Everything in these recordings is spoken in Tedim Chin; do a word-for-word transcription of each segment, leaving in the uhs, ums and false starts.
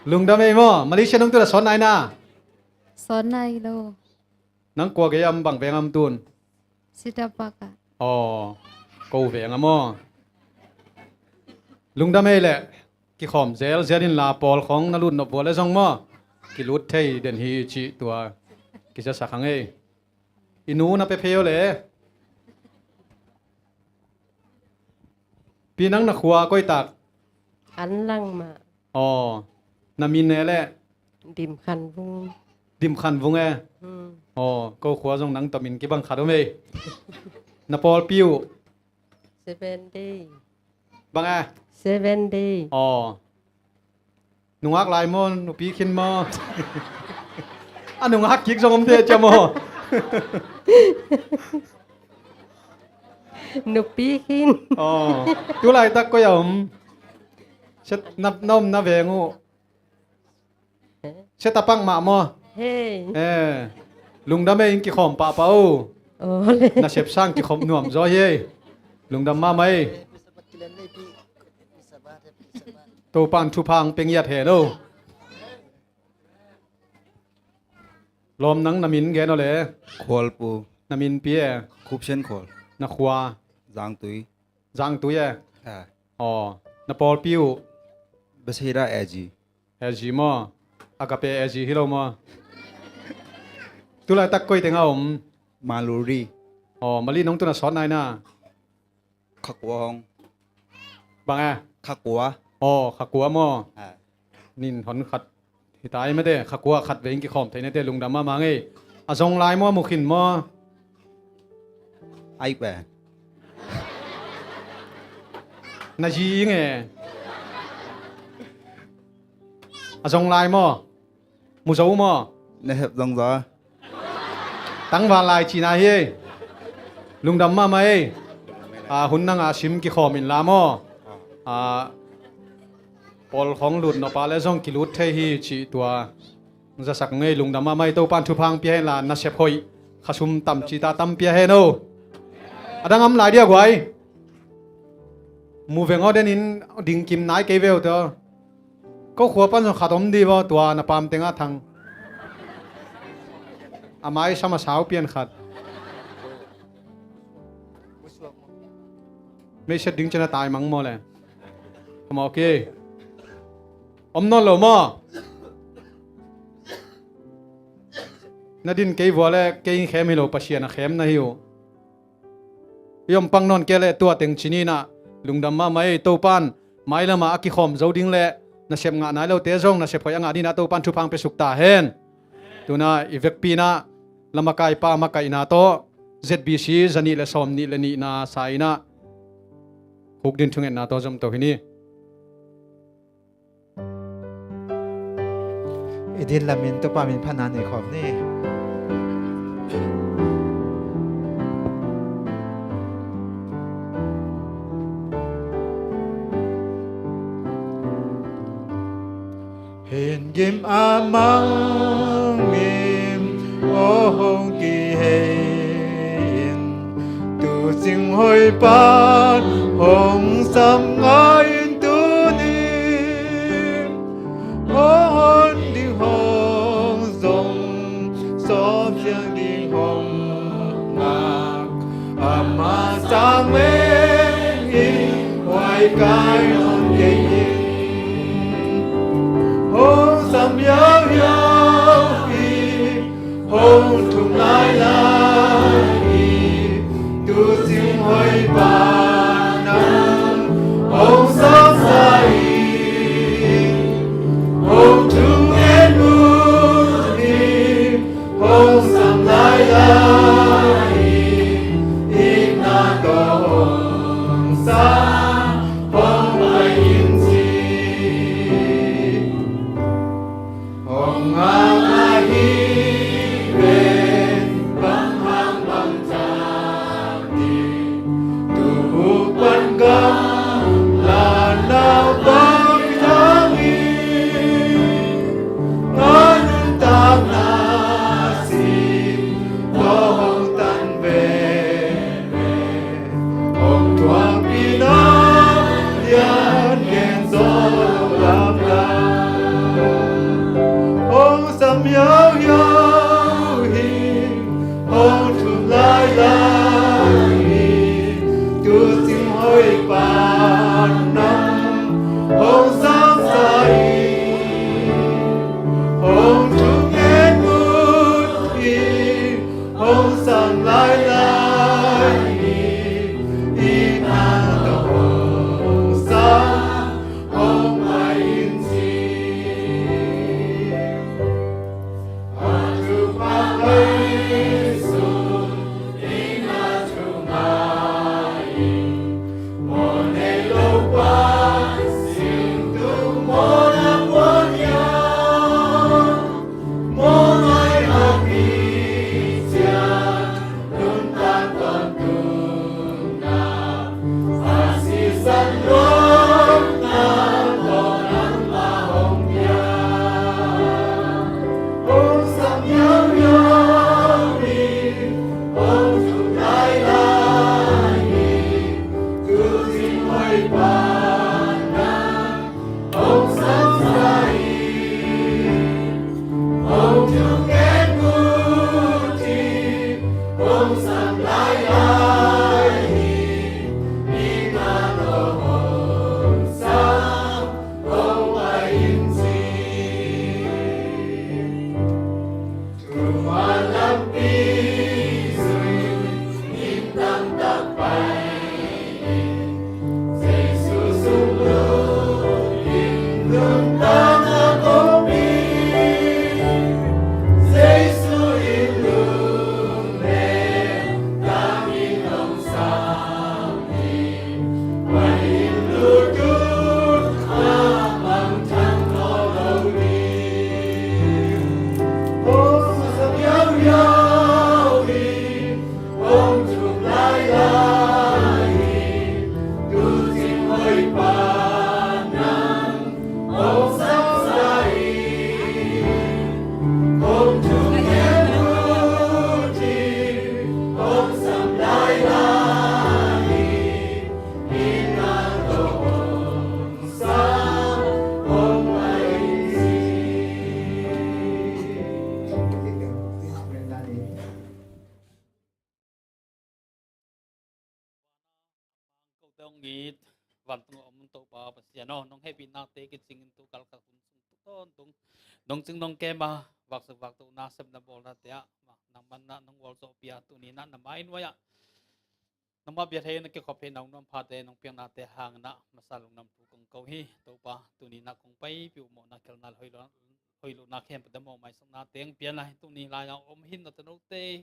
Lungdam ei maw. Malaysia nong tun a sawt nai na? Sawt nai lo. Nang kua gei am, bang veng am tun? Sitapak ah. Aw, ko veng am maw. Lungdam ei leh. Kikhawm zelzel inla, pawl khawng na lut nop vua le zong maw, kilut thei den hi cih tua kizasak hang ei. I nu na pia phei aw le. Pi, nang na khua koi tak? An lang mah. Aw, na min e le? Dim Khan Vung. Dim Khan Vung e? Hmm. Aw, ko khua zong nang tawh min kibang khat om ei. Na pawlpi uh? Seven Day. Bang e? Seven Day. Aw. Nungak lai maw, nupi khin maw? A nungak kik zong om thei cia maw? Nupi khin. Aw. Tu laitak koi a om? Sia, na, na omna veng uh. Sia tapak mah maw? Hei. Eh. Lungdam ei, in kikhawm pahpah o. Aw le. Nasep sang kikhop nuam zaw hi ei. Lungdam mahmah ei. Topan thupha hong pia ngiat hen o. Lawm, nang na min gen aw le. Khual Pu. Na min pi e? Khup Sian Khual. Na khua? Zangtui. Zangtui e? Ah. Aw, na pawlpi uh? Bethsaida A G. A G maw? Agape A G hi lo maw? Tu laitak koi teng a om? Maluri. Aw, Mali nong tun a sawt nai na? Khakua hong. Bang e? Khakua. Aw, khakua maw? Ah. Nin hon khat hi ta ei mate, khakua khat vei in kikhawm thei nate, lungdam mahmah ngei. A zong lai maw, mu khin maw? Ai pe. Na zi ing e. A zong lai maw? Mu zo maw? Na hep zong zaw. Tangval lai cihna hi ei. Lungdam mahmah ei. A, hun nang a sim kikhawm inla maw? A, pawl khawng lut nop a le zong kilut thei hi cih tua zasak ngei. Lungdam mahmah ei. Topan thupha hong pia hen la, nasep hoih, khasum tam cih ta tam pia hen o. A dang am lai dia guai. Mu veng aw, den in ding kim nai kei veu tawh. Ko khua pan zong khat om di vaw, tua na pam tengah thang. A mai sam a sau pian khat. Meiset ding cina tai mang maw le. Amau ki om nawn lo maw? Na din kei vua le, kei in khem hi lo, Pasian a khem na hi uh. I om pang nawn kei leh tua teng ci ni na. Lungdam mahmah ei. Topan mailamah a kikhawm zo ding leh nasep ngah nai lote zong nasep hoih a ngah dingin ah Topan thupha hong pia suk ta hen. Tuna i vekpi in ah lamakaih pa makaihna tawh Z B C za nih le sawm nih le nihna sa in ah khukdin thungetna tawh zom to hi ni. I din lamin Topa min phatna nei khawm ni. Hin gim a mang min aw hong kihei in, tu cing hoih pan hong sam ngai in tuni. Hong hon ding hong zong sawm siang ding hong ngak, ama sang meng in huai kai nawn kei in. Hong sam hiauhiau hi, hong thum lailai hi, tu cing hoih pan nang hong sawmsa hi. Hong thum ngen uh hi, hong sam lailai hi, itna tawh hong sam, hong pai in ci. Hong ngak ahi pen Ko te hong it, vantung a om Topa Pasian aw, nong hehpihnate kicingin tu kalkal hun sung tu tawntung nong cing nong kem a, vaksak vakto na, sepna bawlnate ah nang manna nong gualzawhpih a, tuni-in ah na mai nuai-ah nangmah bia thei na kikhop thei nong nuam phate nong piaknate hangin ah masa lungdam thu kong ko hi. Topa, tuni-in ah kong paipih uh mawhna khialhna hoih lo, hoih lohna khempeuh te mawh maisaknate hong pia in la, tuni lai-a om hi na tanote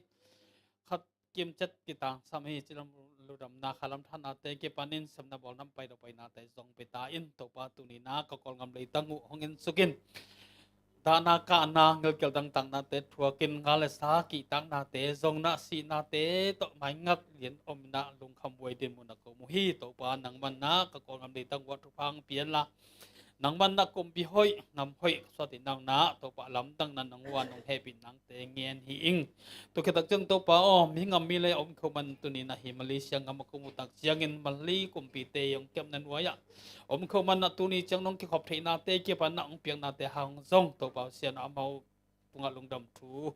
khat kimcet kitangsam hi. Cidam lungdamna khalam thanate kipanin sepna bawlna pai lo painate zong pia ta in. Topa, tuni-in ah ka Kawlgam leitang uh hong ensuk in, dahna kahna, gilkial dangtaknate thuakin, ngal le sa kihtaknate zong na, sihnate tawh maingak lian om in ah lungkham buai dinmun a ko mu hi. Topa, nang manna ka Kawlgam leitang uh ah thupha hong pia in la, nang manna kumpi hoih, nam hoih ka suah theih nang na, Topa, lamdang na nang uh a nong hehpih nangte ngen hi ing. Tua khit tak ciang Topa aw, mi ngam mi lei a om khawm man, tuni-in ah hih Malaysia gam a ko mu tak ciangin Malay kumpite hong kepna nuai-ah om khawm man ah, tuni ciang nong kikhop theihnate kipanin ah hong piaknate hang zong Topa Pasian aw, amau tungah lungdam thu,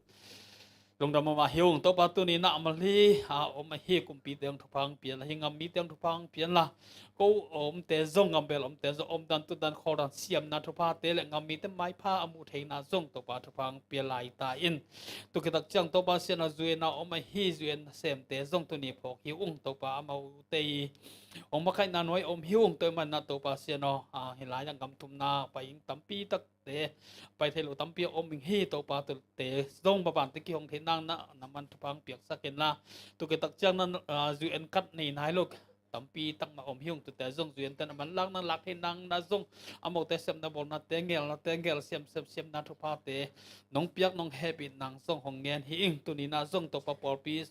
lungdam mahmah hi ung. Topa, tuni-in ah Malay a om ahi kumpite hong thupha hong pia in la, hih gam mite hong thupha hong pia in la, ko omte zong, gambel omte zong omdan tutdan khawldan siamna thuphate le gam mite maipha a muh theihna zong Topa thupha hong pia lai ta in. Tua khit tak ciang Topa Pasian aw, U N a om ahi U N nasemte zong tuni phawk hi ung. Topa, amaute i hong makaihna nuai om hi ung. Tua ahih manin ah Topa Pasian aw, a, hih lai-ah gam thumna pai ing, tampi takte pai thei lo tampi a om ing hi. Topa, tuate zong mabante kihong theih nang na, nang man thupha hong piaksak in la, tua khit tak ciang na, a, U N card nei nai lo tampi tak mah om hi ung. Tuate zong U N te na manlakna lak theih nang na zong, amaute sepna bawlnate, gelnate, gel siam, siam, siamna thuphate nong piak, nong hehpih nang zong hong ngen hi ing. Tuni-in ah zong Topa, pawlpi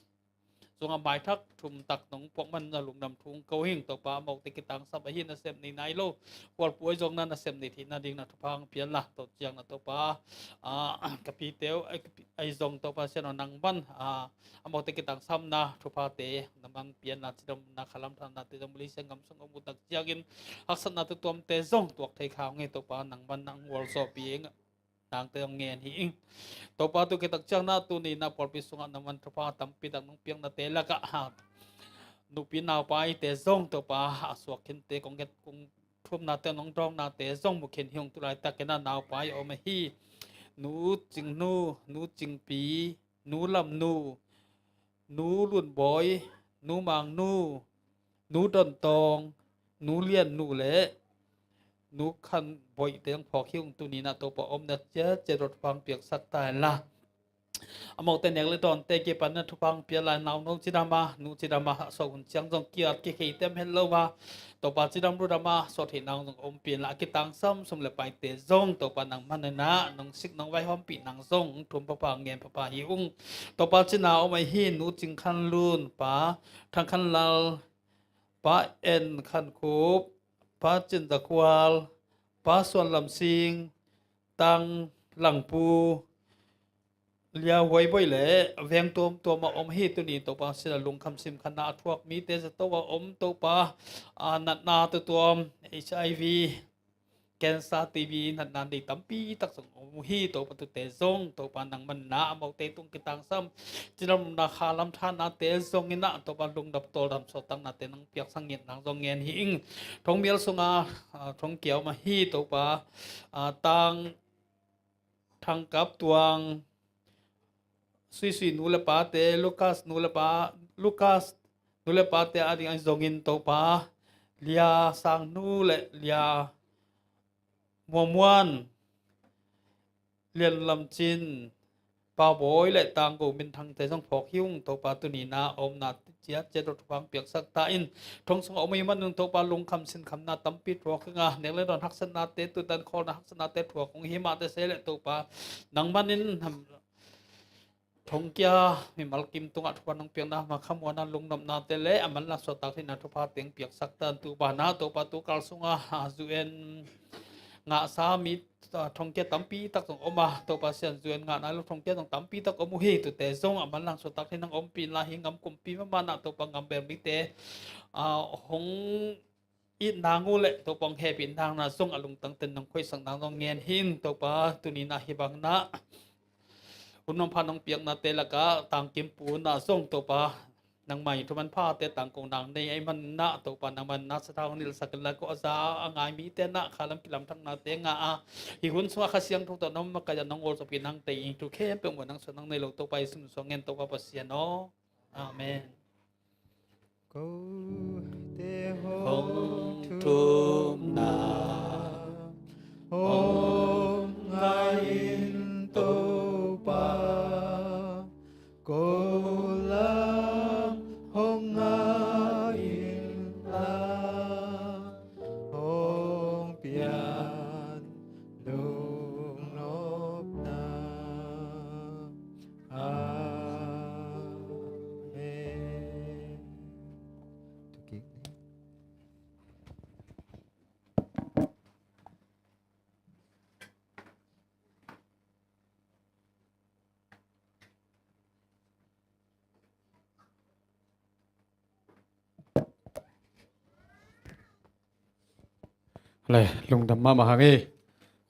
sungah maithak thum tak nong puak man na lungdam thu hong ko hi ing. Topa, amaute kitangsam ahi, nasem nei nai lo khualpu ahi zong na, nasem nei theihna ding na thupha hong pia in la, tua ciang na Topa, a, ka pite uh ahi zong Topa Pasian aw, nang man, a, amaute kitangsamna thuphate nang man pia in la, cidamna khalam thanate zong Malaysia gam sung a om uh tak ciangin haksatna tuamtuamte zong tuak thei kha ung e. Topa, nang man nang gualzawhpih ing, nangte hong ngen hi ing. Topa, tua khit tak ciang na, tuni-in ah pawlpi sungah nang man thupha tampi tak nong piaknate lakah, a, nupi naupate zong Topa, a suak khinte, kong get kong thumnate, nong dawngnate zong mu khin hi ung. Tu laitakin ah naupai a om ahi Nu Cingnu, Nu Cingpi, Nu Lamnu, Nu Lunbawi, Nu Mangnu, Nu Dontawng, Nu Liannu le Nu Khanboihte hong phawk hi ung. Tuni-in ah Topa, omna ciatciat uh thupha hong piaksak ta in la, amaute nek le dawnte kipanin ah thupha hong pia lai. Nauno cidam a, nu cidam a, a suak hun ciang zong kiat kikhei tem het lo a, Topa, cidam ludam a suah theih nang zong ompih in la, a kitangsam sum le paite zong Topa, nang man in ah nong sik nong vaihawmpih nang zong hong thum phapha, ngen phapha hi ung. Topa, cina om ahi Nu Cing Khan Lun, Pa Thang Khan Lal, Pa En Khan Khup, Pa Cin Za Khual, Pa Suan Lam Sing, Tang Lang Pu, Lia Huai Bawi le veng tuamtuam ah om hi. Tuni Topa Pasian aw, lungkham simkhatna a thuak mite zato ah om Topa, a, natna tuamtuam, H I V, cancer, T B natna nei tampi tak zong om uh hi. Topa, tuate zong Topa, nang man in ah amaute tung kitangsam, cidamna khalam thanate zong in ah Topa, lungdam tawldam suahtaknate nong piaksak ngiat nang zong ngen hi ing. Thongmial sungah, a, Thongkia om ahi Topa, a, Tang Thang Kap Tuang, Suisui nu le pate, Lucas nu le pa, Lucas nu le pate ading ahi zongin Topa, Lia Sang nu le Lia Muamuan, Lian Lam Cin, Pau Bawi le Tang Go Min Thangte zong phawk hi ung. Topa, tuni-in a omna ciat ciat lo thupha hong piaksak ta in. Thong sungah om ahih manin Topa, lungkham sinkhamna tampi thuak hi ing a, nek le dawn haksatnate, tutan khawlna haksatnate thuak hong hi mah teh se leh Topa, nang manin thongkia mimal kim tungah thupha nong piakna, makhamuanna, lungnopnate le a manlang suahtak theihna thupha teng piaksak ta in. Tua banah Topa, tukal sungah a U N ngahsa mi, a, thongkia tampi tak zong om a, Topa, sian U N ngah nai lo thongkia zong tampi tak om uh hi. Tuate zong a manlang suahtak theihna hong ompih in la, hih gam kumpi mahmah in a Topa, gam bel mite, a, hong it nang uh le Topa, hong hehpih nang uh a zong a lungtang ten nong khoihsak nang zong ngen hi ing. Topa, tuni-in a hih bangin a hun manpha nong piaknate lakah Tang Kim Pu in a zong Topa, nangmah in thu manphate tangko nang nei ahih manin a Topa, nangmah in a sathau hong nilhsak in la, ko a za a ngai mite in a khalam kilamdangnate ngah a, hih hun sungah Kha Siangtho tawh nong makaih a nong ngolzopih nangte in thu khempeuh muan nang suan nang nei lo Topa, Jesu min suang ngen Topa Pasian aw. Amen. Kote hong thumna hong ngai in Topa, ko lam hong ngai in la, hong pian lungnopna. Amen. Le, lungdam mahmah hang ei.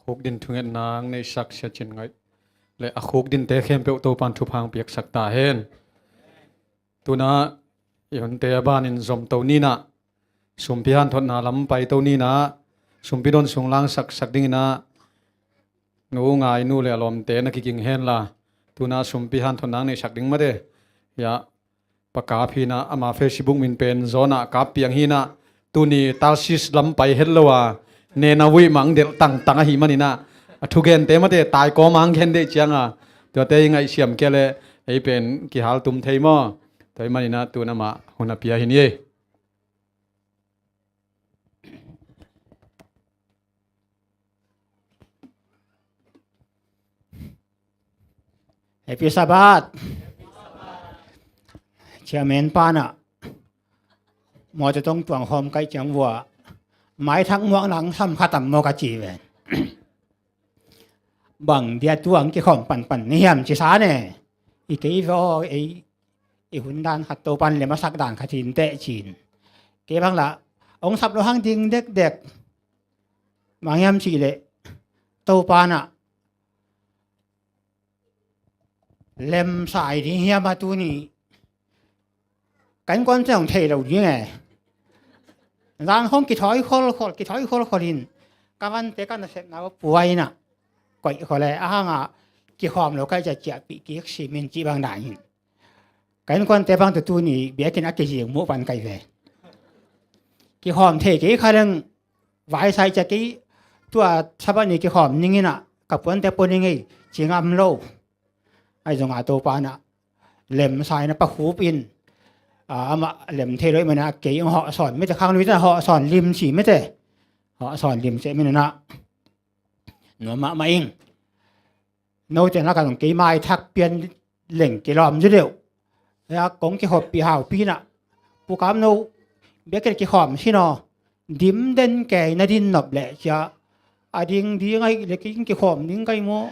Khukdin thungetna hong neihsak Sia Cin Ngaih le a khukdinte khempeuh Topa'n thupha hong piaksak ta hen. Tu-in a i hunte a banin zom to ni in a, sumpi hanthotna lam pai to ni in a, sumpi don sung langsak sak dingin a, nu ngai nu le a lawmte na kiging hen la, tu-in a sumpi hanthotna hong neihsak ding mate. Hiah Pa Kap hi in a, ama Facebook min pen John a Kap Piang hi in a, tuni Tarsis lam pai het lo a, Nunavut mah hong delh tangtang ahih manin a, a thugente mate tai kawm a hong gen deih ciang a, tuate i ngaihsiam kei leh ei pen kihaltum thei maw? Tua ahih manin a tu-in amah hun a pia hi ni ei. Happy Sabbath. Chairman pa'n a mawtaw tawh tuang khawm ka hih ciang vua, maithak muak nang sam kha tam maw ka ci ven. Bang dia tuang kikhawm panpan ni hiam ci sa ne. I kei ve aw, ei i hun dan khat Topa'n lem a sak dan khat hi inteh ci-in. Kei bang lah hong sap lo hang ding dekdek. Bang hiam cih leh Topa'n a lemsai ding hiam a tuni ka innkuante hong thei lo ding e. Zan khawng kithawi kholkhol, kithawi kholkhol in ka vante ka nasepna va pua in a, koih khol e, a hang a kikhawm lo ka hih ciang ciahpih kik sim in cih bang dan in. Ka innkuante bang tawh tuni biakinn a kizing muh pan ka hi ve. Kikhawm thei kei kha leng, vaisai ciang kei tua Sabbath ni kikhawm ning in a, ka puante pua ning ei ci ngam lo. Ahi zong a Topa'n a lemsai in a Pa Khup in, a, amah lem thei lo ahih manin a kei hong hawh sawn mite, khang lui ten a hawh sawn lim ci mite. Hawh sawn lim ci ahih manin a nuam mahmah ing. Note na ka zong kei maithak pian leng kilawm zaw deuh. Hia kong kihoppih haupi in a, Pu Kap No, biakinn kikhawm sin aw, dim den kei na din nop leh ci a, a ding ding ahih leh kei kikhawm ding ka hi maw?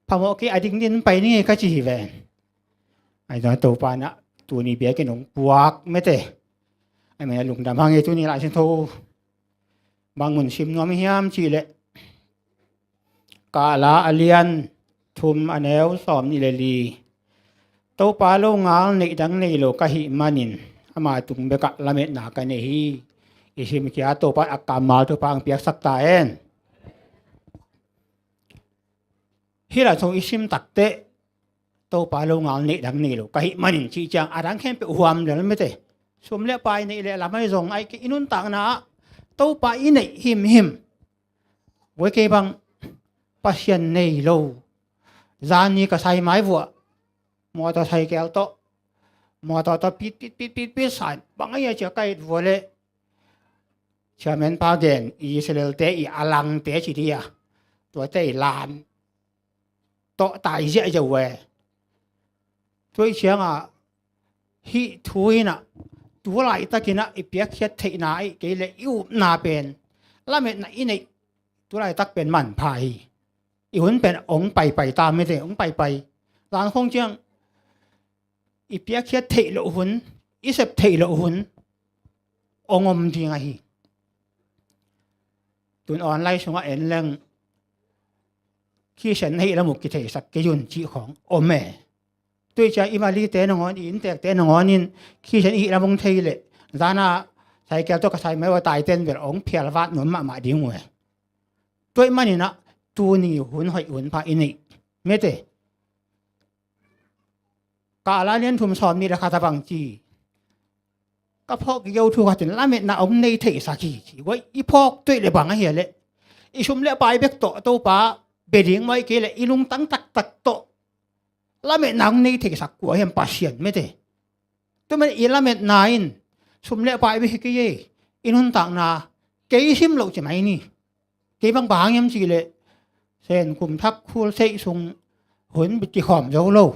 Phamawh kei, a ding din pai ning ei ka ci hi ven. Ahi zong Topa'n a tuni biakinn hong puak mite. Ahih manin a lungdam hang ei. Tuni Lai Siangtho bang mun sim nuam hiam cih leh Kahla a lian thum a neu sawmnih le li. Topa longal neih dang nei lo ka hih manin ama tung bekah lametna ka nei hi. I simkhia Topa a kammal Topa hong piaksak ta hen. Hih Lai Siangtho i sim takteh Topa longal neih dang nei lo ka hih manin cih ciang a dang khempeuh huam lel mite. Sum le pai neih le lam ahi zong, ahih kei i nuntakna ah Topa i neih himhim. Voi kei bang Pasian nei lo. Zani ka sai mai vua. Motorcycle tawh, motor tawh pit pit pit pit pit sai bang a ia cia ka it vua leh. Chairman pa gen i Israel te i a langte ci dia. Tuate i lan tawh tai ziahziah uh e. Tua i ciangah hih thu inah tu laitakinah i piakkhiat theihna aih kei le i upna pen lametna i neih tu laitak pen manpha hi. I hun pen ong paipai ta mete, ong paipai. Zan khong ciang i piakkhiat theih loh hun, i sep theih loh hun ong om ding ahi. Tun online sungah en leng Khristian na hih lam uh kitheisak kei un cih khawng om e. Tua i cia i Malite nangawn, i inntekte nangawn in Khristian i hih lam ong thei leh zana cycle tawh ka sai mai ua taiten bel ong phialvat nuam mahmah ding uh e. Tua i maninah tuni hun hoih hun pha i neih mete. Ka la lian thum sawm nih le khat a bang ci. Ka phawk geu thu khatin lametna ong nei theisak hi ci. Voi i phawk tuih le bang ahi a leh i sum le pai bek tawh Topa bia ding mawi kei leh i lungtang taktak tawh lametna ong nei theisak kua hiam? Pasian mete. Tua man i lametna in sum le pai bek hi kei e. I nuntakna kei sim loh ci mai ni. Kei bang bang hiam ci leh Sen kum thak khul seih sung hun bit kikhawm zo lo.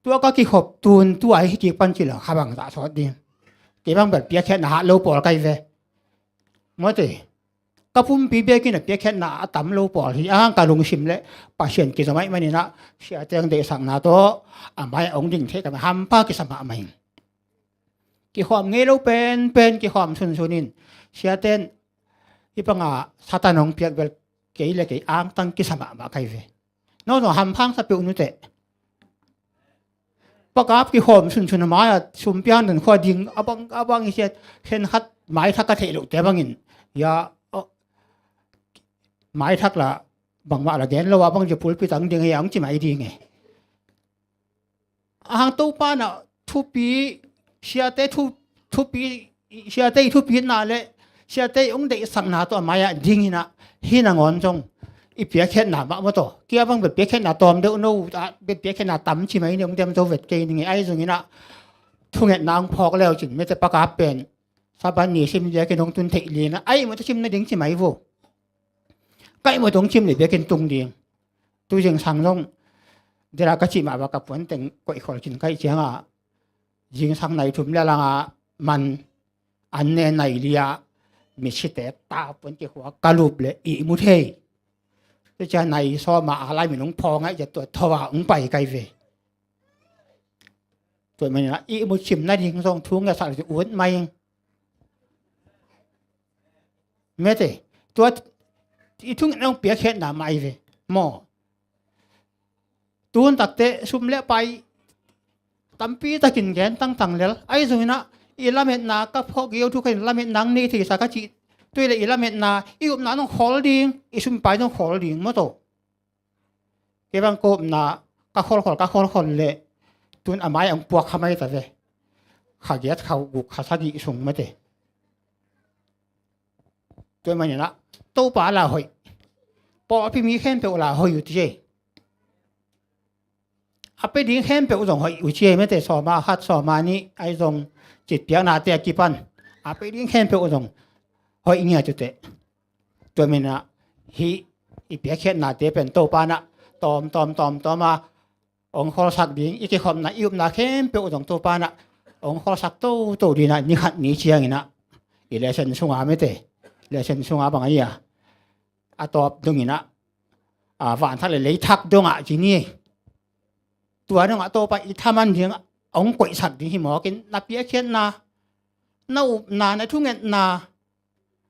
Tua ka kikhop tun tua hi kik pan ci lo kha bang zah sawt ding. Kei bang bel piakkhiatna hat lo pawl kai ve. Mawte ka pumpi bekin a piakkhiatna a tam lo pawl hi a hang ka lungsim le Pasian kizom aih maninah siate ang deihsakna tawh a mai a ong ding thei ka hampha kisa mahmah in. Kikhawm ngei lo penpen kikhawm sunsun in siaten hih banga Satan hong piak bel kei le kei angtang kisa mahmah kai ve. Nong zong hamphang sa peuh nute. Pakap kikhawm sunsun a mai-ah sumpiang den khua ding a bang a bang i siat khen khat maithak ka theih lohte bangin ia maithak la bangmah la gen lo a bang cia pulpit ang ding a ia hong ci mai ding e. A hang Topa na thupi siate thu thupi siate i thupitna le siate i ong deihsakna tawh a mai-ah dinginah hi nangawn zong i piakkhiatna mah maw taw kia bang bel piakkhiatna tawm deuh no a bel piakkhiatna tam ci mai ni ong dem zo vet kei ning e. Ahi zonginah thungetna ong phawk leu cin mete pakap pen Saban ni sim diakin ong tun theih linah ahi mawte sim nading ci mai vo. Kaih mawte ong sim le biakin tung ding. Tu zingsang zong dira ka cih mah bak ka puanteng koihkhol cin kaih cianga zingsang nai thum le langa man an ne nai lia misite ta puan kikhua ka lup le ihmu thei. Tua cia nai sawma a lai min ong phawng aih cia tua thawa ong pai kai ve. Tua maninah ihmu cim nading zong thu ngiasak le ut mai ing. Mete tua i thungetna ong piakkhiatna mai ve maw? Tun takte sum le pai tampi takin gen tangtang lel ahi zonginah i lametna ka phawk geu thu khain lametna ang nei theisa ka cih tuile i lametna i upna nong khawl ding i sum pai nong khawl ding maw taw. Kei bang ka upna ka kholkhol ka kholkhol le tun a mai ang puak kha mai ta ve. Kha giat kha guk kha sagih sung mate. Tua maninah Topa la hoih pawlpi mi khempeuh la hoih uh ci ei. A pe ding khempeuh zong hoih uh ci ei mate. Sawma khat sawma nih ahi zong citpiaknate a kipan a pe ding khempeuh zong hoih ngiat uh teh. Tua maninah hih i piakkhiatnate pen Topa nah tawm tawm tawm tawm a ong kholsak ding i kikhopna i upna khempeuh zong Topa nah ong kholsak toto dinah ni khat ni cianginah i lesen sunga mete lesen sunga bang ahi a a tawp donginah a vanthak le leithak dongah ci ni. Tua dongah Topa i thaman ding ong koihsak ding hi mawkin na piakkhiatna na upna na thungetna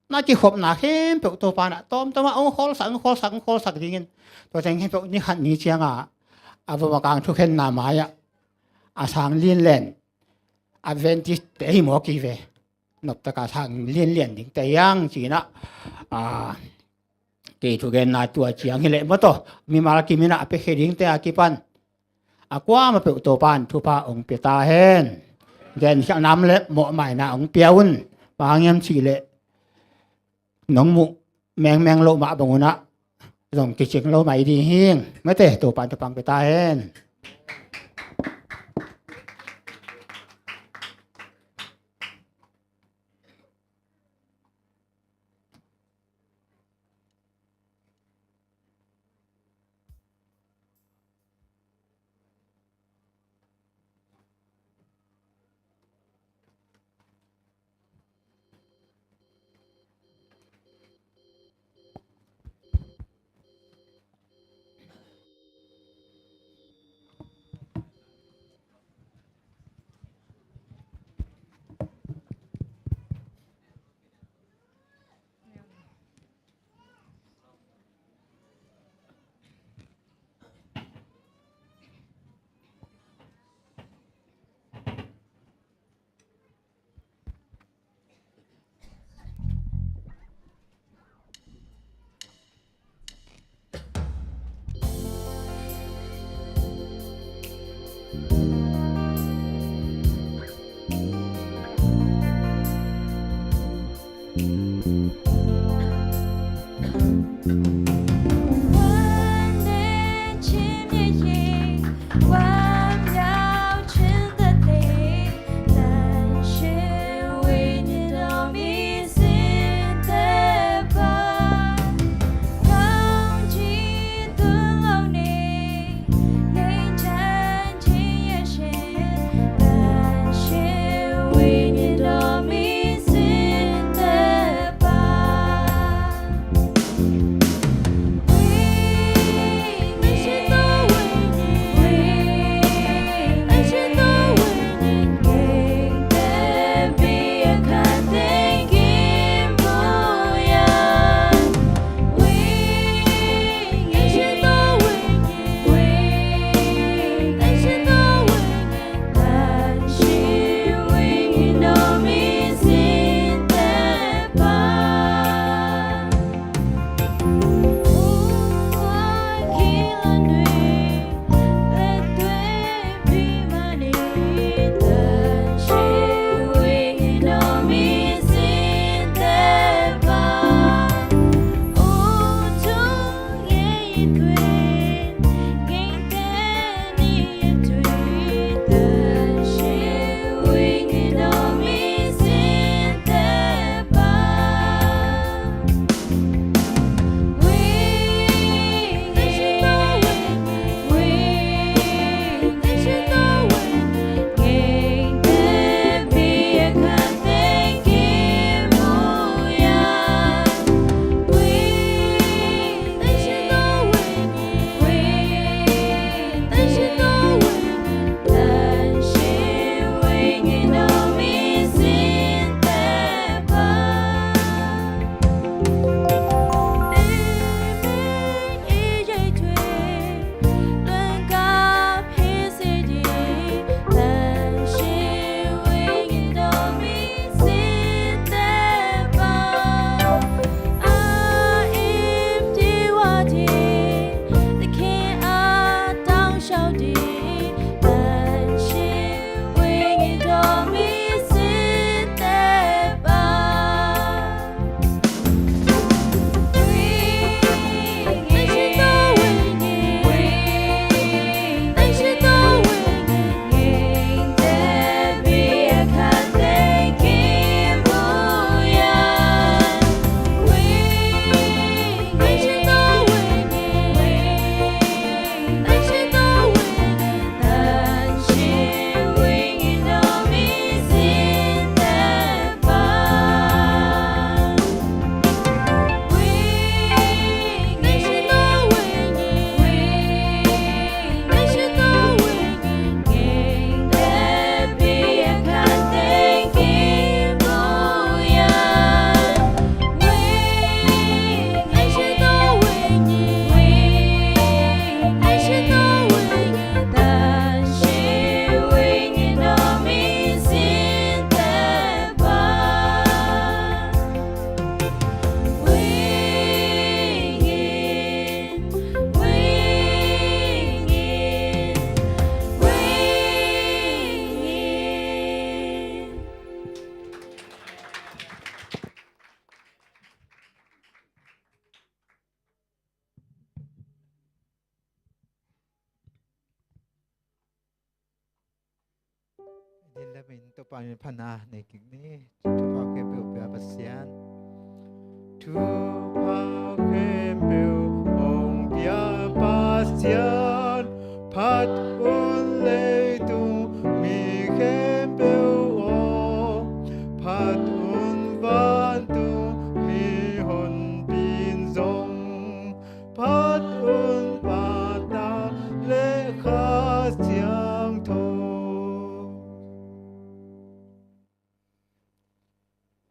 na kikhopna khempeuh Topa nah tawmtawma ong kholsak ong kholsak ong kholsak dingin tua teng khempeuh ni khat ni cianga a vamakang thukhenna mai-ah a sang linlen Adventist te hi mawk hi ve. Noptaka sang linlian dingte hiang cinah a kei thugenna tua ciang hileh mawtaw mimal kiminah a piakhia dingte a kipan a kuama peuh Topan thupha ong pia ta hen. Genkhialhnam le mawhmaina ong pia un. Pangiam cihleh nong muh mengmeng loh mah bangun ah zong kicing lo mai ding hing. Mate, Topa'n thupha pia ta hen. Pau in phatna nei kik ni. Thupha khempeuh pia Pasian. Thupha khempeuh hong pia Pasian, phat un leitung mi khempeuh aw, phat un vantung mihonpi in zong, phat un Pa, Tapa le Kha Siangtho.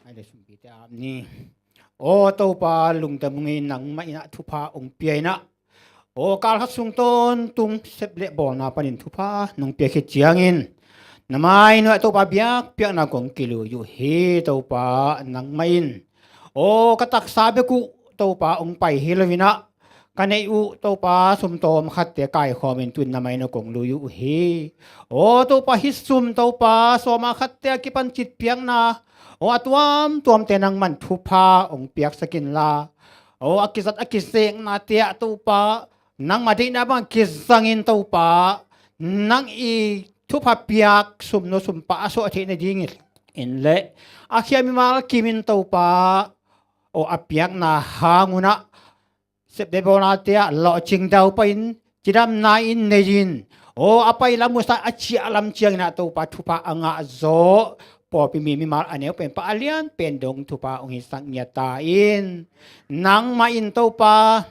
Ai le sumpite ap ni. Aw Topa, lungdam ung ei, nangmah in ah thupha hong pia in ah. Aw kal khat sung tawntung sep le bawlna panin thupha nong pia khit ciangin, na mai nuai Topa biakpiakna kong kilui uh hi Topa, nangmah in. Aw ka taksa bek uh Topa hong pai hi lo in ah, ka neih uh Topa sumtawm khatte kaikhawmin tu in na mai nuai kong lui uh hi. Aw Topa hih sum Topa sawma khatte a kipan citpiakna, aw a tuamtuamte nangman thupha hong piaksak inla, aw a kizat a kizeknate ah Topa nangma deihna bang kizangin Topa, nang i thupha piak sumnu sumpa a suah theih nadingin le a khia mimal kimin Topa, aw a piakna hang un ah sep le bawlnate ah lawhcing daupai-in cidamna in nei in, aw a pai lam uh sa a ciah lam ciangin ah Topa thupha a ngah zawh pawlpi mi mimal a neu pen pa a lian pen dong thupha hong hisak ngiat ta in. Nangmah in Topa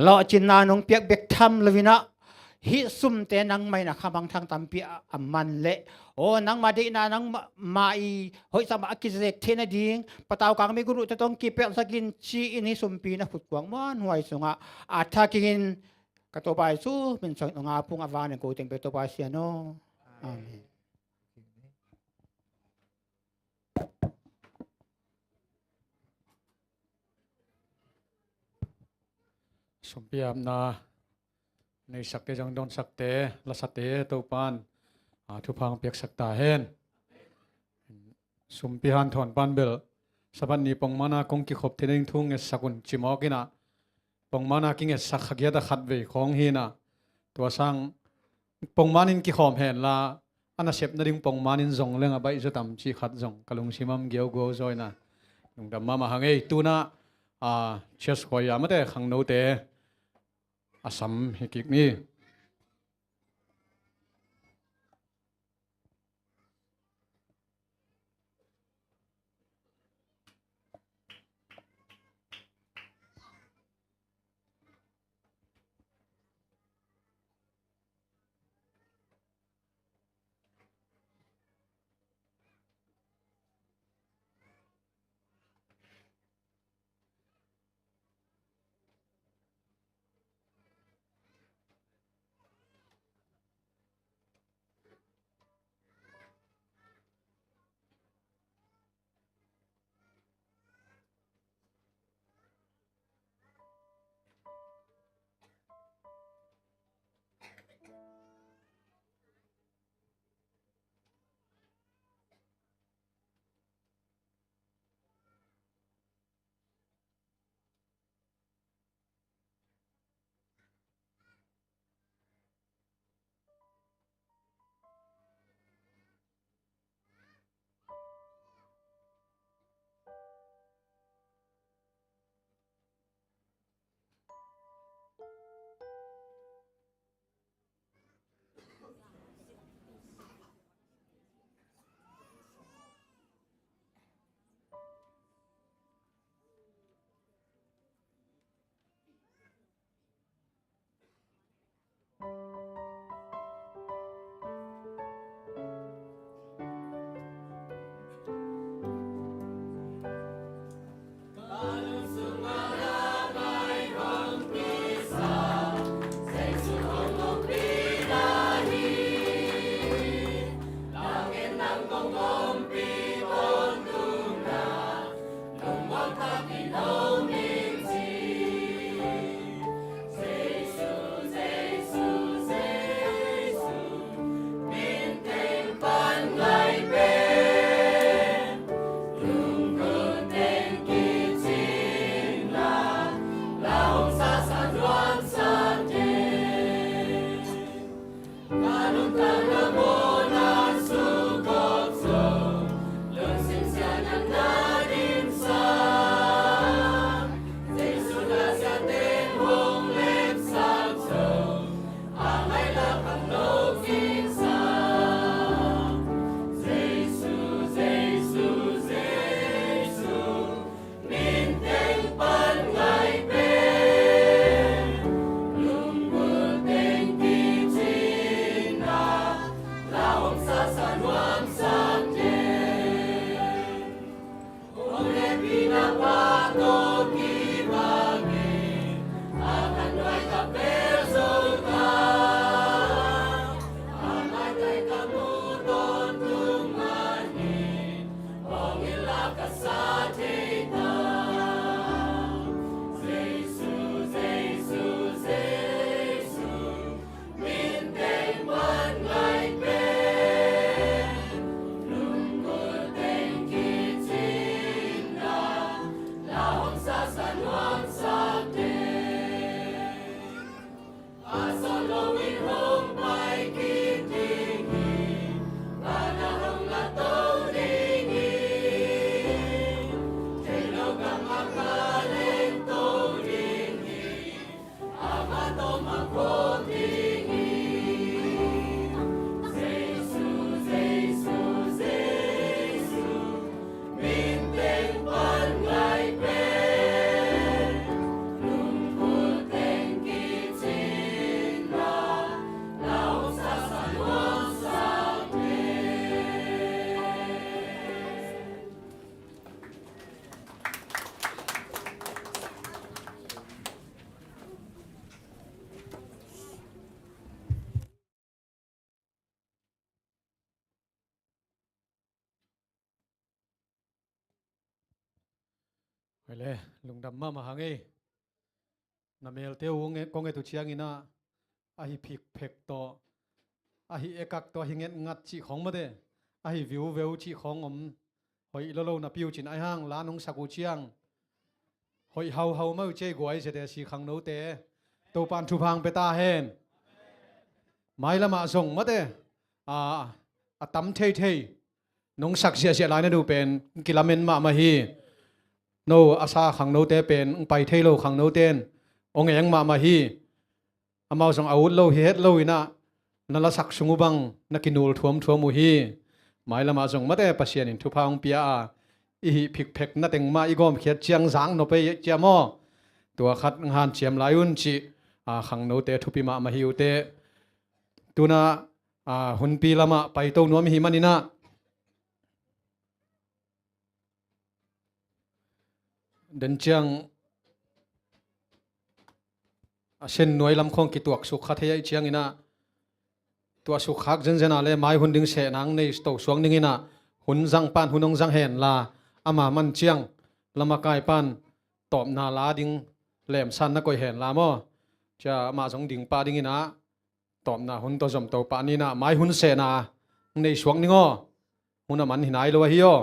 lawhcinna nong piak bek tham lo in ah, hih sumte nangmah in a khamangthang tampi a, a man leh, aw nangma deihna nangmah i hoihsak mah a kizek theih nading patau kang mi gunuhte tawh kipelhsak in ci-in hih sumpi na khutkuang muanhuai sungah a thakin ka Topa Jesu min suangin hong ap ung, a vang in ko teng pia Topa Sian aw. Amen. Sumpi apna neisakte zong donsakte lasate Topan a thupha hong piaksak ta hen. Sumpi hanthawn pan bel Sabbath ni pongmana kong kikhop theih nading thu ngetsak un ci mawk in ah, pongmana kingetsak kha giat a khat vei khawng hi in ah, tua sang pongman in kikhawm henla, a nasep nading pongman in zong leng a baih zaw tam cih khat zong ka lungsim ah om giauguau zaw in ah, lungdam mahmah hang ei. Tu in ah, a, church choir mate khangnote a sam hi kik ni. Pele, lungdam mahmah hang ei. Na melte uh kong et uh ciangin ah, ahi phikphek tawh, ahi ekak tawh, ahi ngetngat cih khawng mate, ahi viuveu cih khawng om, hoih lolo napi uh cin ahi hang la nong sak uh ciang hoih hauhau mah uh cei guai, Z A C khangnote. Topa'n thupha hong pia ta hen. Mailamah zong mate, a, a tam theithei nong sak ziahziah lai na duh pen kilamen mahmah hi. No a sa khangnote pen hong pai thei lo khangnote in hong eng mahmah hi. Amau zong a ut lo hi het lo in ah, na lasak sung uh bang na kinul thuamthuam uh hi. Mailamah zong mate Pasian in thupha hong pia a, i hih phikphek na teng mah i gawmkhiat ciang zak nop ei cia maw? Tua khat hong hanciam lai un cih, a, khangnote thupi mahmah hi uh teh. Tu-in ah, a, hunpi lamah paito nuam i hih manin ah, den ciang a sen nuai lam khawng kituaksuk kha thei ahih ciangin ah, tuahsuk khak zenzen a le mai hun ding sehna hong nei to suak ning in ah, hun zang pa'n hun hong zang hen la, ama man ciang lamakai pa'n tawpna la ding lemsan na koih hen la maw? Cia amah zong ding pah ding in ah, tawpna hun tawh zom to pah ni in ah, mai hun sehna hong nei suak ning aw. Hun a man hi nai lo ahi aw.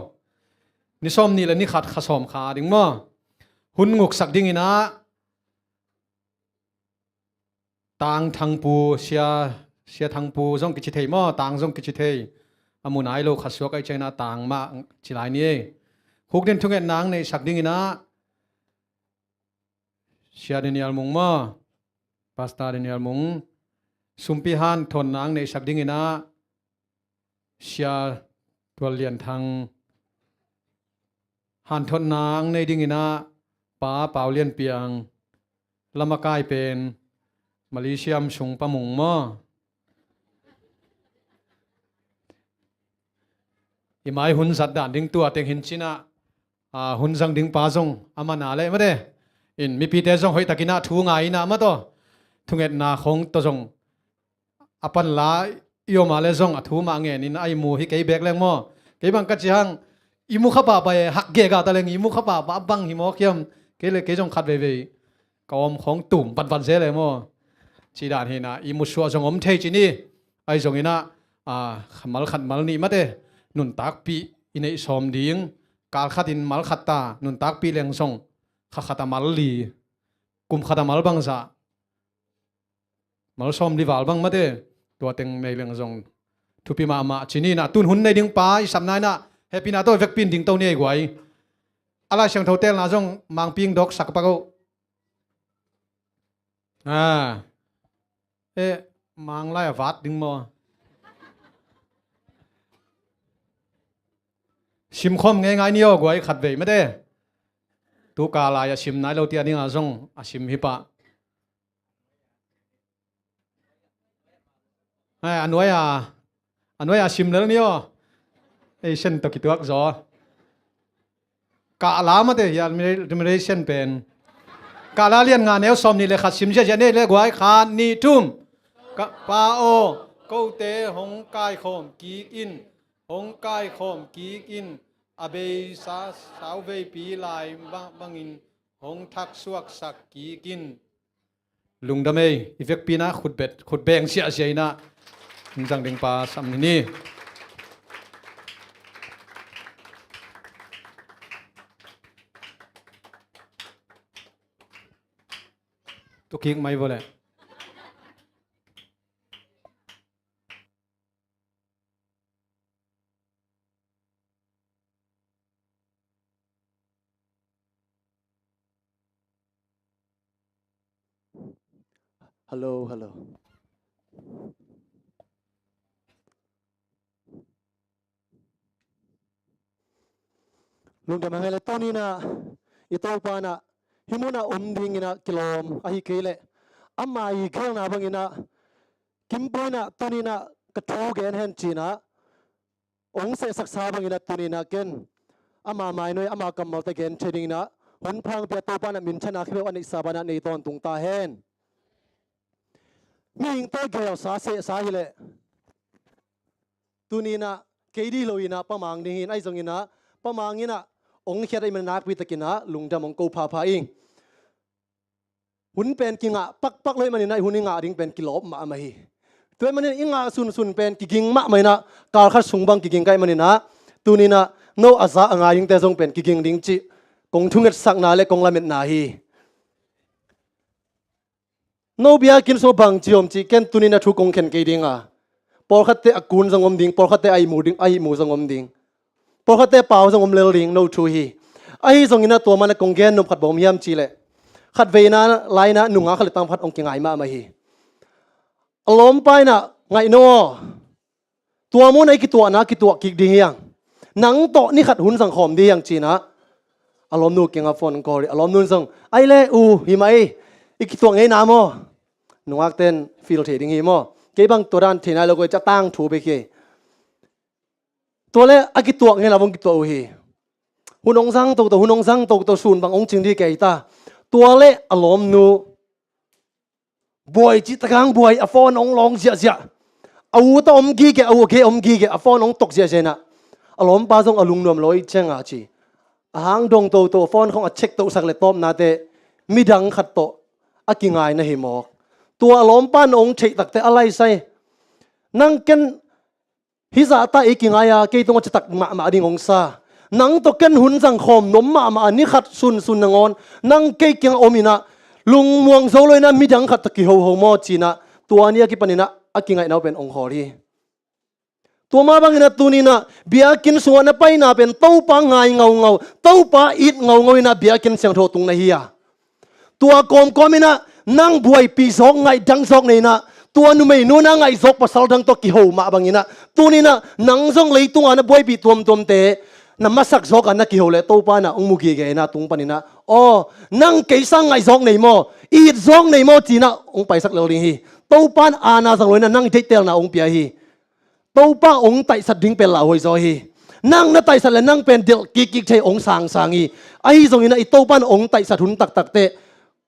Ni sawm nih le ni khat kha sawm kha ding maw? Hun nguksak ding in ah, Tang Thangpu, Sia, Sia Thangpu zong kici thei maw? Tang zong kici thei. A mu nai lo kha suak ahih ciangin ah Tang mah ci lai ni ei. Khukdin thungetna hong neihsak ding in ah, Sia Daniel Mung maw? Pastor Daniel Mung. Sumpi hanthotna hong neihsak ding in ah, Sia Tual Lian Thang. Hanthotna hong nei ding in ah, Pa Pau Lian Piang. Lamakai pen Malaysia om sung Pa Mung maw? I mai hun zat dan ding tua teng hi in cin ah, a, hun zang ding pa zong a man a leh mate. In mipite zong hoihtakin ah thu ngai in ah maw taw. Thungetna khawng tawh zong a pan la i om a leh zong a thu mah ngen in a i mu hi kei bek leng maw? Kei bang ka ci hang, i mu kha pahpah e, hak gega ta leng i mu kha pahpah a bang hi mawk hiam? Kei le kei zong khat veivei ka om khawng tum patpat zel e maw? Ci dan hi in ah, i musuah zong om thei ci ni. Ahi zongin ah, a, mal khat mal nih mate, nuntakpih i neih sawm ding. Kal khatin mal khat ta, nuntakpih leng zong kha khat a mal li, kum khat a mal bangzah, mal sawm li val bang mate, tua teng nei leng zong thupi mahmah ci ni in ah, tun hun nei ding pa i sapna in ah, hehpihna tawh vekpi in ding to ni ei guai. A Lai Siangtho telna zong Mangpi in dawksak pak o. A, e, Mang lai a vat ding maw? Sim khawm ngeingai ni aw guai, khat vei mate. Tu ka lai a sim nai lo ti a ding a zong a sim hi pah. Ai, a nuai a, a nuai a sim lel ni aw. Ei, sen tawh kituak zaw. Kah la mate, hial mi, mi rei sen pen. Kah la lian nga neu sawm nih le khat sim ziahziah ni ei le guai, khat, nih, thum. Ka, Pa aw, kote hong kaikhawm kik in, hong kaikhawm kik in, a beisa sauveipi lai bang, bangin hong thaksuaksak kik in. Lungdam ei, i vekpi in ah khutbet, khutbeng siahsiah in ah, hong zang ding pa sam ni ni. Tukik mai vawleh. Hello, hello. Lungdam hang ei le, tuni in ah i Topa in ah hih mun ah om ding in ah kilawm ahi kei leh, ama i gelna bang in ah, Kimboy in ah tuni in ah ka thu gen hen ci in ah hong sehsaksa bang in ah tuni in ah ken ama mainoi, ama kammalte gen thei ding in ah hun pha hong pia Topa in ah minthanna khempeuh a neihsa ban ah nei tawntung ta hen. Mihingte gelsa sehsa hi leh, tuni in ah kei ding hi lo in ah Pa Mang ding hi in, ahi zongin ah Pa Mang in ah hong khiat ahih manin nakpi takin ah lungdam hong ko phapha ing. Hun pen kingah pakpak lo ahih manin ah i hun i ngah ding pen kilawp mahmah hi. Tua ahih manin i ngah sunsun pen kiging mahmah in ah, kal khat sung bang kiging ka hih manin ah, tuni-in ah no a za a ngai dingte zong pen kiging ding cih kong thungetsakna le kong lametna hi. No biakinn sungah bangci om cih ken tuni-in ah thu kong khen kei ding a, pawlkhatte a kun zong om ding, pawlkhatte a ihmu ding, a ihmu zong om ding, pawlkhatte pau zong om lel ding, no thu hi. Ahi zongin ah tua manin ah kong gen nop khat bang om hiam cih leh, khatveina lai-in ah nungak khat le tangphawt hong kingai mahmah hi. A lawmpa in ah, ngaih no aw, tua mun ah i kituahna kituah kik ding hi hang. Nang tawh ni khat hun zang khawm ding hi hang ci-in ah a lawmnu kiangah phone call hi. A lawmnu in zong, ai le u, hi mah ei, i kituah ngei na maw? Nungakte'n feel thei ding hi maw? Kei bang tua dan thei nai lo koi, ca tangthu bek hi. Tua leh a kituah ngei na bang kituah uh hi. Hun hong zang toto, hun hong zang toto, sun bang hong cing ding kei ta. Tua leh a lawmnu buai cih tak hang buai, a phone hong lawng ziahziah. A ut a om gige, a ut a gei a om gige, a phone hong tok ziahziah in ah, a lawmpa zong a lungnuam lo ahih ciangin ci. A hang dong toto, a phone khawng a check tohsak leh tawpna teh midang khat tawh a kingai na hi mawk. Tua a lawmpa in hong theih tak teh a laisai, nang ken hih zahta ei kingai a, kei tungah citak mahmah ding hong sa. Nang tawh ken hun zang khawm nuam mahmah a, ni khat sunsun nangawn nang kei kiangah om in ah, lungmuang zo lo in ah midang khat tawh kihoho maw ci-in ah, tua ni a kipan in ah a kingaihna uh pen hong khawl hi. Tua mah bangin ah tuni-in ah biakinn sungah na paina pen Topa ngai ngaungau, Topa it ngaungau in ah biakinn siangtho tung na hi a, tua kawmkawm in ah nang buaipih zawk, ngaih dang zawk nei in ah, tua numeinu na ngaih zawk pasal dang tawh kiho mah bangin ah, tuni-in ah nang zong leitungah na buaipih tuamtuamte na masak zawk a na kiho leh Topa in ah hong mu gige in ah, tung panin ah, aw, nang kei sang ngaih zawk nei maw, it zawk nei maw ci-in ah hong paisak lel ding hi. Topa in aana zang lo in ah nang i deihtelna hong pia hi. Topa hong taihsat ding pen lauhuai zaw hi. Nang na taihsat leh nang pen delh kikkik thei, hong sangsang hi. Ahi zongin ah i Topa in hong taihsat hun taktak teh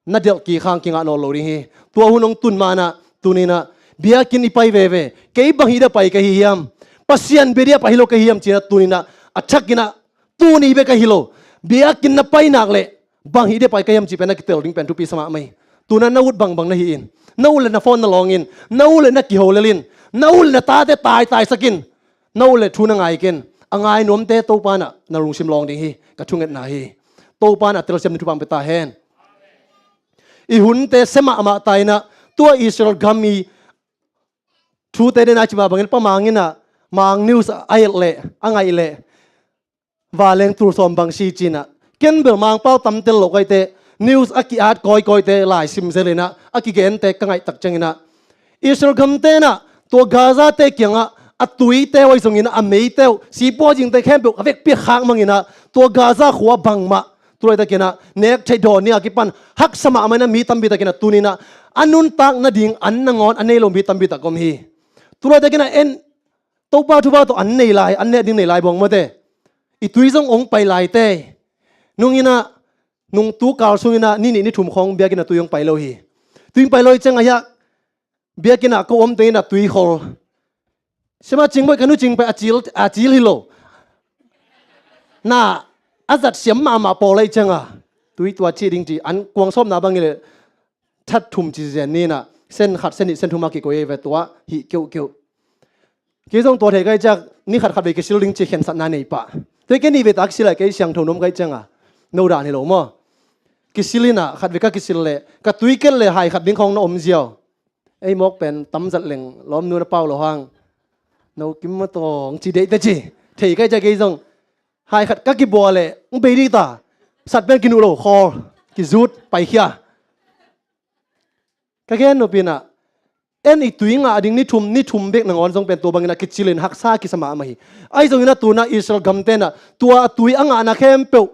na delh kik hang kingah nawn lo ding hi. Tua hun hong tun ma-in ah tuni-in ah biakinn i pai veve, kei bang hi dia pai ka hi hiam? Pasian bia dia pai hi lo ka hi hiam ci-in ah tuni-in ah a thakin ah, tuni bek ahi lo, biakinn na pai nak leh bang hi dia pai ka hiam cih pen na kitel ding pen thupi sa mahmah hi. Tu-in ah na ut bangbang na hi in, na ut leh na phone na lawng in, na ut leh na kiho lel in, na ut leh na tate taitaisak in, na ut leh thu na ngai kei in. A ngai nuamte Topa in ah na lungsim lawng ding hi, ka thungetna hi. Topa in ah telsiam ding thupha hong pia ta hen. I hunte sia mahmah ta in ah, tua Israel gam i thute den a ci mah bangin Pa Mang in ah, Mang News a et leh a ngaih leh, vanleng tul sawm bang si ci-in ah, ken bel Mangpau tam tel lo ka hi teh, news a ki-at kawikawite lai sim zel in ah, a kigente ka ngaih tak ciangin ah, Israel gamte in ah tua Gaza-te kiangah a tuite uh ahi zongin ah, a meite uh, sipuazingte khempeuh a vekpi a khak mang in ah, tua Gaza khua bangmah tu laitakin ah nek theih dawn ni a kipan haksa mahmah in ah, mi tampi takin ah tuni-in ah a nuntak nading an nangawn a nei lo mi tampi tak om hi. Tu laitakin ah en Topa thupha tawh an nei lai, an nek ding nei lai bang maw te. I tui zong hong pai lai te. Nung in ah, nung tu kal sung in ah ni nih ni thum khawng biakinn ah tui hong pai lo hi. Tui hong pai lo hi ciangah hiah biakinn ah ko om teng in ah tui khol. Sia Ma Cing Bawi, ka nu Cing Bawi a cil, a cil hi lo. Na a zat siam mahmah pawl ahih ciangah tui tua cih ding ci, an kuang sawmna bang hi leh that thum ci zen ni in ah, sen khat, sen nih, sen thum a kikoih hi ve, tua hih keuhkeuh. Kei zong tua thei ka hih ciang ni khat khat vei kisil ding ci khensatna nei pah. Tua hi kei nih vei tak kisil a, kei siangtho nuam ka hih ciangah, no dan hi lo maw. Kisil in ah khat vei ka kisil leh ka tui ken leh hai khat ding khawng na om ziau. Ei mawk pen tam zat leng lawmnu na pau lo hang, no kim ma tawng ci deih teh ci. Thei ka hih ciang kei zong hai khat ka kibua leh hong bei ding ta. Sat pen kinuh lo, khawl, kizut, paikhia. Ka gen nop in ah, en i tui ngah ding ni thum, ni thum bek nangawn zong pen tua bangin ah kicil in haksa kisa mahmah hi. Ahi zongin ah tu-in ah Israel gamte in ah tua a tui a ngahna khempeuh,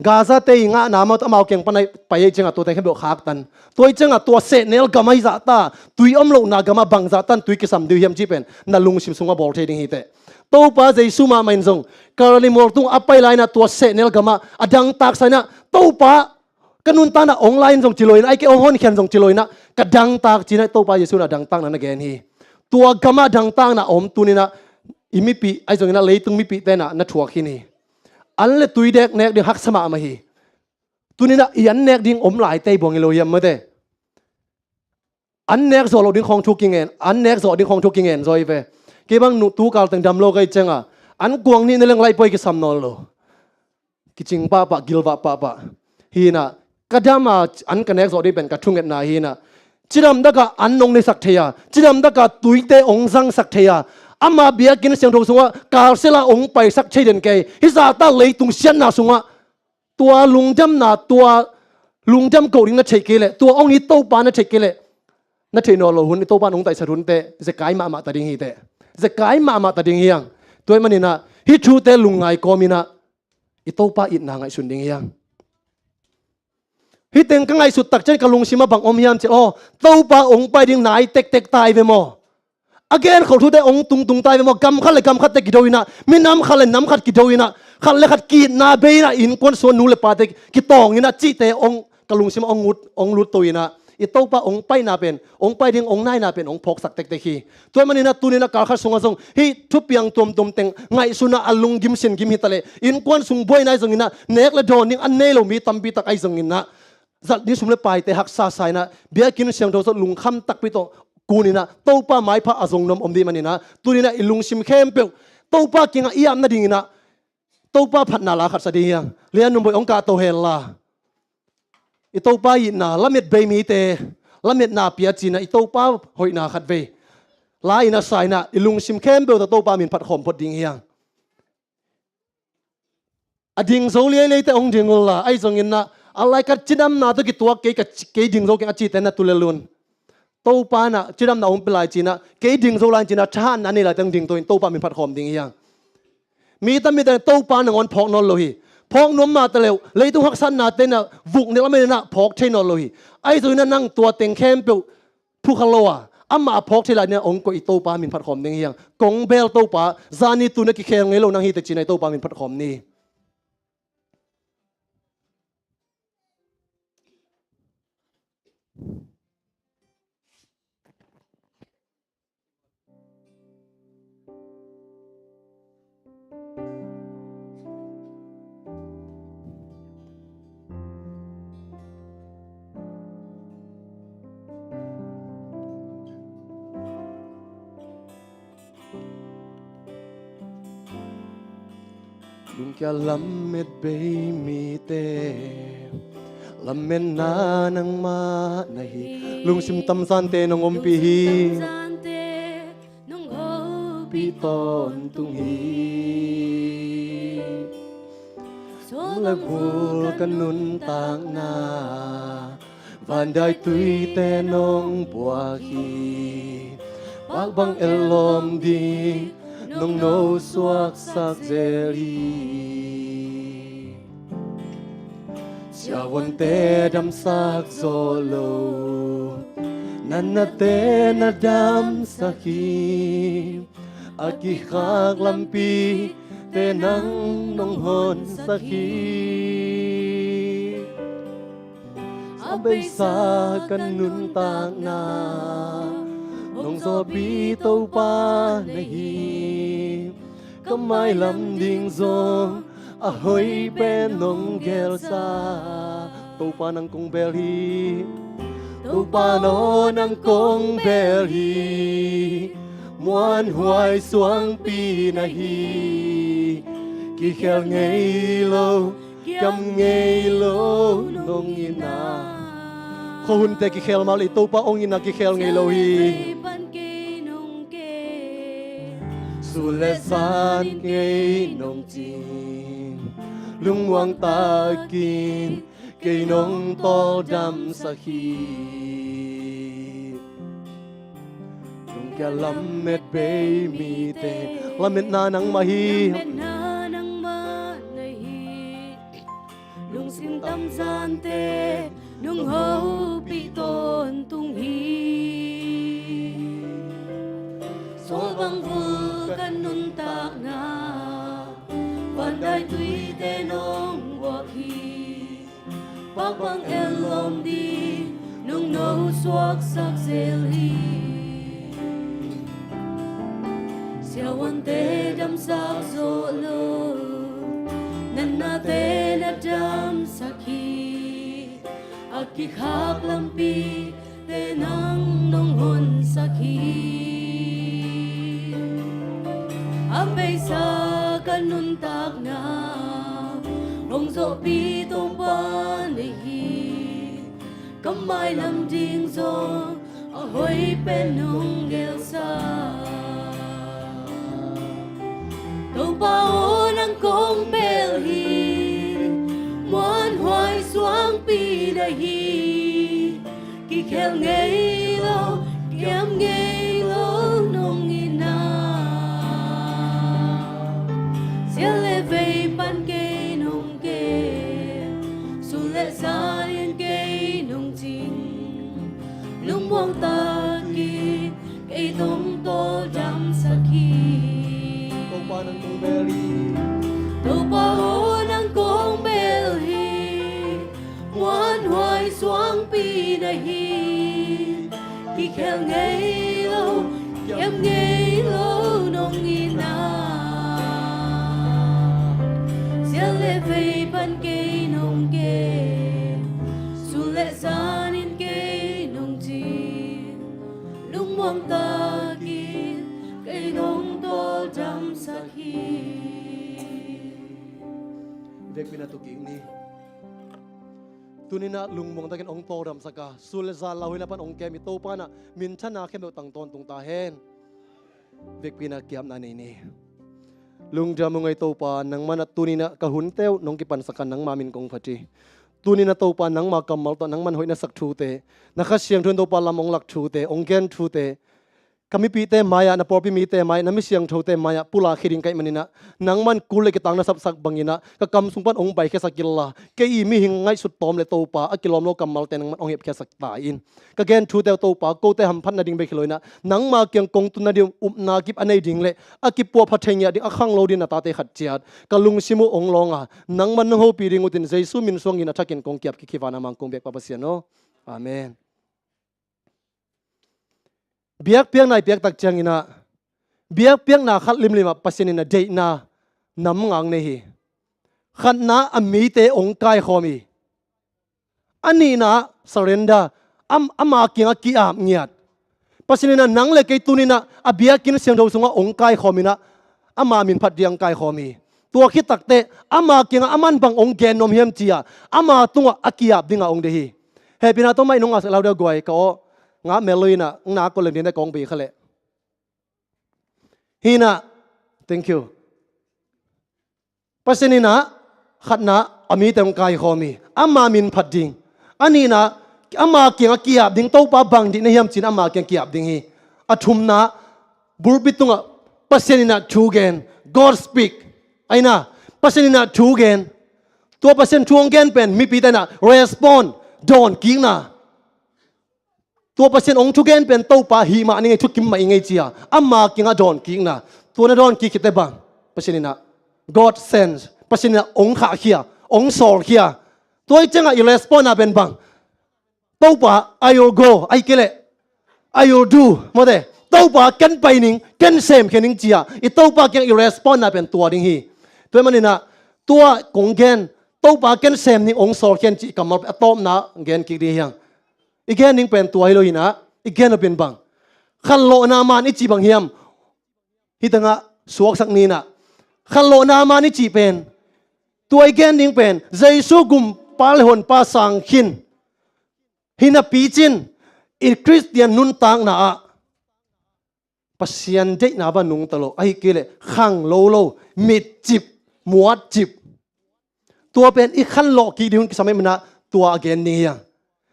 Gaza-te i ngahna amau, amau kiang pan a pai ahih ciangah tuate khempeuh khaktan. Tua ahih ciangah tua sehnel gam ahi zahta, tui om lohna gamah bang zahtan tui kisam ding uh hiam cih pen na lungsim sungah bawl thei ding hi teh. Topa Jesu mahmah in zong Kalvari mual tungah a pai lai-in ah tua sehnel gamah a dangtaksa in ah, Topa, ka nuntakna hong la in zong ci lo in ah, ahih kei leh hong honkhian zong ci lo in ah, ka dangtak ci-in ah Topa Jesu in ah dangtakna na gen hi. Tua gamah dangtakna a om tuni-in ah i mipih, ahi zongin ah leitung mipihte in ah na thuak khin hi. An le tui dek nek ding haksa mahmah hi. Tuninah i an nek ding om lai tei buang hi lo hiam mate. An nek zawh lo ding khawng thu kingen, an nek zawh ding khawng thu kingen zaw hi ve. Kei bang nu tu kal teng dam lo kei cianga an kuang nih na leng laih poi kisam nawn lo. Kicing pahpah, gilvah pahpah. Hinah ka dam a an ka nek zawh ding pen ka thungetna hinah cidam dakah an nong neisak thei a, cidam dakah tuite ong zangsak thei a, ama biakinn siangtho sungah kalsela ong paisak thei den kei. Hi zahta leitung siatna sungah tua lungdamna, tua lungdam koh ding na theih kei leh, tua ong i Topa na theih kei leh, na theih nawn lo hun i Topa nong taisat hunte zekai mahmah ta ding hi teh. Zekai mahmah ta ding hiang. Tua ahih maninah hih thute lungngai kawminah i Topa itna ngaihsun ding hiang. Hih teng ka ngaihsut tak ciang ka lungsim a bang om hiam cih leh, aw, Topa ong pai ding nai tektek ta hi ve maw? A gen khol thute ong tungtung ta hi ve maw? Gam khat le gam khatte kido inah, minam khat le nam khat kido inah, khat le khat ki-itna bei inah, innkuan sungah nu le pate kitawng inah cihte ong ka lungsim a ong lut, ong lut to inah i Topa ong paina pen, ong pai ding ong naina pen ong phawksak tektek hi. Tua ahih maninah tuninah kal khat sungah zong hih thupiang tuamtuam teng ngaihsunah a lunggim singim hi taleh, innkuan sung buaina ahi zonginah nek le dawn ding an nei lo mi tampi tak ahi zonginah zat ding sum le paite haksa sa inah biakinn siangtho sungah lungkham takpi tawh kuninah Topa maipha a zong nuam om ding maninah tuninah i lungsim khempeuh Topa kiangah i ap nadinginah Topa phatna la khat sa ding hiang. Lian nunboi ong kahto hen la. I Topa itna lamet bei mite lametna pia cinah i Topa hoihna khat vei la inah sa inah i lungsim khempeuh tawh Topa min phat khawm phot ding hiang. A ding zo liaileite ong ding unla, ahi zonginah a laikat cidamna tawh kituak kei, ka ci-, kei ding zo keng a cite na tulel un. Topa inah cidamna ong pia lai cinah, kei ding zo lai cinah, thahatna nei laite ong ding to in Topa min phat khawm ding hiang. Mi tamite Topa nangawn phawk nawn lo hi. Phawk nuam mah taleuh, leitung haksatnate inah vuk nih lamet inah phawk thei nawn lo hi. Ahi zonginah nang tua teng khempeuh phukha lo a, amah a phawk thei lai inah ong koih i Topa min phat khawm ding hiang. Kong bel Topa, zani tuna kikhel ngei lo nang hi teh cinah i Topa min phat khawm ni. Lungkia lamet bei mite, lametna nangmah na hi. Lungsim tamzante nong ompih hi. Nong hopih tawntung hi. Suang le vul ka nuntakna, vandai tuite nong buak hi. Pak bang ellawm ding nong no suaksak zel hi. Siavuante damsak zawh lo, natnate na damsak hi. A kikhak lampite nang nong honsak hi. A beisa ka nuntakna nong zawhpih Topa na hi. Ka mailam ding zong a hoih pen nong gelsa. Topa nang kong bel hi. Topa naw nang kong bel hi. Muanhuai suangpi na hi. Kikhel ngei lo, kiam ngei lo nong itna. Khuahunte kikhel mah le Topa ong itna kikhel ngei lo hi. Sun le zan ngei nong cin, lungmuang takin kei nong tawldamsak hi. Lungkia lamet bei mite, lametna nangmah hi. Lametna nangmah na hi. Lungsim tamzante nong hopih tawntung hi. Sual bang vul ka nuntakna, vandai tuite nong buak hi. Pak bang ellawm ding nong no suaksak zel hi. Siavuante damsak zawh lo, nan Khak lampite nang nong honsak hi. A beisa ka nuntakna hong zawhpi Topa na hi. Ka mailam ding zong a hoih pen nong gelsa. Topa aw, nang kong bel hi, muanhuai suangpi na hi. Kikhel ngei lo, kiam ngei lo nong itna. Sial le vei pan kei nong kem, sun le zan in kei nong cing. Lungmuang takin kei nong tawldamsak hi. Topa nang kong bel hi. Topa aw, nang kong bel hi, muanhuai suangpi na hi. Kikhel ngei lo, kiam ngei lo nong itna. Sial le vei pan kei nong kem, sun le zan in kei nong cing. Lungmuang takin kei nong tawldamsak hi. Vekpi-in a tu kik ni. Tuni-in ah lungmuang takin hong tawldamsak a, sun le zan lauhuaina pan hong kem i Topa in ah minthanna khempeuh tang tawntung ta hen. Vekpi-in ah ki-apna nei ni. Lungdam ung ei Topa, nangman ah tuni-in ah ka hunte uh nong kipansak a, nangma min kong phat hi. Tuni-in ah Topa, nangma kammal tawh nangman hoih na sak thute, na Kha Siangtho in Topa lam hong lak thute, hong gen thute, ka mipite mai-ah, na pawlpi mite mai-ah, na mi siangthote mai-ah pulak khia ding ka hih manin ah, nangman kul le kitaak na sapsak bangin ah ka kam sung pan hong baikhiasak inla, kei i mihing ngaihsut tawm le Topa a kilawm lo kammalte nangman hong hepkhiasak ta in. Ka gen thute uh Topa, kote hamphatna ding bek hi lo-in ah, nangma kiang kong tunna ding upna kip a nei ding le a kipuahpha thei ngiat ding a khanglo ding na tate khat ciat ka lungsim uh hong lawng a, nangman nong hopih ding utin Jesu min suangin a thakin kong ki-ap kik hi. Van a mang kong biakpa Pasian aw. Amen. Biakpiakna i piak tak ciangin ah, biakpiakna khat limlim ah Pasian in a deihna nam nga nei hi. Khatna, a mite hong kaikhawm hi. A nihna, surrender, am-, ama kiangah ki-ap ngiat. Pasian in ah nang le kei tuni-in ah a biakinn siangtho sungah hong kaikhawm in ah, ama min phat ding hong kaikhawm hi. Tua khit takteh ama kiangah aman bang hong gen nuam hiam ci-a, ama tungah a ki-ap dingah hong deih hi. Hehpihna tawh mic nong ngahsak lau deuh guai, ka aw. Ngah mel lo-in ah, na kol leng ding teh kong bei kha leh. Hi-in ah, thank you. Pasian in ah, khatna, a mite hong kaikhawm hi. Ama min phat ding. A nihna, ama kiangah ki-ap ding, Topa bang deih na hiam ci-in ama kiangah ki-ap ding hi. A thumna, pulpit tungah Pasian in ah thu gen, God speak. Ahi na, Pasian in ah thu gen. Tua Pasian thu hong gen pen mipite in ah respond, dawnkikna. Tua Pasian hong thugen pen Topa hih mah ni ngei, thukim mah i ngei ci-a, ama kiangah dawnkikna. Tua na dawnkik khit teh bang, Pasian in ah, God sends, Pasian in ah hong khahkhia, hong sawlkhia. Tua i ciangah i respond-na pen bang, Topa, I will go, ahih kei leh, I will do, maw te. Topa, ken pai ning, ken semkhia ning ci-a i Topa kiang i respond-na pen tua ding hi. Tua ahih manin ah, tua kong gen, Topa, ken sem ning, hong sawlkhia in cih kammal pen a tawpna gen kik ding hi hang. I gen ding pen tua hi lo-in ah, i gen nop pen bang, khanlawhna man i cih bang hiam? Hih tengah suaksak ni-in ah, khanlawhna man i cih pen, tua i gen ding pen Jesu gumpa le honpa sang khin hi napi cin, i Khristian nuntakna ah Pasian deihna bang nungta lo, ahih kei leh khanglo lo, mitcip, muatcip. Tua pen i khanlawh kik ding hun kisam ahih manin ah tua a gen ding hi hang.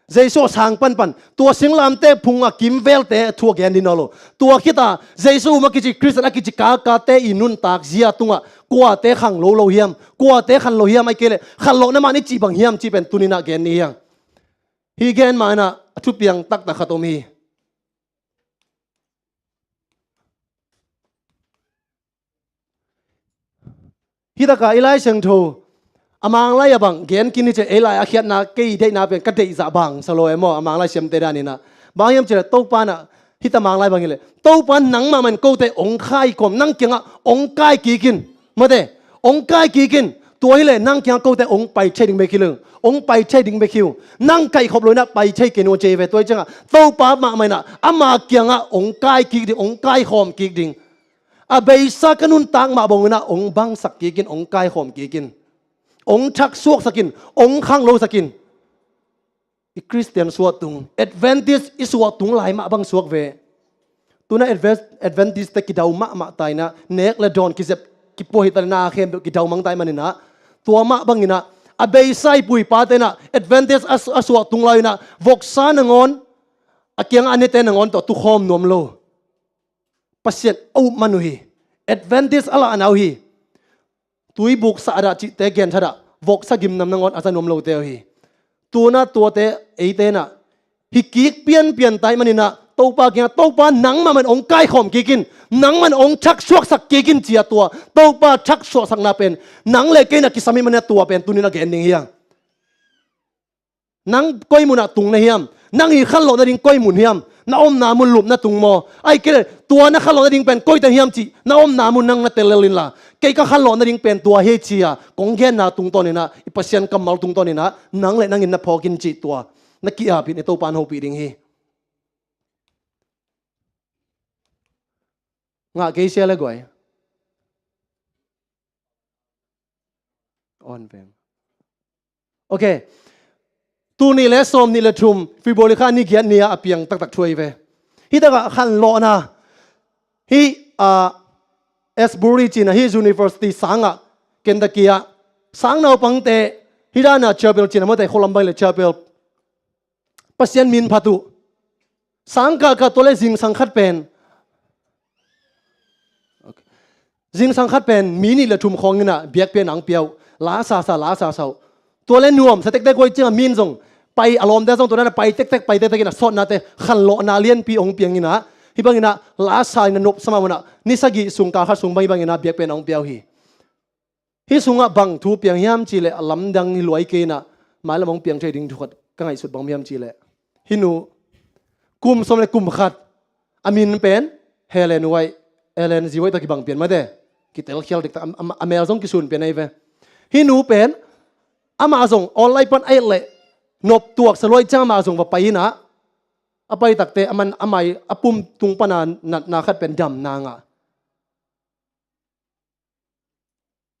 Jesu a sang panpan tua singlamteh phungah kimvelte thu a gen ding nawn lo. Tua khit a Jesu um a kici, Khristian a kici kakate i nuntak zia tungah kuate khanglo lo hiam, kuate khanlo hiam, ahih kei leh khanlawhna man i cih bang hiam cih pen tuni-in ah gen ding hi hang. Hih gen ma-in ah a thupiang taktak khat om hi. Hih takah i Lai Siangtho a Manglai a bang gen kik ni ci-a, ei lai a khiatna kei deihna pen ka deih zah bang sa lo e maw, a Manglai siamte danin ah. Bang hiam cih leh Topa in ah hih ta Manglai bang hi leh, Topa in nangmah mah in kote hong kaikhawm, nang kiangah hong kai kik in, maw te, hong kai kik in. Tua hileh nang kiangah kote hong pai thei ding bek hi lo. Hong pai thei ding bek hi uh. Nang kaihkhop lo inah pai thei kei nung a ci hi ve. Tua hi ciangah Topa mahmah inah ama kiangah hong kai kik ding, hong kaikhawm kik ding. A beisa ka nuntak mah bang inah hong bangsak kik in, hong kaikhawm kik in. Hong thaksuaksak in, hong khanglosak in. I Khristian suahtung, Adventist i suahtung lai mah bang suak ve. Tuna Advent-, Adventist te kidau mahmah ta inah, nek le dawn kizep, kipua hi ta le na khempeuh kidau mang ta hi maninah, tua mah bang inah, a beisa i pu i pate inah, Adventist a, a suahtung lai inah, voksa nangawn, a kiangah a nete nangawn tawh tukhawm nuam lo. Pasian a up man uh hi. Adventist a lahna uh hi. Tuibuk sah a dah cihte genthadah, voksa gimnam nangawn a za nuam lote uh hi. Tuna tuate eite inah hi kik pianpian ta hi maninah, Topa kiangah, Topa nangmah man hong kaikhawm kik in, nangmah man hong thaksuaksak kik in ci-a tua Topa thaksuaksakna pen nang le kei inah kisam hi maninah tua pen tuninah gen ding hi hang. Nang koi munah tung na hiam? Nang i khanlawh nading koi mun hiam? Na omna mun lupna tung maw? Ahih kei leh tua na khanlawh nading pen koite hiam cih na omna mun nang na tel lel inla, kei ka khanlawh nading pen tua hi ci-a kong genna tungtawn inah, i Pasian kammal tungtawn inah nang le nang in na phawk in cih tua na ki-ap in i Topa in hopih ding hi. Ngah kei sia le guai. On veng. Ok. Tul nih le sawm nih le thum, February kha ni giat ni-a a piang taktak thu ahi ve. Hi takah khanlawhna. Hi, ah, Asbury cihna, hi university sangah, Kentucky ah sang naupangte, hi dana chapel cihna mawte, Columbine le chapel. Pasian min phat uh. Sangkah kah tua le zingsang khat pen. Ok. Zingsang khat pen mi nih le thum khawng inah biakpiakna hong pia uh. La sasa, la sasa uh. Tua le nuamsa tektek uh ahih ciangah mi in zong pai, a lawmte zong tua dana pai tektek, pai tektek inah sawtnate khanlawhna lianpi hong piang inah. Hih bang inah la sa inah nopsa mah munah ni sagih sung, kal khat sung bang hih bang inah biakpiakna hong pia uh hi. Hih sungah bang thu piang hiam cihleh a lamdang hi luai kei inah, mailam hong piang thei ding thu khat ka ngaihsut bang hiam cihleh, hih nu kum sawm le kum khat, a min pen Helen White, Helen G. White tawh kibang pian mate, kitelkhial diktak, a, a, a mel zong kisun pian ahi ve. Hih nu pen amah zong online pan a et leh nop tuaksa luai ciang amah zong va pai inah, a pai takte a man, a mai, a pum tung pana natna khat pen damna ngah.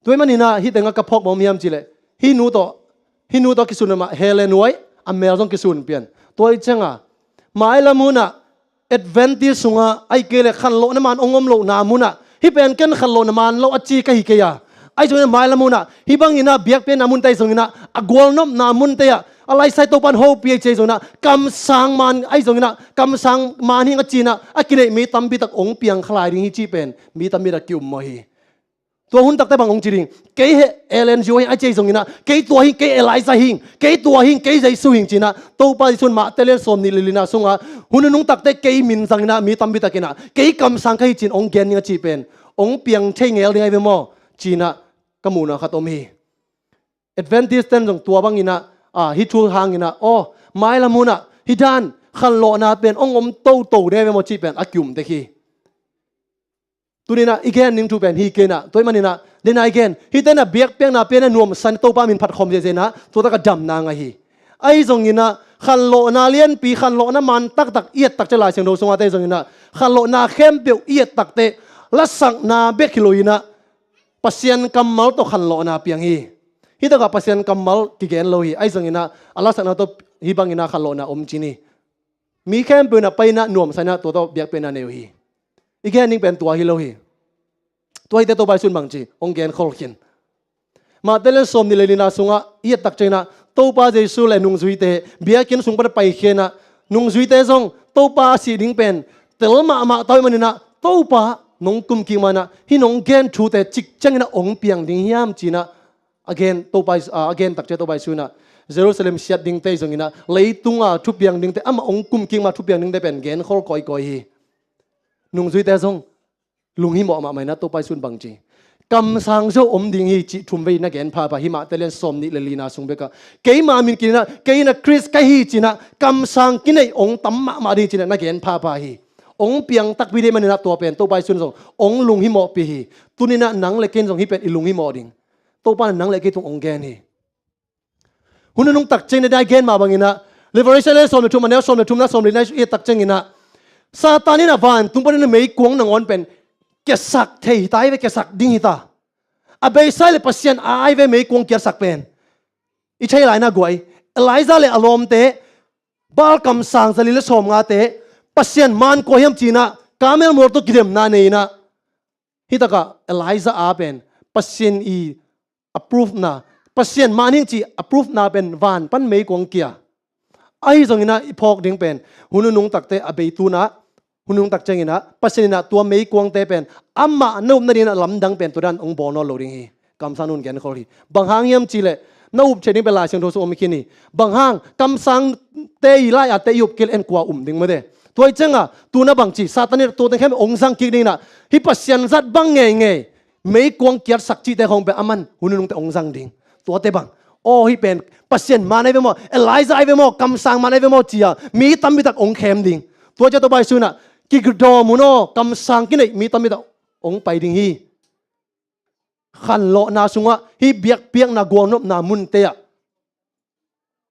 Tua ahih maninah hih tengah ka phawk bang hiam cihleh, hih nu tawh, hih nu tawh kisun amah Helen White, a mel zong kisun pian. Tua ahih ciangah mailam munah Adventist sungah ahih kei leh khanlawhna maan hong om lohna munah, hih pen ken khanlawhna maan lo a ci ka hi kei a. Ahi zongin mailam munah hih bang inah biakpiakna munte ahi zongin ah, a gualnopna munte ah, a laisai Topa in hopih ahi ci ahi zongin ah, kamsang maan ahi zongin ah, kamsang maan hing a ci inah a kineih mi tampi tak hong piang kha lai ding hi cih pen mi tampi tak ki-um mawh hi. Tua hun takte bang hong ci ding? Kei he Ellen G. White hi a ci ahi zongin ah, kei tua hing, kei Elijah hing, kei tua hing, kei Jesu hing ci inah, Topa Jesu in Matthai lian sawm nih le lina sungah, hun nunung takte kei min zang inah mi tampi tak inah kei kamsang ka hi ci-in hong gen ding a cih pen hong piang thei ngel ding ahi ve maw ci inah ka muhna khat om hi. Adventist ten zong tua bang inah, ah, hih thu hang inah, aw, mailam munah hih dan khanlawhna pen hong om toto ding ahi ve maw cih pen a ki-um tek hi. Tuni inah i gen ding thu pen hi kei inah, tua ahih manin ah, dena i gen, hihte inah biakpiakna pen a nuamsa in Topa min phat khawm ziahziah inah, tua tak a damna ngah hi. Ahi zongin ah, khanlawhna lianpi, khanlawhna maan taktak i et takte, Lai Siangtho sungah te zongin ah, khanlawhna khempeuh i et takte, lasakna bek hi lo inah, Pasian kammal tawh khanlawhna piang hi. Hih takah Pasian kammal kigen lo hi. Ahi zongin ah, a lasakna tawh hih bangin ah khanlawhna om cin hi. Mi khempeuh inah pai inah nuamsa inah tua tawh biakpiakna nei uh hi. I gen ding pen tua hi lo hi. Tua hite Topa Jesu in bangci hong genkhol khin? Matthai lian sawm nih le lina sungah i et tak ciangin ah, Topa Jesu le nungzuite biakinn sung pan a paikhia inah, nungzuite zong Topa a sih ding pen tel mahmah ta uh ahih manin ah, Topa, nong kum kik ma inah hih nong gen thute cik ciangin ah hong piang ding hiam ci inah a gen, Topa Jesu, a, a gen tak ciang Topa Jesu inah Jerusalem siat dingte zongin ah, leitunga thupiang dingte, amah hong kum kik ma thupiang dingte pen genkhol kawikawi hi. Nungzuite zong lunghimawh mahmah inah Topa Jesu in bangci, kamsang zo om ding hi cih thumvei na gen phapha hi. Matthai lian sawm nih le lina sung bekah, keima min kik inah, kei inah Khrist ka hi ci inah kamsang kineih hong tam mahmah ding ci inah na gen phapha hi. Hong piang takpi ding ahih manin ah tua pen Topa Jesu in zong hong lunghimawhpih hi. Tuni inah nang le ken zong hih pen i lunghimawh ding. Topa in nang le kei tung hong gen hi. Hun nunung tak ciangin a gen mah bangin ah, Revelation a lian sawm le thum, a neu sawm le thumna, sawm le lina i et tak ciangin ah, Satan in a vantung panin a meikuang nangawn pen kiatsak thei hi ta, ai ve, kiatsak ding hi ta. A beisa le Pasian a ai ve meikuang kiatsak pen. I thei lai na guai, Elijah le a lawmte, Baal kamsang zali le sawmngate, Pasian man kua hiam ci-in ah, Carmel mual tawh kidemna nei-in ah, hi takah Elijah a pen Pasian i approve na, Pasian man hi ing ci approve na pen van pan meikuang kia. Ahi zongin ah i phawk ding pen, hun nunung takte a bei tu-in ah, hun nunung tak ciangin ah Pasian in ah tua meikuangte pen amah na upna dingin ah lamdang pen tua dan hong bawl nawn lo ding hi. Kamsang nun genkhol hi. Bang hang hiam cih leh, na up theih ding pen Lai Siangtho sung om khin hi. Bang hang, kamsangte i lai-atte i up kei leh en kua um ding mate. Tua hi ciangah, tu-in ah bang ci, Satan in tua teng khempeuh hong zang kik dingin ah, hih Pasian zat bang ngeingei meikuang kiatsak cihte khawng pen aman hun nunung teh hong zang ding. Tuate bang, aw, hih pen Pasian man ahi ve maw, Elijah ahi ve maw, kamsang man ahi ve maw ci-a mi tampi tak hong khem ding. Tua ciang Topa Jesu in ah, kidawm un aw, kamsang kineih mi tampi tak hong pai ding hi. Khanlawhna sungah, hih biakpiakna gualnopna munte ah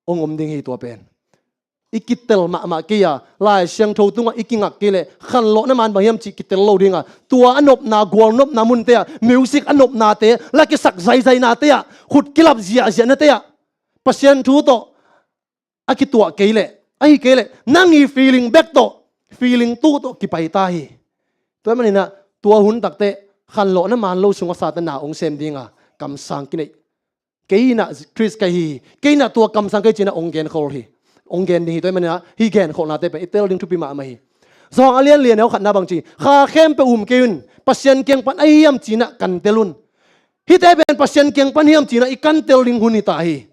hong om ding hi tua pen. I kitel mahmah kei a, Lai Siangtho tungah i kingak kei leh, khanlawhna man bang hiam cih kitel lo ding a, tua a nopna, gualnopna munte ah, music a nopnate, la kisak zaizainate ah, khut kilap ziahziahnate ah, Pasian thu tawh a kituah kei leh, ahi kei leh, nang i feeling bek tawh, feeling tu tawh kipai ta hi. Tua ahih manin ah, tua hun takteh, khanlawhna man lo sungah Satan na hong sem ding a, kamsang kineih. Kei in ah Khrist ka hi hi. Kei in ah tua kamsang ka hi ci-in ah hong genkhol hi. Hong gen ding hi, tua ahih manin ah hih genkholhnate pen i tel ding thupi mahmah hi. Johan a lian li, a neu khatna bang ci, kha khempeuh um kei un, Pasian kiang pan ahi hiam ci-in ah kan tel un. Hihte pen Pasian kiang pan hiam ci-in ah i kan tel ding hun hi ta hi.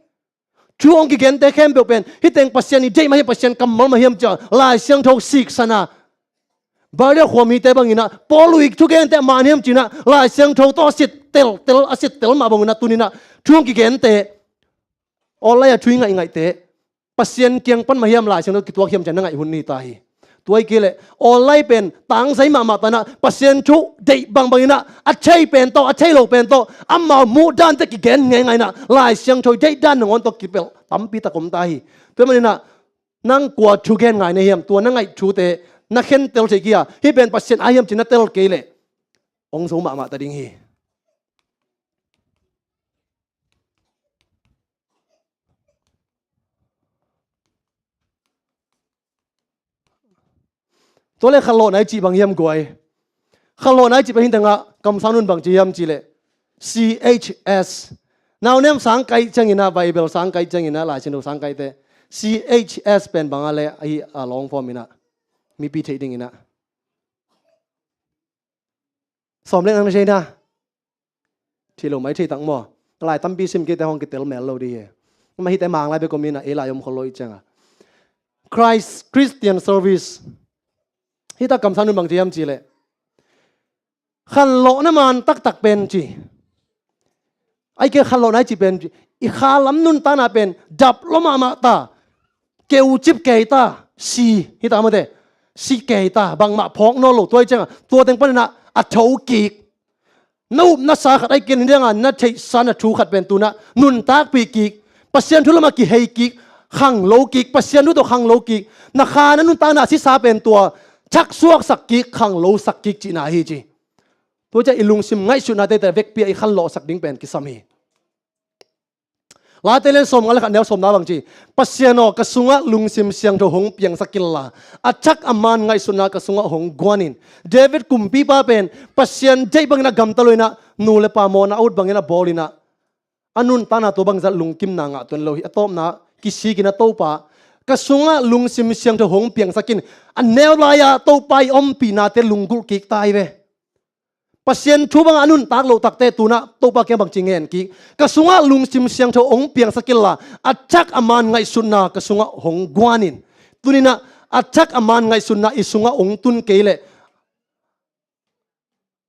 Thu hong kigente khempeuh pen hih teng Pasian i deih mah hiam, Pasian kammal mah hiam ci-a Lai Siangtho siksan a, Baibal khuam hite bangin ah, Paul i thugente a man hiam ci-in ah, Lai Siangtho tawh a sit tel, tel, a sit tel mah bangin ah, tuni-in ah thu hong kigente, online ah thu i ngaih ngaihte, Pasian kiang pan mah hiam, Lai Siangtho kituak hiam ci-a na ngaih hun hi ta hi. Tua hi kei leh, online pen tangzai mahmah ta-in ah, Pasian thu deih bangbangin ah, a thei pen tawh, a thei lo pen tawh, amau muh dante kigen ngeingai-in ah, Lai Siangtho deih dan nangawn tawh kipelh tampi tak om ta hi. Tua ahih manin ah, nang kua thugen ngai na hiam, tua na ngaih thute na khentel thei kei a, hih pen Pasian a hiam ci-in na tel kei leh, hong zo mahmah ta ding hi. Tua leh khanlawhna i cih bang hiam guai. Khanlawhna i cih pen hih tengah kamsang nun bang ci hiam cih leh, C H S. Naunam sang kaih ciangin ah, Baibal sang kaih ciangin ah, Lai Siangtho sang kaihte, C H S pen bang a leh, ahi a long form in ah, mipi theih dingin ah. Sawm le nga na thei na. Thei lo mai thei tak maw. Lai tampi sim kei teh hong kitel mel lo ding hi. Amah hihte Manglai bek om in ah, ei lai om khol lo i ciang a. Christ, Christian service. Hih tak kamsang nun bang ci hiam cih leh, khanlawhna man taktak pen ci. Ahi kei leh khanlawhna i cih pen ci, i kha lam nuntakna pen dap lua mahmah ta. Keucip kei ta, si, hih tak mate. Si kei ta, bangmah phawk nawn lo, tua hi ciang a, tua teng panin ah a tho kik. Na up na sa khat ahi kei leh, nidang a na theihsa na thu khat pen tu-in ah nuntakpih kik. Pasian thu lamah kihei kik, khanglo kik, Pasian thu tawh khanglo kik. Na kha na nuntakna sisa pen tua thaksuaksak kik, khanglosak kik cihna hi ci. Tua ciang i lungsim ngaihsutnate tawh vekpi-a i khanlawhsak ding pen kisam hi. Late lian sawmnga le khat, neu sawmna bang ci, Pasian aw, ka sungah lungsim siangtho hong piangsak inla, a thak a man ngaihsutna ka sungah hong guan in. David kumpipa pen Pasian deih bangin a gamta lo-in ah, nu le pa mawhna a ut bangin a bawl in ah, a nuntakna tua bangzah lungkimna ngah tuan lo hi. A tawpna, kisik in ah, Topa, ka sungah lungsim siangtho hong piangsak in. A neu lai-a Topa i ompihnate lunggulh kik ta hi ve. Pasian thu bangah a nuntak loh takteh tu-in ah Topa kiang bangci ngen kik. Ka sungah lungsim siangtho hong piangsak inla, a thak a man ngaihsutna ka sungah hong guan in. Tuni-in ah a thak a man ngaihsutna i sungah hong tun kei leh,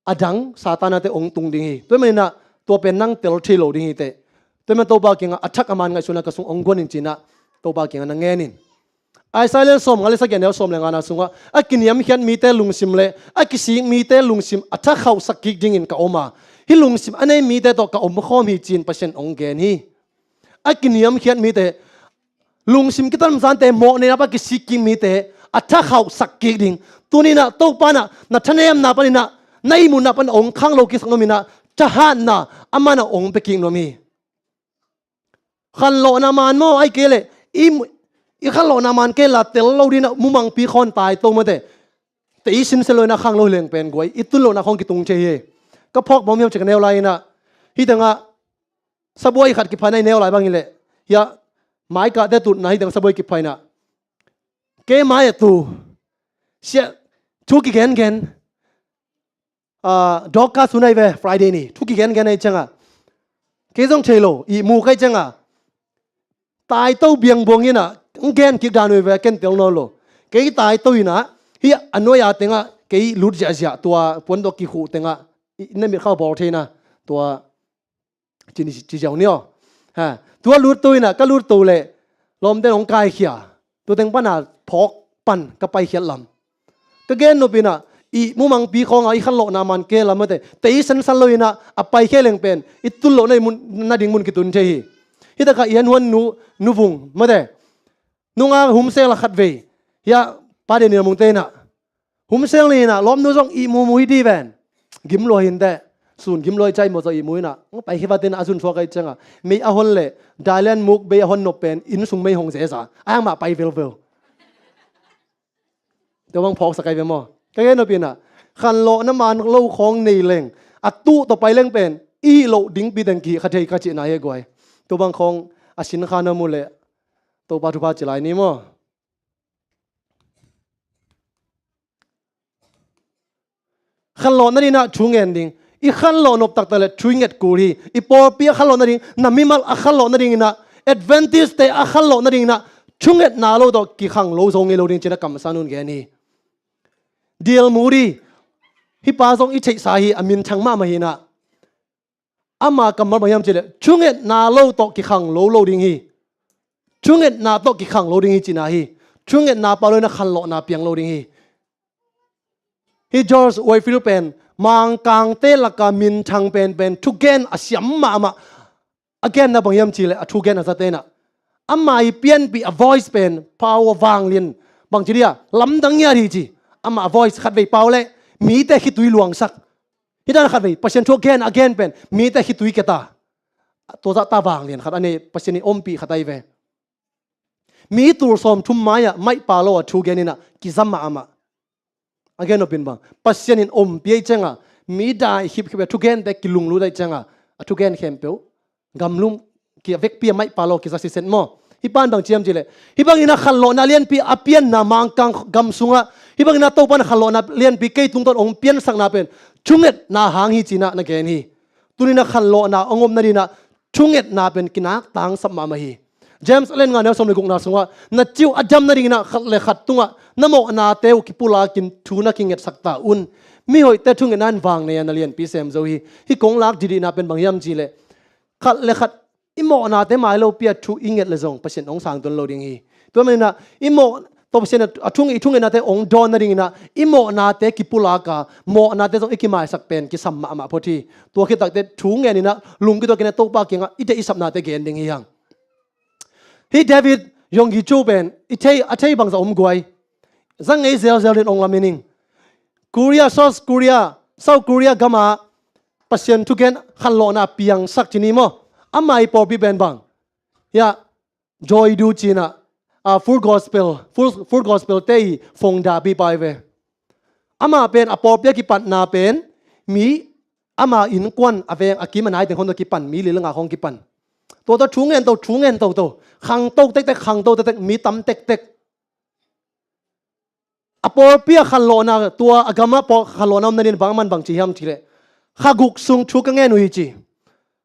a dang Satan-ate hong tung ding hi. Tua ahih manin ah tua pen nang tel thei lo ding hi teh. Tua ahih manin Topa kiangah a thak a man ngaihsutna ka sungah hong guan in ci-in ah Topa kiangah na ngen in. Isaiah lian sawmnga le sagih, a neu sawm le ngana sungah, a kiniamkhiat mite lungsim le a kisik mite lungsim a thakhauhsak kik dingin ka om a, hih lungsim a nei mite tawh ka omkhawm hi ci-in Pasian hong gen hi. A kiniamkhiat mite, lungsim kitamzante mawhneihna pan kisik kik mite a thakhauhsak kik ding. Tuni-in ah Topa in ah na thanemna panin ah, na ihmutna panin ah hong khanglo kiksak nuamin ah, thahatna aman ah hong pia kik nuam hi. Khanlawhna maan maw, ahih kei leh i, i khanlawhna maan kei la tel lo ding in ah mumangpi khawng taito mate. Tei sinsen lo-in ah khanglo hi leng pen guai, i tun lohna khawng kitung thei hi. Ka phawk bawm hiam cih ka neu lai-in ah, hih tengah sabuai khat kiphaina i neu lai bang hi leh, hiah maikahte tutna hih tengah sabuai kiphaina. Kei mai-ah tu sia, thu kigengen, ah, Dorcas hun ahi ve, Friday ni, thu kigengen ahih ciangah, kei zong thei lo, ihmu ka hih ciangah, taito biangbuang in ah, hong gen kik dan uh hi ve, ken tel nawn lo. Kei taito in ah, hih a nuai-a tengah kei lut ziahziah, tua puan tawh kikhuh tengah, i, na mit khauh bawl thei na, tua ci ni, ci ziau ni aw. Ha, tua lutto in ah, ka lutto leh lawmte'n hong kaikhia. Tua teng pan ah phawk pan ka paikhiat lam. Ka gen nop in ah, i mumangpi khawng ah i khanlawhna maan kei la mate, tei sansan lo-in ah a paikhia leng pen i tun lohna i mun, na ding mun kitun thei hi. Hih takah i hanuan nu, Nu Vung mate, nunga humsel a khatvei, hiah Pa Daniel Mungte in ah, humsel ni-in ah lawmnu zong ihmu mu hi di ven. Gim lua hi inteh. Sun gim lua hi ciang ihmu zong ihmu in ah, hong paikhia vat in ah, a zun suak ahih ciangah, mei a hon leh Dalian muk bei a hon nop pen inn sung mei hong zeza. Ahih hang mah pai velvel. Tua bang phawksak ahi ve maw. Ka gen nop in ah, khanlawhna maan lo khawng nei leng, a tuh tawh pai leng pen i hih loh dingpi teng kihih kha thei ka cihna hi guai. Tua bang khawng a sinkha na mu leh Topa thupha ci lai ni maw. Khanlawhna ding in ah thu ngen ding. I khanlawh nop taktak leh thu i nget kul hi. I pawlpi a khanlawhna ding, na mimal a khanlawhna ding in ah, Adventist-te a khanlawhna ding in ah, thungetna lo tawh kikhanglo zo ngei lo ding ci-in ah kamsang nu'n gen hi. D L Moody, hih pa zong i theihsa hi, a minthang mahmah hi in ah. Ama kammal bang hiam cih leh, thungetna lo tawh kikhanglo lo ding hi. Thungetna tawh kikhanglo ding hi cihna hi. Thungetna pau lo-in ah khanlawhna piang lo ding hi. Hih George Whitefield pen Mangkangte lakah minthang penpen, thugen a siam mahmah. A genna bang hiam cih leh, a thugen a zate in ah, ama i pianpih a voice pen pau a vanglian, bangci dia, lamdang ngiat hi ci. Ama a voice khatvei pau leh mite khitui luangsak. Hih dan khatvei Pasian thu a gen, a gen pen mite khitui kiat a, tua zahta vanglian khat a nei, Pasian in ompih khat ahi ve. Mi tul sawmthum mai-ah maihpa lo a thugen in ah kiza mahmah. A gen nop in bang, Pasian in ompih ahih ciangah, mi dai khipkhip a thugente kilunglut ahih ciangah, a thugen khempeuh gamlum, ki a vekpi a maihpa lo kiza siset maw. Hih pa'n bang ci hiam cih leh, hih bangin ah khanlawhna lianpi a pianna Mangkang gam sungah, hih bangin ah Topa'n khanlawhna lianpi kei tungtawn hong piansakna pen thungetna hang hi ci-in ah na gen hi. Tuni-in ah khanlawhna hong omna ding in ah thungetna pen kinaktang sap mahmah hi. James a lian nga, neu sawm leh gukna sungah, na ciu a dam nading in ah khat leh khat tungah na mawhnate uh kipulakin thu na kingetsak ta un. Mihoihte thungetna in vangnei a na lianpi sem zo hi. Hih kong lak dihdihna pen bang hiam cih leh, khat leh khat i mawhnate mai lopi a thu i nget leh zong Pasian hong sangtuan lo ding hi. Tua manin ah i mawh, tua Pasian a, a thung, i thungetnate hong dawn nading in ah i mawhnate kipulak a, mawhnate zong i kimaisak pen kisam mahmah phot hi. Tua khit takteh thu ngen in ah lungkituakin ah Topa kiangah i deih i sapnate gen ding hi hang. Hih David Yonggi Cho pen i thei, a thei bangzah om guai. Za ngei zelzel ding in hong lamen ing. Korea, South Korea, South Korea gam ah Pasian thugen khanlawhna piangsak ci ni maw. Ama i pawlpi pen bang, hiah Joy Do ci-in ah, a, Full Gospel, Full, Full Gospel-te i founder-pi pa hi ve. Amah pen a pawlpi a kipatna pen mi, ama innkuan a veng a kim a nai teng khawng tawh kipan, mi li le nga khawng kipan. Tua tawh thu ngen to, thu ngen toto, khangto tektek, khangto tektek, mi tam tektek. A pawlpi a khanlawhna, tua a gam ah pawl khanlawhna om nading in bang, aman bang ci hiam cih leh, kha guk sung thu ka ngen uh hi ci.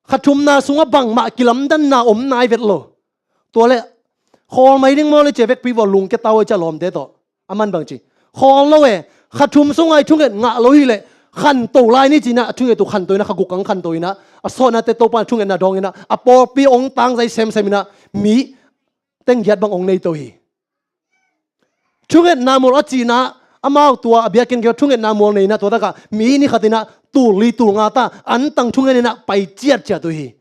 Kha thumna sungah bangmah kilamdanna om nai vet lo. Tua leh khawl mai ding maw leh ci a vekpi vua lungkia ta uh hi ci a lawmte tawh. Aman bang ci, khawl lo e, kha thum sungah i thunget ngah lo hi leh khanto lai ni ci-in ah, a thunget uh khanto in ah, kha guk hong khanto in ah, a sawtnate Topa in ah thungetna dawng in ah, a pawlpi hong tangzai semsem in ah, mi teng giat bang hong nei to hi. Thungetna mual a cihna, amau tua a biakinn kiang thungetna mual nei in ah, tua takah mi ni khat in ah tul li tul nga ta, antang thungen in ah pai ciatciat uh hi.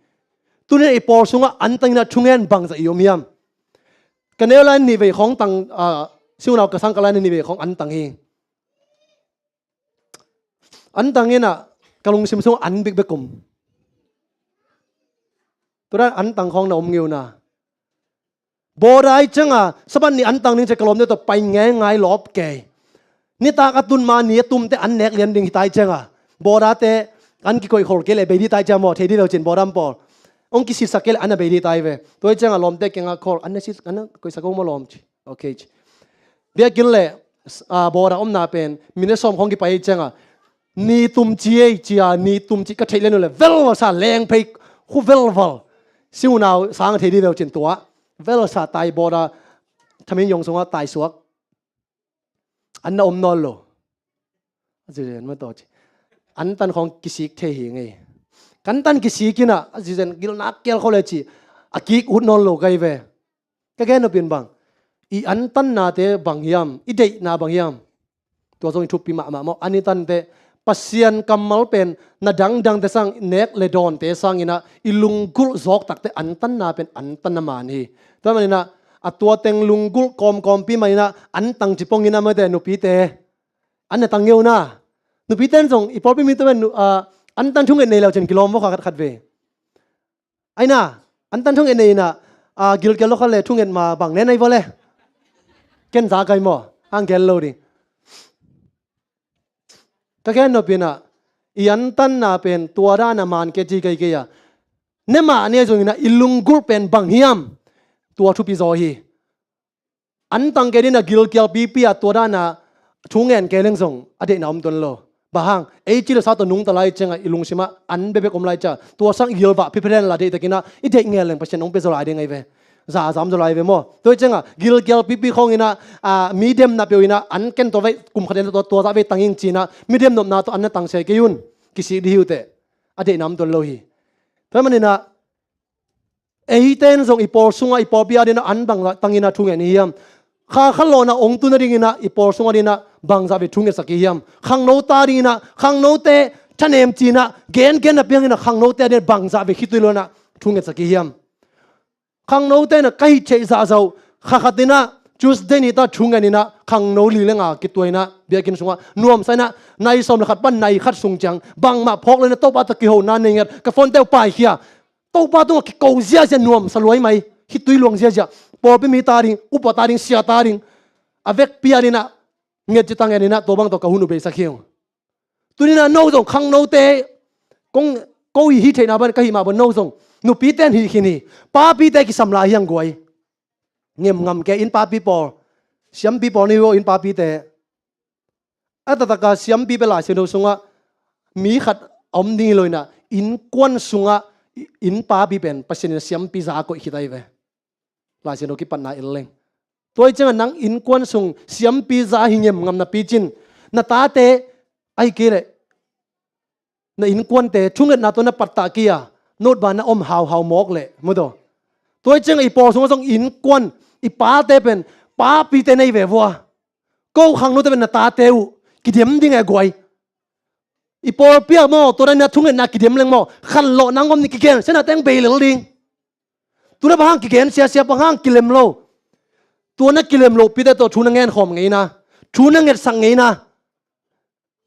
Tuni in i pawl sungah antang in ah thungen bangzah i om hiam? Ka neu lai-in nih vei khawng tang, ah, si unau ka sang ka lai-in nih vei khawng antang hi. Antang in ah ka lungsim sungah an bikbek om. Tua dan antang khawng na om ngei uh na. Border ah i ciangah Sabbath ni antang ding ci-a ka lawmte tawh pai ngeingai lawp kei. Nitak a tun ma ni a tumte an nek lian ding hi ta i ciangah border-te an kikoih khol kei leh bei dih ta i ciangah maw, thei dih lo cin border-a pawl. Hong kisitsak kei leh an a bei dih ta hi ve. Tua i ciangah lawmte kiangah call, an na sit, an na koihsak uh maw lawm ci. Ok ci. Biakinn le, ah, border omna pen minute sawm khawng kipai i ciangah ni tum ci ei ci-a, ni tum ci ka theih lian uh leh velval sa, lengphei khu velval. Si unau sang a thei dih lo cin tua velval sa tai border thamin yong sungah taisuak. An na om nawn lo. A zizen ma tawh ci. Antan khawng kisik thei hi ngei. Ka antan kisik in ah a zizen gilnak kial khawh le ci. A kik ut nawn lo ka hi ve. Ka gen nop in bang, i antannate bang hiam, i deihna bang hiam? Tua zong i thupi mahmah maw. An i tante, Pasian kammal pen na dangdangte sang, nek le dawnte sangin ah i lunggulh zawk takte antanna pen antanna man hi. Tua manin ah a tua teng lunggulh kawmkawmpi manin ah antang ci pongin ah mawte nupite an na tang ngeu na. Nupite in zong i pawlpi mite pen nu-, ah, antang thunget nei lo cin kilawm vawkha khatkhat ve. Aina, antan thunget nei inah, a, gilkial lo kha le thunget ma bang nen ai vua le. Ken za kai maw, hang gel lo ding. Ka gen nop inah, i antanna pen tua dana man ke ci kai kei a. Ne mah ni a zong inah, i lunggulh pen bang hiam, tua thupi zaw hi. Antang kei dina gilkial pipi a tua dana thu ngen kei leng zong a deihna om tuan lo. Bang hang, ei ci le sa tawh nungta lai ciangah i lungsimah an bebek om lai cia. Tua sang i gilvah phiphiren la deihtakinah i deih ngen leng Pasian hong pia zaw lai ding ahi ve. Za a zam zaw lai ve maw. Tua ciangah gilkial pipi khawng inah, a, mi demna peuh inah an ken tua vei kum khat in tua, tua zah vei tang ing cinah mi dem nopna tawh an na tang sia kei un. Kisik dih hi uh teh. A deihna om tuan lo hi. Tua maninah eite in zong i pawl sungah, i pawlpi a dinah an bangzah tangin a thungen i hiam? Kha khanlawhna ong tun a dinginah i pawl sungah dinah bangzah vei thungetsak i hiam? Khangno ta dinginah, khangnote thanem cinah gengen a pianginah khangnote a dinah bangzah vei khitui luanah thungetsak i hiam? Khangnote inah ka hih theih zahzah uh kha khat inah Tuesday ni ta thungen inah khangno li le nga kituainah biakinn sungah nuamsa inah nai sawm le khat pan nai khat sung ciang bangmah phawk le inah Topa tawh kihona nei ngiat ka phone teuh paikhia. Topa tungah kiko ziazia nuamsa luai mai. Khitui luang ziazia. Pawlpi mi ta ding, upa ta ding, sia ta ding. A vekpi a dinah nget ci ta ngen inah tua bang tawh ka hun uh beisak hi ung. Tuninah no zong khangnote kong ko i hi theihna ban ka hih mah ban no zong nupite in hih khin hi. Papite kisam lai hiang guai. Ngem ngam ke inn papi pawl. Siampi pawl ni uh inn papite. A taktak a siampi pen Lai Siangtho sungah mi khat a om ding hi lo inah innkuan sungah inn papi pen Pasian in siampi za a koih khit ahi ve. Lai Siangtho kipatna el leng. Tua hi ciangah nang innkuan sung siampi za hi ngem ngam napi cin na tate ahi kei leh na innkuante thungetna tawh na pattah kei a notba na om hauhau mawk leh mu daw. Tua hi ciangah i pawl sungah zong innkuan i pate pen papite nei ve vua. Ko khangnote pen na tate uh kidem ding e guai. I pawlpi ah maw, tua dan inah thungetna kidem leng maw, khanlawhna ngom ni kigen siana teng bei lel ding. Tua na bang hang kigen siasia bang hang kilem lo. Tua na kilem lo pite tawh thu na ngen khawm ngeina, thu na ngetsak ngeina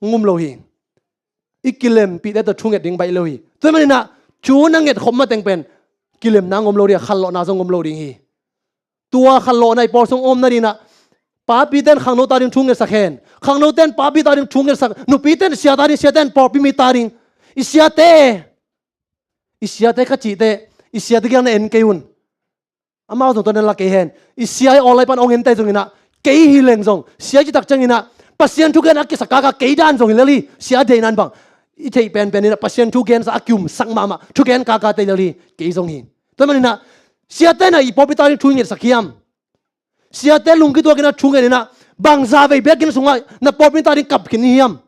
ngum lo hi. I kilem pite tawh thunget ding baih lo hi. Tua maninah thu na nget khop mateng pen kilemna ngom lo ding a khanlawhna zong ngom lo ding hi. Tua khanlawhna i pawl sung om nadinah papite in khangno ta ding thungetsak hen. Khangnote in papi ta ding thungetsak. Nupite in sia ta ding, siate in pawlpi mi ta ding. I siate, i siate ka cihte, i siate giang na en kei un. Amau zong tua na la kei hen. I sia i awlai pan ong ente zonginah kei hi leng zong sia citak cianginah Pasian thugen a kisak kaka kei dan zong hi lel hi. Sia deinan bang i theih penpen inah Pasian thugensa a kiumsak mahmah thugen kaka tei lel hi. Kei zong hi. Tua maninah siate na i pawlpi ta ding thu ngetsak hiam? Siate lungkituakinah thu ngeninah bangza vei biakinn sungah na pawlpi ta ding kap khin hiam?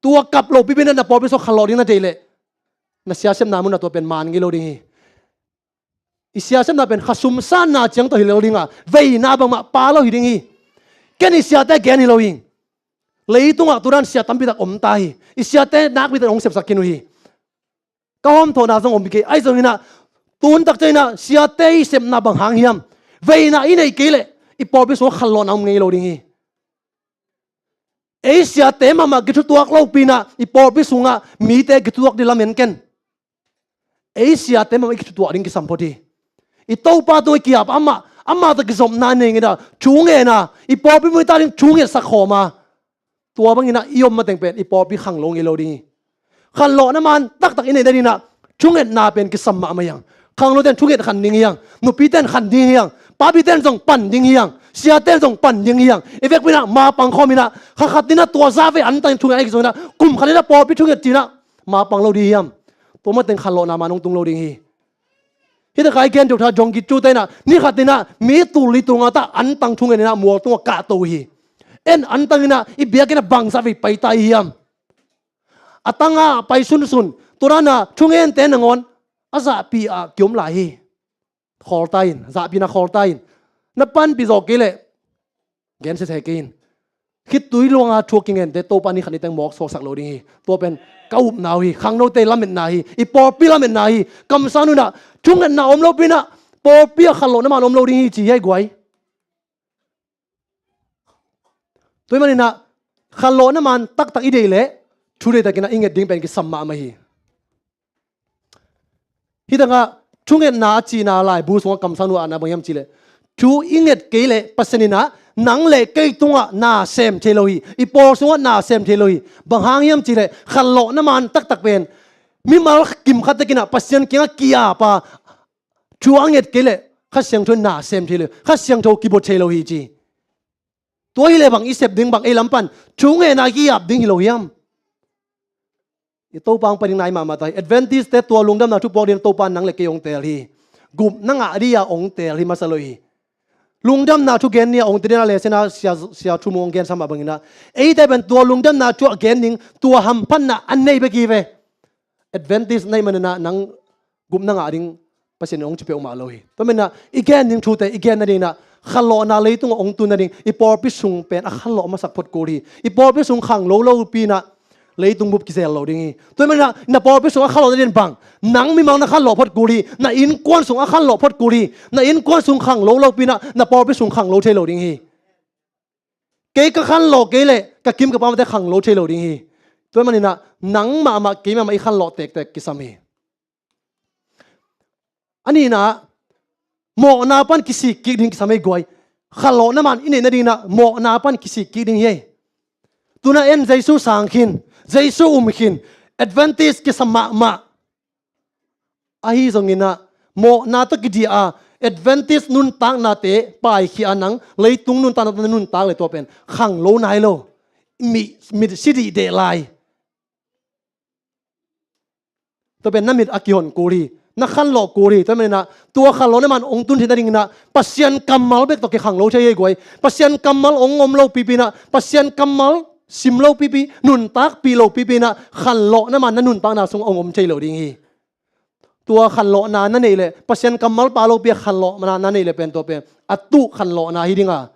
Tua kap lo pipinah na pawlpi sungah khanlawh ding na deih leh na siasepna munah tua pen man ngei lo ding hi. I siasepna pen khasum sanna ciang tawh hi lo dinga veina bangmah pa lo hi ding hi. Ken i siate gen hi lo hi. Leitungah tudan sia tampi tak om ta hi. I siate nakpi tak hong sepsak khin uh hi. Ka hawmthawhna zong om kei, ahi zongin ah, tun tak ciangin ah siate i sepna bang hang hiam? Veina i neih kei leh i pawlpi sungah khanlawhna om ngei lo ding hi. Ei siate mahmah kithutuak lopi-in ah i pawlpi sungah mite kithutuak ding lamen ken. Ei siate mahmah i kithutuak ding kisam phot hi. I Topa tungah i ki-ap, amah, amah tawh kizopna nei nget a, thu ngen a, i pawlpi mite ading thu ngetsak khawm a, tua bangin ah i om mateng pen i pawlpi khanglo ngei lo ding hi. Khanlawhna man taktak i neih nadingin ah thungetna pen kisam mahmah hi hang. Khanglote in thunget khan ding hi hang. Nupite in khan ding hi hang. Papite in zong pan ding hi hang. Siate in zong pan ding hi hang. I vekpi-in ah mapang khawm in ah, kha khat in ah tua zah vei antangin thunget ahih zongin ah, kum khat in ah pawlpi thunget ci-in ah mapang lo ding hiam? Tua mateng khanlawhna man hong tung lo ding hi. Hih takah i gen deuh tha, Jong Kyae Tzu te in ah, ni khat in ah mi tul li tul nga ta antang thungen in ah mual tungah kahto uh hi. En antang in ah i biakinn ah bangzah vei pai ta i hiam? A tang a pai sunsun, tua dan a thungente nangawn a zahpi-in ah kiom lai hi. Khawl ta in, zahpi-in ah khawl ta in. Na panpih zawh kei leh gen sese kei in. Khitui luanga thu a kingente Topa ni khat ni teng mawk suaksak lo ding hi. Tua pen ka upna uh hi. Khangnote lametna hi. I pawlpi lametna hi. Kamsang un ah thungetna om lopi-in ah pawlpi ah khanlawhna man om lo ding hi ci hi, guai. Tua ahih manin ah khanlawhna man taktak i deih leh thu deihtakin ah i nget ding pen kisam mahmah hi. Hih tangah thungetna a cihna laibu sungah kamsang un ah na bang hiam cih leh, thu i nget kei leh Pasian in ah nang le kei tungah na sem thei lo hi. I pawl sungah na sem thei lo hi. Bang hang hiam cih leh khanlawhna man taktak pen mimal kim khat takin ah Pasian kiangah ki-ap a, thu a nget kei leh Kha Siangtho in na sem thei lo hi. Kha Siangtho kibua thei lo hi ci. Tua hi leh bang i sep ding, bang ei lam pan thu ngen a ki-ap ding hi lo hiam? I Topa hong pai ding nai mahmah ta hi. Adventist-te tua lungdamna thu puak dingin Topa in nang le kei hong teel hi. Gupna ngah ding a hong teel hi masa lo hi. Lungdamna thu gen ni a hong teel ding a, le sena sia, sia thu mu hong gensa mah bangin ah, eite pen tua lungdamna thu a gen ding, tua hamphatna a nei bek hi ve. Adventist na hih manin ah nang gupna ngah ding Pasian in hong ci peuhmah lo hi. Tua manin ah i gen ding thute i gen nadingin ah khanlawhna leitungah hong tun nading, i pawlpi sung pen a khanlawh masak phot kul hi. I pawlpi sung khanglo lopi-in ah leitung bup kizel lo ding hi. Tua manin ah na pawlpi sung a khanlawh nading bang, nang mimal na khanlawh phot kul hi. Na innkuan sung a khanlawh phot kul hi. Na innkuan sung khanglo lopi-in ah na pawlpi sung khanglo thei lo ding hi. Kei ka khanlawh kei leh ka kim ka pamte khanglo thei lo ding hi. Tua manin ah nang mahmah kei mahmah i khanlawh tektek kisam hi. A nihna, mawhna pan kisik kik ding kisam hi, guai. Khanlawhna man i neih nadingin ah mawhna pan kisik kik ding hi. Tu-in ah en Jesu sang khin, Jesu um khin, Adventist kisam mahmah. Ahi zongin ah mawhna tawh kidiah a, Adventist nuntaknate paikhia a, nang leitung nuntaknate nuntak leh tua pen khanglo nai lo. Mi, mi si dihdeh lai. Tua pen na mit a kihon kul hi, na khanlawh kul hi. Tua manin ah tua khanlawhna man hong tun theih nadingin ah Pasian kammal bek tawh kikhanglo thei hi, guai. Pasian kammal hong om lo pipi-in ah, Pasian kammal sim lo pipi, nuntakpih lo pipi-in ah khanlawhna man na nuntakna sung hong om thei lo ding hi. Tua khanlawhna na neih leh, Pasian kammal pha lopi a khanlawhna na neih leh pen tua pen a tuh khanlawhna hi ding a,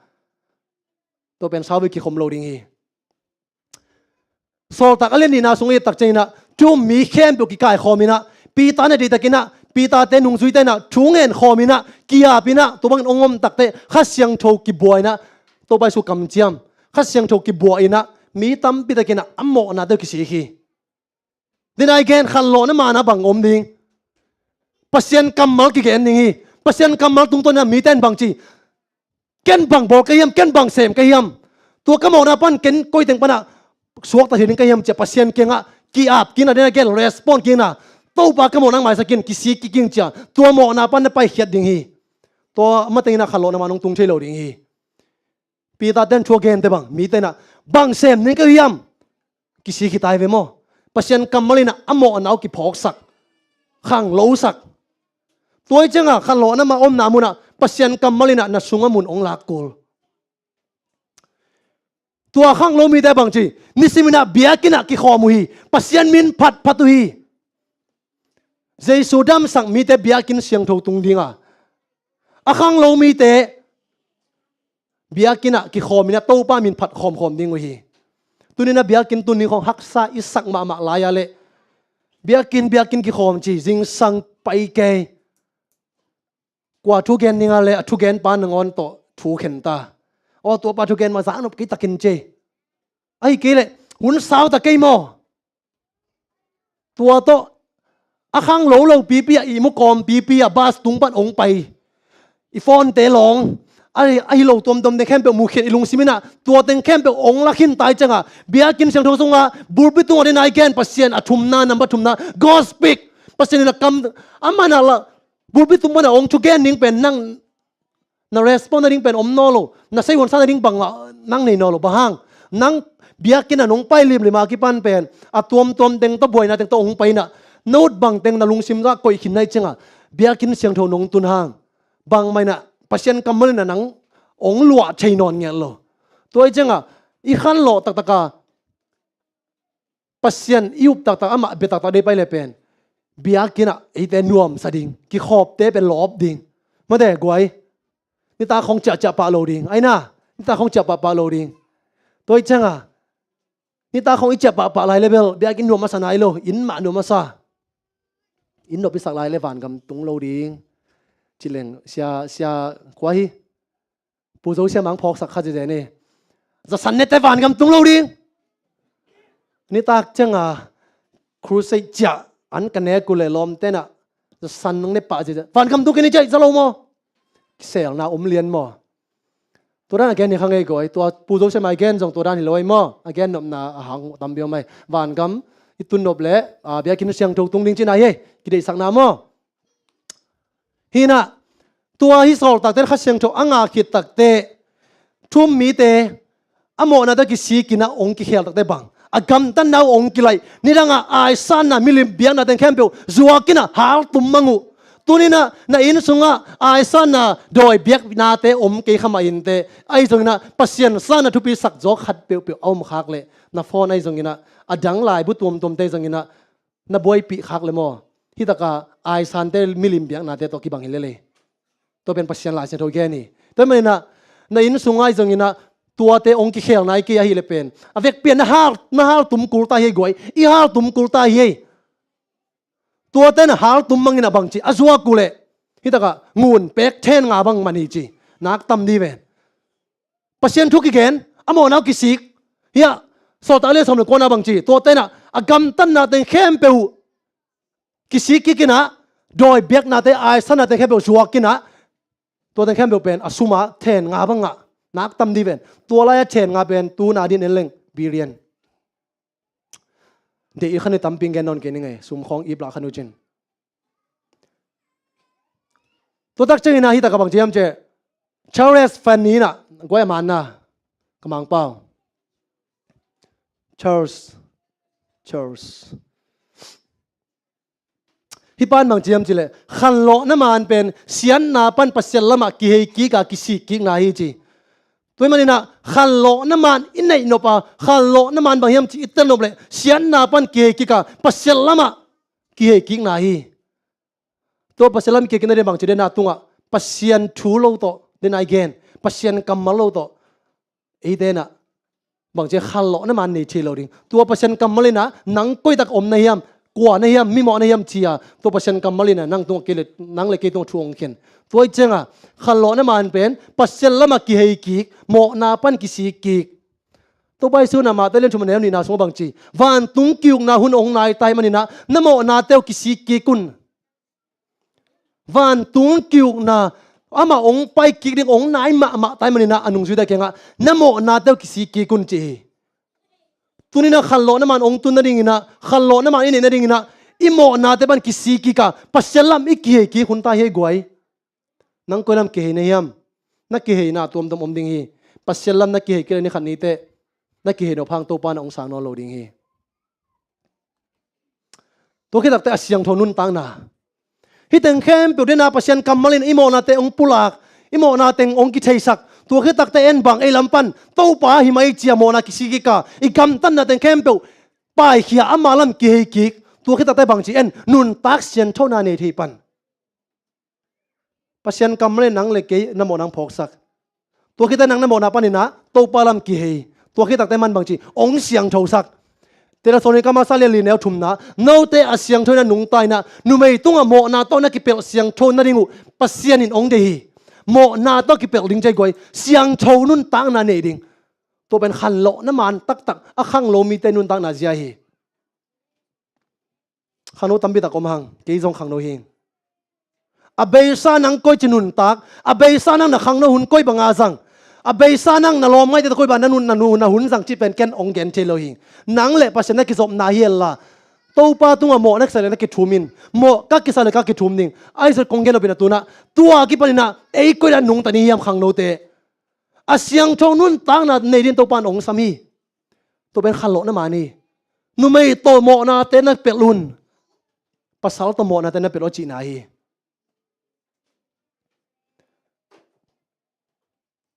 tua pen sauvei kikhom lo ding hi. Sawltak a lian nihna sung i et tak ciangin ah, thu um mi khempeuh kikaikhawm in ah, Peter na deihtakin ah, Peter-te nungzuite in ah thu ngen khawm in ah, ki-ap in ah, tua bangin hong om tak teh Kha Siangtho kibua in ah, Topa Jesu kamciam, Kha Siangtho kibua in ah, mi tampi takin ah a mawhnate uh kisik hi. Tua-in ah i gen khanlawhna man ah bang om ding? Pasian kammal kigen ding hi. Pasian kammal tungtawn in ah mite in bang ci, ken bang bawl ka hiam, ken bang sem ka hiam? Tua ka mawhna pan ken koi teng pan ah suakta thei ding ka hiam ci-a Pasian kiangah ki-ap kik in ah, tua-in ah gen, respond kik in ah, Topa, ka mawhna hong maisak in, kisik kik ing ci-a tua mawhna pan na paikhiat ding hi. Tua matengin ah khanlawhna man hong tung thei lo ding hi. Peter-te in thu a gente bang, mite in ah bang sem ding ka hiam? Kisik hi ta hi ve maw. Pasian kammal in ah a mawhna uh kiphawksak, khanglosak. Tua hi ciangah khanlawhna man omna munah Pasian kammal in ah na sungah mun hong lak kul. Tua khanglo mite bang ci, nisimin ah biakinn ah kikhawm uh hi. Pasian min phatphat uh hi. Jesu damsak mite biakinn siangtho tung ding a, a khanglo mite biakinn ah kikhawm in ah Topa min phat khawmkhawm ding uh hi. Tuni-in a biakinn tun ni khong haksa i sak mahmah lai-a leh, biakinn, biakinn kikhawm ci, zingsang pai kei. Kua thugen ning a leh a thugen pa nangawn tawh thu khen ta. Aw, tua pa thugen mah zak nop kei takin ci. Ahi kei leh hun sau ta kei maw? Tua tawh a khang lo lo pipi ah, ihmu kawm pipi ah, bus tung pan ong pai, i phone-te lawng, ahi, ahi lo tuamtuam teng khempeuh mu khin, i lungsim in ah tua teng khempeuh ong la khin ta ahih ciangah, biakinn siangtho sungah, pulpit tungah ding nai gen, Pasian a thumna, nambat thumna, God speak. Pasian in a kam, a man ah la, pulpit tung pan a ong thugen ding pen nang na respond nading pen om nawn lo, na seihuan sa nading bang lah nang nei nawn lo. Bang hang? Nang biakinn ah nong pai limlim a kipan pen a tuamtuam teng tawh, buaina teng tawh hong pai in ah, note bang teng na lungsim ah koih khin na hih ciangah, biakinn siangtho nong tun hang, bangmah in ah Pasian kammal in ah nang hong luah thei nawn ngiat lo. Tua ahih ciangah i khanlawh taktak a, Pasian i up taktak, amah bia taktak dei pai leh pen, biakinn ah eite nuamsa ding, kikhawpte pen lawp ding. Mate guai, nitak khong ciahciah pah lo ding. Aina, nitak khong ciah pahpah lo ding. Tua ahih ciangah, nitak khong i ciah pahpah lai leh bel biakinn nuam masa nai lo, inn mah nuam masa. Inn nop i sak lai leh vangam tung lo ding. Ci leng, sia, sia kua hi, Pu Zo Sia Mang phawksak kha zeze ni. Zasan ne teh vangam tung lo ding. Nitak ciangah crusade ciah an ka nek uh leh lawmte in ah, zasan nong ne pah zeze, vangam tung kei ni ci, za lo maw? Kiselna om lian maw? Tua dan a gen hi kha ngei guai, tua Pu Zo Sia Mang a gen zong tua dan hi lo ei maw? A gen nopna a hang tam biau mai. Vangam i tun nop leh, a, biakinn siangtho tung ding cihna hi ei, kideihsakna maw? Hi in ah, tua hih sawltakte, Kha Siangtho a ngah khit takteh, thu-um mite a mawhnate kisik in ah hong kikhel takteh bang, a gamtatna uh hong kilaih, nidangah aisanna, milim biakna teng khempeuh zuak in ah haltum mang uh. Tuni in ah na inn sungah aisanna, dawi biaknate om kei kha mah inteh, ahi zongin ah Pasian sangin a thupi sak zaw khat peuhpeuh a om khak leh, na phone ahi zongin ah, a dang laibu tuamtuamte zongin ah na buaipih khak leh maw, hih takah aisante, milim biaknate tawh kibang hi lel ei. Tua pen Pasian Lai Siangtho gen hi. Tua ahih manin ah na inn sung ahi zongin ah tuate hong kikhel nai kei ahih leh pen, a vekpi-a na hal, na haltum kul ta hi ei guai. I haltum kul ta hi ei. Tuate na haltum mang in ah bangci a zuak uh leh, hih takah ngun pek then nga bang man hi ci. Nak tam dih ven. Pasian thu kigen, a mawhna uh kisik. Hiah, Sawltak a lian sawm leh kua-na bangci, tuate in ah a gamtatna teng khempeuh uh kisik kik in ah, dawi biaknate, aisanna teng khempeuh zuak in ah, tua teng khempeuh pen a sum ah then nga bang ngah. Nak tam dih ven. Tua lai-a then nga pen tu-in a din en leng, billion. Deih i khan i tampi gen nawn kei ning ei, sum khawng ip lah khan uh cin. Tua tak ciangin ah hih takah bang ci hiam cih leh, Charles Finney in ah, guai a manna, ka Mangpau, Charles, Charles. Hih pa'n bang ci hiam cih leh, khanlawhna man pen siatna pan Pasian lamah kihei kik a, kisik kikna hi ci. Tua ahih manin ah khanlawhna man i neih nop a, khanlawhna man bang hiam cih i tel nop leh, siatna pan kihei kik a, Pasian lamah kihei kikna hi. Tua Pasian lam kihei kikna ding bang ci, dena tungah Pasian thu lo tawh, dena i gen, Pasian kammal lo tawh, eite in ah bang ci, khanlawhna man nei thei lo ding. Tua Pasian kammal in ah nang koi tak om na hiam, kua na hiam, mimawh na hiam ci a, tua Pasian kammal in ah nang tungah, kei leh, nang leh kei tungah thu hong khen. Tua ahih ciangah khanlawhna man pen Pasian lamah kihei kik, mawhna pan kisik kik. Topa Jesu in ah Mate lian thum a neu nihna sungah bang ci, vantung ki-ukna hun hong nai ta ahih manin ah na mawhnate uh kisik kik un. Vantung ki-ukna, amah hong pai kik ding hong nai mahmah ta ahih manin ah a nungzuite kiangah na mawhnate uh kisik kik un ci hi. Tuni-in ah khanlawhna man hong tun nadingin ah, khanlawhna man i neih nadingin ah, i mawhnate pan kisik kik a, Pasian lam i kihei kik hun ta hi ei guai. Nang koi lam kihei na hiam? Na kiheina tuamtuam om ding hi. Pasian lam na kihei kei leh ni khat ni teh, na kihei nop hang Topa in ah hong sang nawn lo ding hi. Tua khit takteh a siangtho nuntakna. Hih teng khempeuh dena Pasian kammal in i mawhnate hong pulak, i mawhnate hong kitheisak. Tua khit takteh en bang ei lam pan Topa hi mai ci a mawhna kisik kik a, i gamtatna teng khempeuh paikhia, ama lam kihei kik. Tua khit takteh bang ci, en, nuntak sianthona nei thei pan. Pasian kammal in nang leh kei na mawhna hong phawksak. Tua khit takteh nang na mawhna panin ah Topa lam kihei. Tua khit takte man bangci, ong siangthosak. Thessalonika masa lian li neu thumna, note a siangtho in a nungta in a, numei tungah mawhna tawh na kipelh siangtho nading uh Pasian in ong deih hi. Mawhna tawh kipelh ding ci hi guai, siangtho nuntakna nei ding. Tua pen khanlawhna man taktak, a khanglo mite nuntakna zia hi. Khangno tampi tak om hang, kei zong khangno hi. A beisa nang koici nuntak, a beisa nang na khangno hun koi banga zang, a beisa nang na lawmngaihte tawh koi banga na nun, na nu, na hun zang cih pen ken ong gen thei lo hi. Nang le Pasian na kizopna hi ella. Topa tungah mawh na kisa le na kithum in, mawh ka kisa le ka kithum ding. Ahi zong kong gen nop in a tu-in a, tua kipan in a, ei koi dan nungta ni hiam khangnote. A siangtho nuntakna nei ding Topa in ong sam hi. Tua pen khanlawhna man hi. Numei tawh mawhnate na pelh un, pasal tawh mawhnate na pelh un a cihna hi.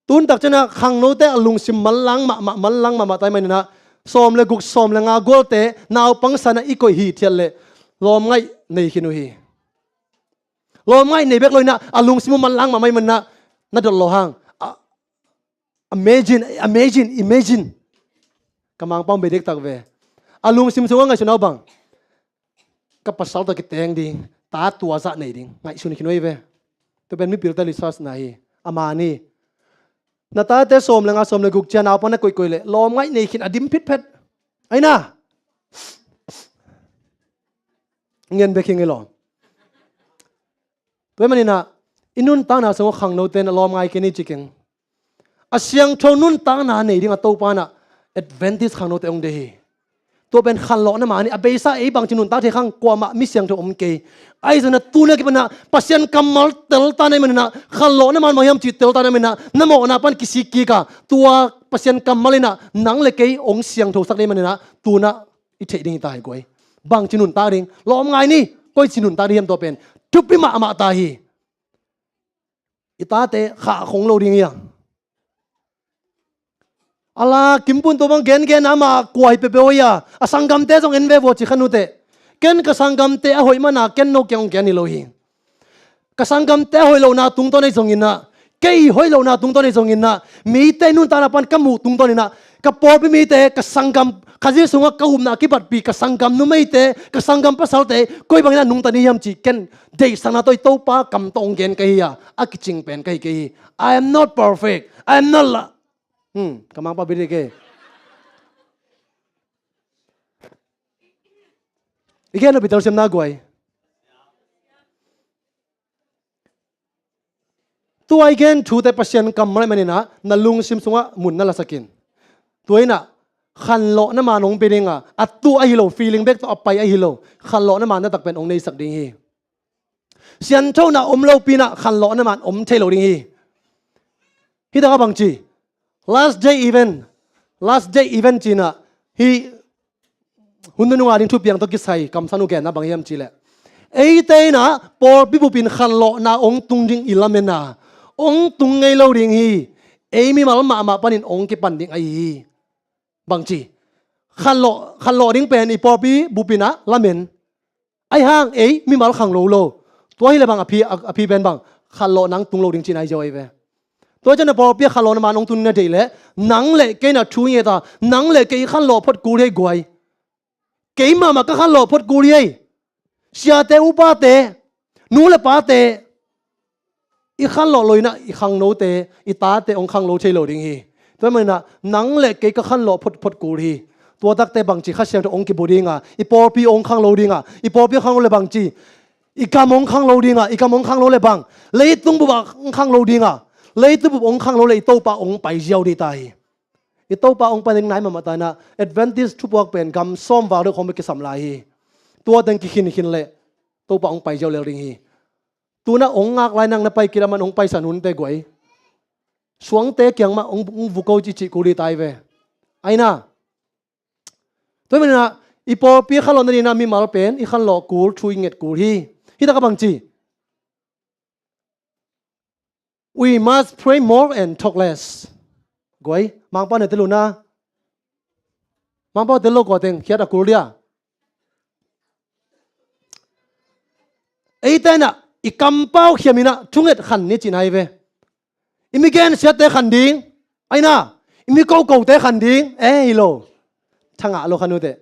Tun tak ciangin a khangnote a lungsim manlang mahmah, manlang mahmah ta ahih manin a, sawm le guk, sawm le nga gualte naupang san a i koih hithiat leh lawmngaih nei khin uh hi. Lawmngaih nei bek lo in a, a lungsim uh manlang mahmah ahih manin a, na dot lo hang. A, imagine, imagine, imagine. Ka Mangpau bei dektak ve. A lungsim sungah ngaihsun uh bang, ka pasal tawh kiteng ding, ta tua zah nei ding, ngaihsun khin uh hi ve. Tua pen mipilte research na hi. A man hi. Na tate sawm le nga, sawm le guk ciang naupang na koihkoih leh lawmngaih nei khin a dim phitphet. Ahi na. Ngen bek hi ngei lo. Tua ahih manin a, i nuntakna sungah khangnote na lawmngai kei ni ci keng. A siangtho nuntakna nei ding a Topa in a, Adventist khangnote ong deih hi. Tua pen khanlawhna man hi. A beisa ei bangci nuntak thei khang kuamah mi siangtho om kei. Ahi zongin a tu-in a kipan a Pasian kammal teltan ahih manin a, khanlawhna man bang hiam cih teltan ahih manin a, na mawhna pan kisik kik a, tua Pasian kammal in a nang le kei ong siangthosak ding ahih manin a, tu-in a i theih ding hi ta hi guai. Bangci nuntak ding, lawmngai ni, koici nuntak ding hiam tua pen. Thupi mahmah ta hi. I tate khah khong lo ding hi a. A la kimpun tua bang gengen a, amah kua hi peuhpeuh hi a. A sanggamte zong en ve vua ci kha nute. Ken ka sanggamte a hoih man a ken no kiang ong gen hi lo hi. Ka sanggamte a hoih lohna tungtawn ahi zongin a, kei hoih lohna tungtawn ahi zongin a, mite nuntakna pan ka muh tungtawn in a, ka pawlpi mite, ka sanggam, Khazih sungah ka upna a kibatpih ka sanggam numeite, ka sanggam pasalte koi bangin a nungta ni hiam cih ken deihsakna tawh i Topa kam tawh ong gen ka hi a, a kicing pen ka hi kei hi. I am not perfect. I am not la-, hmm, ka Mangpau bei dek e. I gen nop i telsiamna guai. Tua i gen thute Pasian kammal ahih manin a, na lungsim sungah mun na lasak in. Tua in a, khanlawhna man ong pia ding a, a tuh ahi lo, feeling bek tawh a pai ahi lo, khanlawhna man taktak pen ong neisak ding hi. Sianthona om lopi in a khanlawhna man om thei lo ding hi. Hi tak a bangci, last day event, last day event ci-in a, hih hun nunung a ding thupiang tawh kisai kamsan uh genna bang hiam cih leh, eite in a pawlpi bup in khanlawhna ong tung ding i lamen a, ong tung ngei lo ding hi. Ei mimal mahmah panin ong kipan ding ahi hi. Bangci, khanlawh, khanlawh ding pen i pawlpi bup in a lamen. Ahi hang ei mimal khanglo lo. Tua hi leh bang a phi, a, a phi pen bang, khanlawhna tung lo ding cihna hi zaw ahi ve. Tua ciang na pawlpi ah khanlawhna man ong tun na deih leh, nang le kei na thu ngiat a, nang le kei i khanlawh phot kul hi ei guai. Kei mahmah ka khanlawh phot kul hi ei. Siate upate, nu le pate, i khanlawh lo in a, i khangnote, i tate ong khanglo thei lo ding hi. Tua ahih manin a, nang le kei ka khanlawh phot, phot kul hi. Tua takte bangci Kha Siangtho ong kibu ding a, i pawlpi ong khanglo ding a, i pawlpi khanglo leh bangci, i gam ong khanglo ding a, i gam ong khanglo leh bang, leitung bup a ong khanglo ding a, leitung bup ong khanglo leh i Topa ong pai ziau ding ta hi. I Topa ong pai ding nai mahmah ta in a, Adventist thupuak pen gam sawm val deuh khawng bek kisam lai hi. Tua teng kikhin khin leh Topa ong pai ziau lel ding hi. Tu-in a ong ngak lai nang na pai kik a, aman ong paisan hunte guai. Suangte kiang mah ong, ong vuko ci cih kul hi ta hi ve. Ahi na. Tua ahih manin a, i pawlpi khanlawh nading in a mimal pen i khanlawh kul, thu i nget kul hi. Hi tak a bangci, we must pray more and talk less. Guai, Mangpau na tel uh na. Mangpau tel lo kua teng khiat a kul dia. Eite in a, i kampau khiam in a, thunget khan ni cihna hi ve. I mi gensiate khan ding. Ahi na, i Mi kokote khan ding, eh, hi lo. Thangah lo khan uh teh.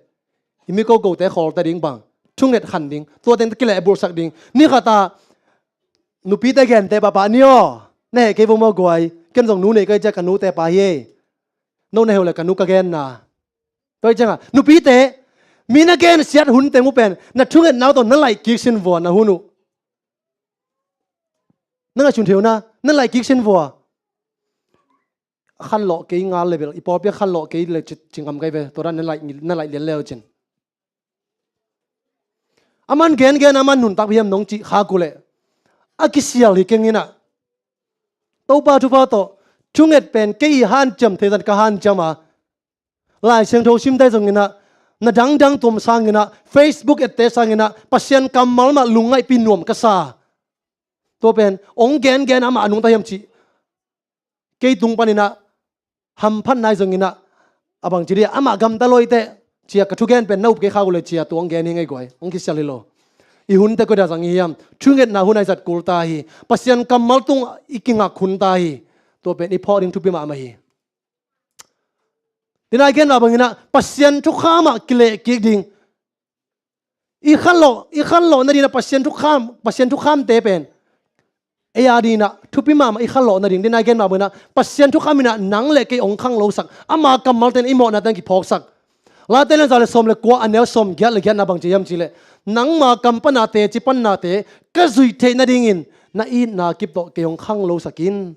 I mi kokote khawlta ding bang. Thunget khan ding. Tua teng kilehbulhsak ding. Ni khat ah nupite gente papa ni aw. Na heh kei vo maw guai. Ken zong nu nei kei cia ka nute pa hi ei. No na heu le ka nu ka genna. Tua hi ciangah nupite, mi na gensiat hun teng uh pen na thungetna uh tawh na laih kik sin vua na hun uh. Na ngaihsun thei uh na, na laih kik sin vua. Khanlawh kei ngal le bel, i pawlpi ah khanlawh kei le ci, ci ngam kei ve, tua dan na laih, na laih lian le uh cin. Aman gengen, aman nuntak hiam nong cih khak uh leh a kisial hi keng inah. Topa thupha tawh thunget pen kei i hanciam thei zan ka hanciam a. Lai Siangtho simte zonginah, na dangdang tuam sanginah, Facebook ette sanginah, Pasian kammal mah lungngaihpi nuam ka sa. Tua pen ong gengen amah a nungta hiam cih kei tung paninah hamphat nai zonginah, a bang ci dia amah gamta lawiteh cia ka thugen pen na up kei khak uh le cia tua ong gen hi ngei guai, ong kisial hi lo. I hunte koi dah zang hi hiam? Thungetna hun ai zat kul ta hi. Pasian kammal tung i kingak hun ta hi. Tua pen i phawk ding thupi mahmah hi. Tinai gen mah banginah Pasian thukham ah kileh kik ding. I khanlawh, i khanlawh nadinah Pasian thukham, Pasian thukhamte pen ei a dinah thupi mahmah i khanlawh nading. Tinai gen mah banginah Pasian thukham inah nang le kei ong khanglosak, ama kammalte in i mawhnate ang kiphawksak. Late lian za le sawm le kua a neu sawm giat le giatna bang ci hiam cih leh, nangma kam pana teci pannate ka zuih theih nadingin na itna kip tawh kei ong khanglosak in.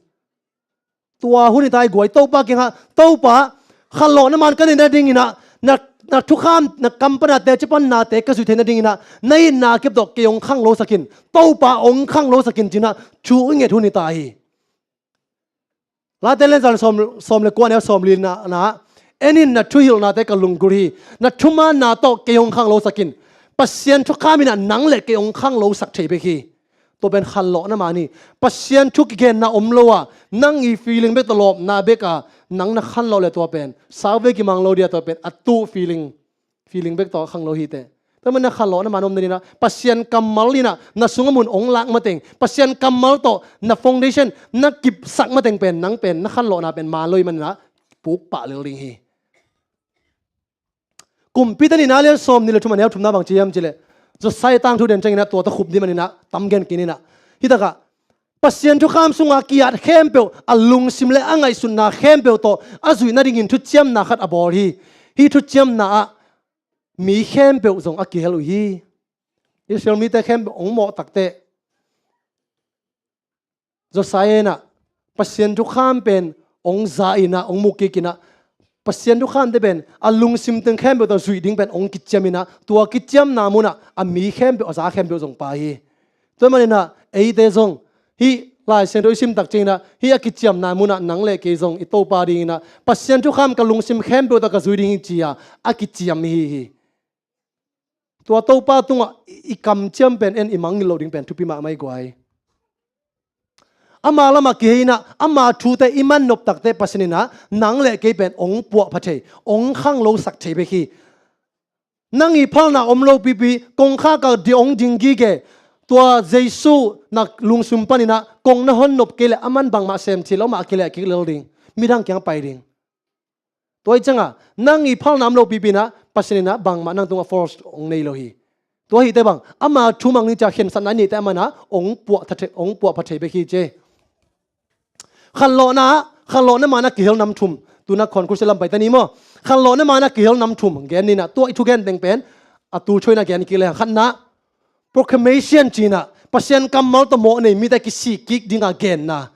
Tua hun hi ta hi guai, Topa kiangah, Topa, khanlawhna man ka nei nadinginah, na, na thukham, na kam pana teci pannate ka zuih theih nadinginah na itna kip tawh kei ong khanglosak in, Topa ong khanglosak in cinah thu i nget hun hi ta hi. Late lian za le sawm, sawm le kua neu sawm lina na, en in na thuhilhnate ka lunggulh hi, na thumaanna tawh kei ong khanglosak in. Pasian thukham inah nang le kei ong khanglosak thei bek hi. Tua pen khanlawhna man hi. Pasian thu kigenna om lo a, nang i feeling bek tawh lawpna bek a nang na khanlawh le tua pen sau ve kimang lo dia, tua pen a tuh feeling, feeling bek tawh khanglo hi teh. Tua man na khanlawhna man om nadinah Pasian kammal inah na sung a mun ong lak mateng, Pasian kammal tawh na foundation na kipsak mateng pen nang pen na khanlawhna pen man lo i maninah puk pah lel ding hi. Kumpite nihna lian sawm nih le thum a neu thumna bang ci hiam cih leh, Josiah tangthu den cianginah tua tawh khup dih maninah tam gen kik inah. Hi takah Pasian thukham sungah ki-at khempeuh a lungsim le a ngaihsutna khempeuh tawh a zuih nadingin thuciamna khat a bawl hi. Hih thuciamna ah mi khempeuh zong a kihel uh hi. Israel mite khempeuh ong mawh takteh Josiah inah Pasian thukham pen ong za inah, ong mu kik inah, Pasian thukhamte pen a lungsim teng khempeuh tawh zuih ding pen ong kiciam inah, tua kiciamna munah a mi khempeuh, a za khempeuh zong pai hi. Tua maninah eite zong hih Lai Siangtho i sim tak cianginah hih a kiciamna munah nang le kei zong i Topa dinginah Pasian thukham ka lungsim khempeuh tawh ka zuih ding hi cia a kiciam hi hi. Tua Topa tungah i, i kamciam pen en i mangngilh loh ding pen thupi mahmah hi guai. Ama lamah kihei inah ama thute i man nop takteh Pasian inah nang le kei pen ong puahpha thei, ong khanglosak thei bek hi. Nang i phalna om lo pipi, kongkhak ah ding ong ding gige, tua Jesu na lungsim paninah kong na hon nop kei leh aman bangmah sem thei lo, amah a kileh kik lel ding, midang kiang pai ding. Tua hi ciangah nang i phalna om lo pipi inah Pasian inah bangmah nang tungah force ong nei lo hi. Tua hi teh bang ama thu mang ni cia khensatna i neih teh aman ah ong puah tha thei, ong puahpha thei bek hi ci. Khanlawhna, khanlawhna man a kihel nam thum. Tuna khawn kursia lam pai ta ni maw? Khanlawhna man a kihel nam thum gen ni inah, tua i thugen teng pen a tul thawina gen kik le hang. Khatna, proclamation cinah Pasian kammal tawh mawh nei mite kisik kik dinga genna.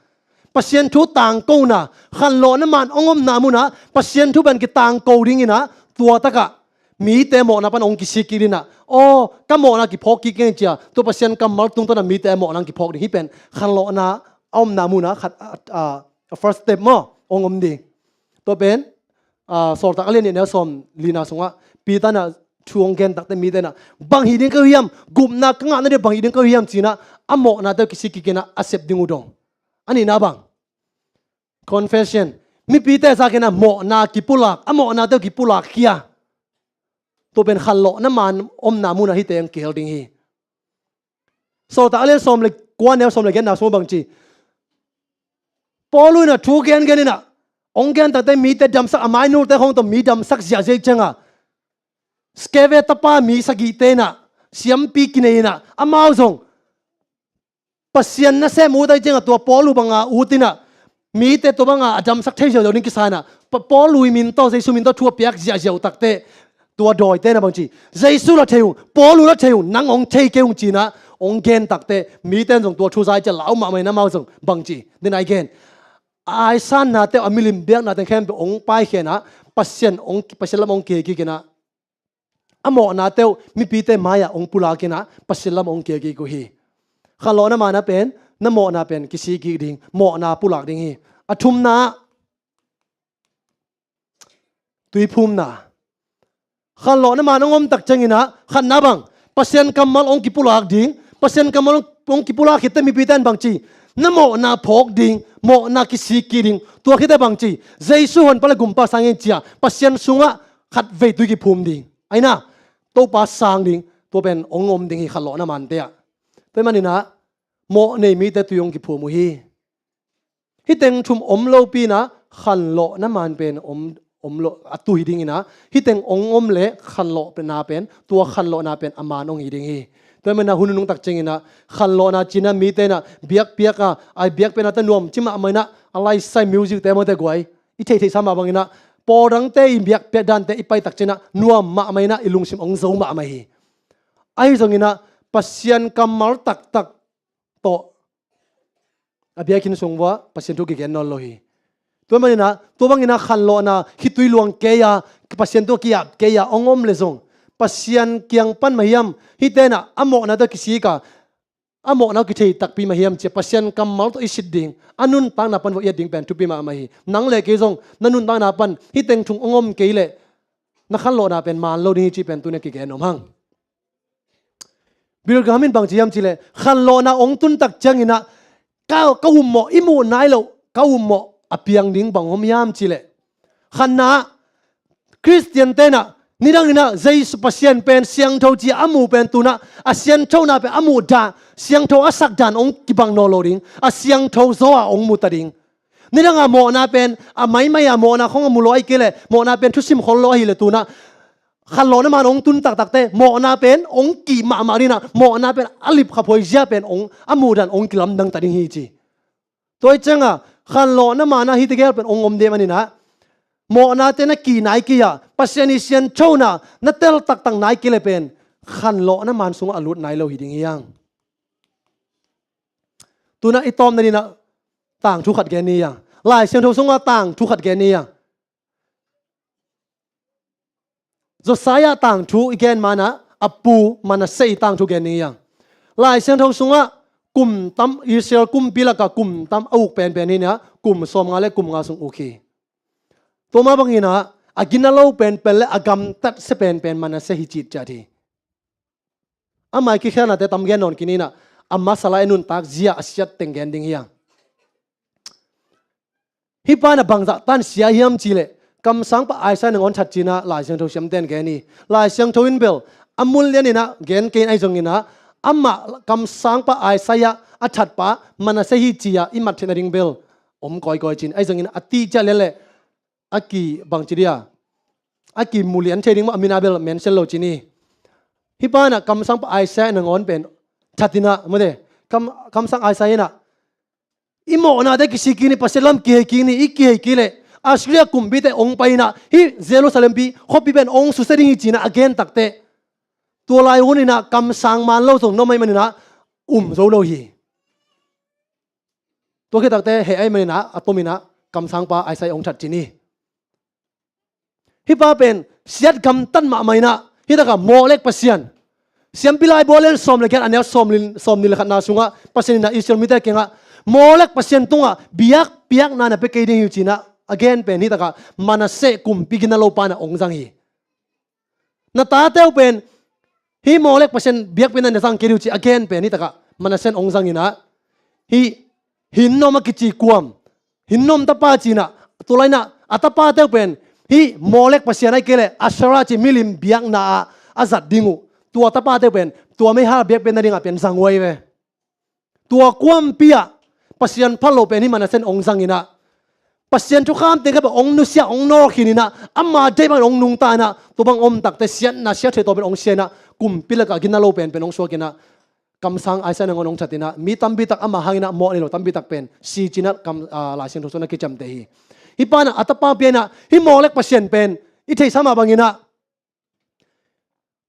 Pasian thu tangkona, khanlawhna man ong omna munah Pasian thu pen kitangko dinginah, tua takah mite mawhna pan ong kisik kik dinah, aw, ka mawhna kiphawk kik keng cia, tua Pasian kammal tungtawna mite mawhna kiphawk ding. Hih pen khanlawhna a omna munah khat, a, a, a first step maw, ong om ding. Tua pen, a, Sawltak a lian nih neu sawm lina sungah Peter inah thu ong gen takteh mite inah bang hi ding ka hiam, gupna ka ngahna ding bang hi ding ka hiam cinah a mawhnate uh kisik kik inah a sep ding uh dong. A nihna bang, confession. Mipite zak inah mawhna kipulak, a mawhnate uh kipulak khia. Tua pen khanlawhna man omna munah hihte ong kihel ding hi. Sawltak a lian sawm le kua neu sawm le giatna sung bang ci, Paul inah thu gengen inah Hong gen takte mite damsak, a mainulte khawng tawh mi damsak ziahziah cianga, Skeve tapa mi sagihte inah siampi kinei inah, amau zong Pasian nasem ut ai cianga tua Paul uh banga ut inah, mite tua banga a damsak thei ziauziau ding kisa inah, Pa-, Paul uh i min tawh, Jesu min tawh thu a piak ziahziah uh takte, tua dawite na bangci, Jesu la thei ung, Paul uh la thei ung, nang hong thei kei ung cinah hong gen takte, mite in zong tua thu zai cia lau mahmah inah amau zong bangci, den ai gen, a aisannate uh, a milim biaknate khempeuh hong paikhianah, Pasian hong, Pasian lam hong kihei kik inah, a mawhnate uh mipite mai-ah hong pulak inah Pasian lam hong kihei kik uh hi. Khanlawhna man ah pen, na mawhna pen kisik kik ding, mawhna pulak ding hi. A thumna, tuiphumna. Khanlawhna man hong om tak cianginah, khatna bang, Pasian kammal hong kipulak ding, Pasian kammal hong, hong kipulak khitte mipite in bangci, na mawhna phawk ding, mawhna kisik kik ding, tua khitte bangci, Jesu honpa le gumpa sang in cia, Pasian sungah khatvei tui kiphum ding. Aina, Topa sang ding, tua pen hong om ding hi khanlawhna mante ah. Tua maninah, mawh nei mite tui hong kiphum uh hi. Hih teng thum om lopi inah, khanlawhna man pen om, om lo, a tu hi dinginah, hih teng hong om le khanlawhna pen, tua khanlawhna pen a man hong hi ding hi. Tua maninah hun nunung tak cianginah, khanlawhna cinah mite inah biakpiak a, ai biakpiaknate nuam ci mahmah inah, a laisai music te mawte guai, i theihtheihsa mah banginah, pawldangte i biakpiak dante i pai tak cianginah, nuam mahmah inah i lungsim hong zo mahmah hi. Ahi zonginah, Pasian kammal taktak tawh a biakinn sung vuah Pasian thu kigen nawn lo hi. Tua maninah, tua banginah khanlawhna khitui luang kei a, Pasian thu a ki-ap kei a hong om le zong, Pasian kiang pan mah hiam, hih tenah a mawhna tawh kisik a, a mawhna tawh kithei takpi mah hiam cia Pasian kammal tawh i sit ding, a nuntakna pan vuah i et ding pen thupi mahmah hi. Nang le kei zong na nuntakna pan hih teng thum hong om kei leh, na khanlawhna pen man lo ding hi cih pen tuna kigen om hang. Billy Graham in bangci hiam cihleh, khanlawhna hong tun tak cianginah, ka, ka ummawh, i muh nai loh ka ummawh a piang ding bang om hiam cihleh, khatna, Khristian tenah, nidanginah Jesu Pasian pen siangtho cia a muh pen tunah, a sianthona pen a muh dan, siangtho a sak dan hong kibang nawn lo ding, a siangtho zaw a hong muta ding. Nidanga mawhna pen, a maimai a mawhna khong a mu lo ahi kei leh, mawhna pen thusim khol lo ahileh tunah, khanlawhna man hong tun taktakte, mawhna pen hong kih mahmah dinah, mawhna pen a lipkhaphuai zia pen hong, a muhdan hong kilamdang ta ding hi ci. Tua hi cianga, khanlawhna manah hih tegel pen hong om ding maninah, mawhnate na kih nai kei a, Pasian i sianthona na tel taktak nai kei leh pen, khanlawhna man sungah a lut nai lo hi ding hi hang. Tunah i tawpna dinah tangthu khat gen ni hang. Lai Siangtho sungah tangthu khat gen ni hang. Josiah tangthu i gen manah, a pu Manasseh i tangthu gen ni hang. Lai Siangtho sungah kum tam, Israel kumpi lakah kum tam a uk penpen hi inah, kum sawmnga le kum nga sung uk hi. Tua mah banginah, a gina lo penpen le a gamtat sia penpen Manasseh hi citciat hi. Amah i kikhialhnate tam gen nawn kei ni inah, a masa lai a nuntak zia a siat teng gen ding hi hang. Hih pa inah bangzah tan sia hiam cihleh, kamsangpa Isaiah nangawn that cinah Lai Siangtho siamten gen hi. Lai Siangtho in bel a mun lianinah gen kei in ahi zonginah, amah kamsangpa Isaiah a thatpa Manasseh hi ci-a i mat theihna ding bel om kawikawi cin ahi zonginah, a tihciah lian leh a ki bangci dia, a kimulian thei ding mah a mina bel mention lo cin hi. Hih pa inah kamsangpa Isaiah nangawn pen that inah, mawte, kam, kamsang Isaiah inah, i mawhnate kisik kik ni, Pasian lam kihei kik ni, i kihei kik leh Assyria kumpite hong pai inah, hih Jerusalem pi, khuapi pen hong susia ding hi cinah a gen takte, tua lai hun inah kamsang man lo zong na om ahih maninah um zo lo hi. Tua khit takte heh ahih maninah a tominah kamsangpa Isaiah hong that cin hi. Hih pa pen siat gamtat mahmah inah, hih takah Molek pasian, Siampi Laibu a lian sawm le giat, a neu sawm li, sawmnih le khatna sungah Pasian inah Israel mite kiangah, Molek pasian tungah biakpiakna na pia kei ding hi uh cinah a gen pen hih takah Manasseh kumpi gina lopa inah hong zang hi. Na tate uh pen hih Molek pasian biakpiakna na zang kei ding uh ci a gen pen hih takah Manasseh in hong zang inah, hih Hinnom a kici kuam, Hinnom tapa cinah, tua lai inah a tapate uh pen hih Molek pasian ahih kei leh Asherah ci milim biakna ah a zat ding uh, tua tapate uh pen tua meihal biakpiakna dingah pen zang uh ahi ve. Tua kuampi ah pasian phal lo pen hih Manasseh in hong zang inah, Pasian thukham teng kha bang hong nusia, hong nawlkhin inah, ama deih bangin hong nungta inah, tua bang om takte siatna, siat thei tawpin hong sia inah, kumpi lakah gina lo penpen hong suak inah, kamsang Isaiah nangawn hong that inah, mi tampi tak ama hang inah mawh nei lo tampi tak pen, si cinah kam, ah, Lai Siangtho sung na kiciamteh hi. Hih pa inah, a tapa pia inah, hih Molek pasian pen, i theihsa mah bang inah,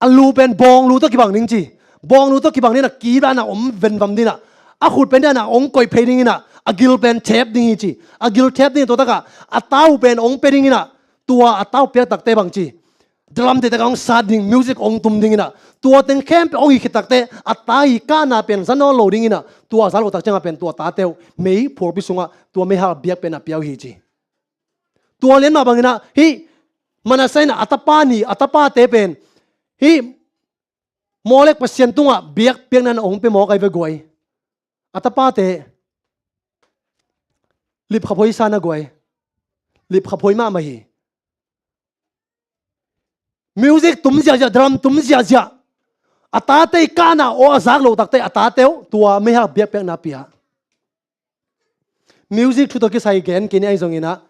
a lu pen bawnglu tawh kibang ding ci. Bawnglu tawh kibang ding inah, a ki dan a om venvam ding inah, a khut pen dan a hong koih phei ding inah, a gil pen thep ding hi ci. A gil thep ding tua takah, a tau pen hong pia ding inah, tua a tau piak takte bang ci. Drum te takah hong sat ding, music hong tum ding inah, tua teng khempeuh hong hi khit takte, a ta hi kahna pen za nawn lo ding inah, tua a za lo tak ciangah pen tua tate uh, mei phualpi sungah, tua meihal biakpiakna pia uh hi ci. Tua lian mah bang inah, hih Manasseh inah a tapa nih, a tapate pen, hih Molek pasian tungah biakpiakna na hong pia mawk ai ve guai. A tapate, lipkhap hoih sa na guai. Lipkhap hoih mahmah hi. Music tum ziahziah, drum tum ziahziah. A tate i kahna aw a zak loh takte, a tate uh, tua meihal biakpiakna pia. Music thu tawh kisai gen kei ni ahi zong inah,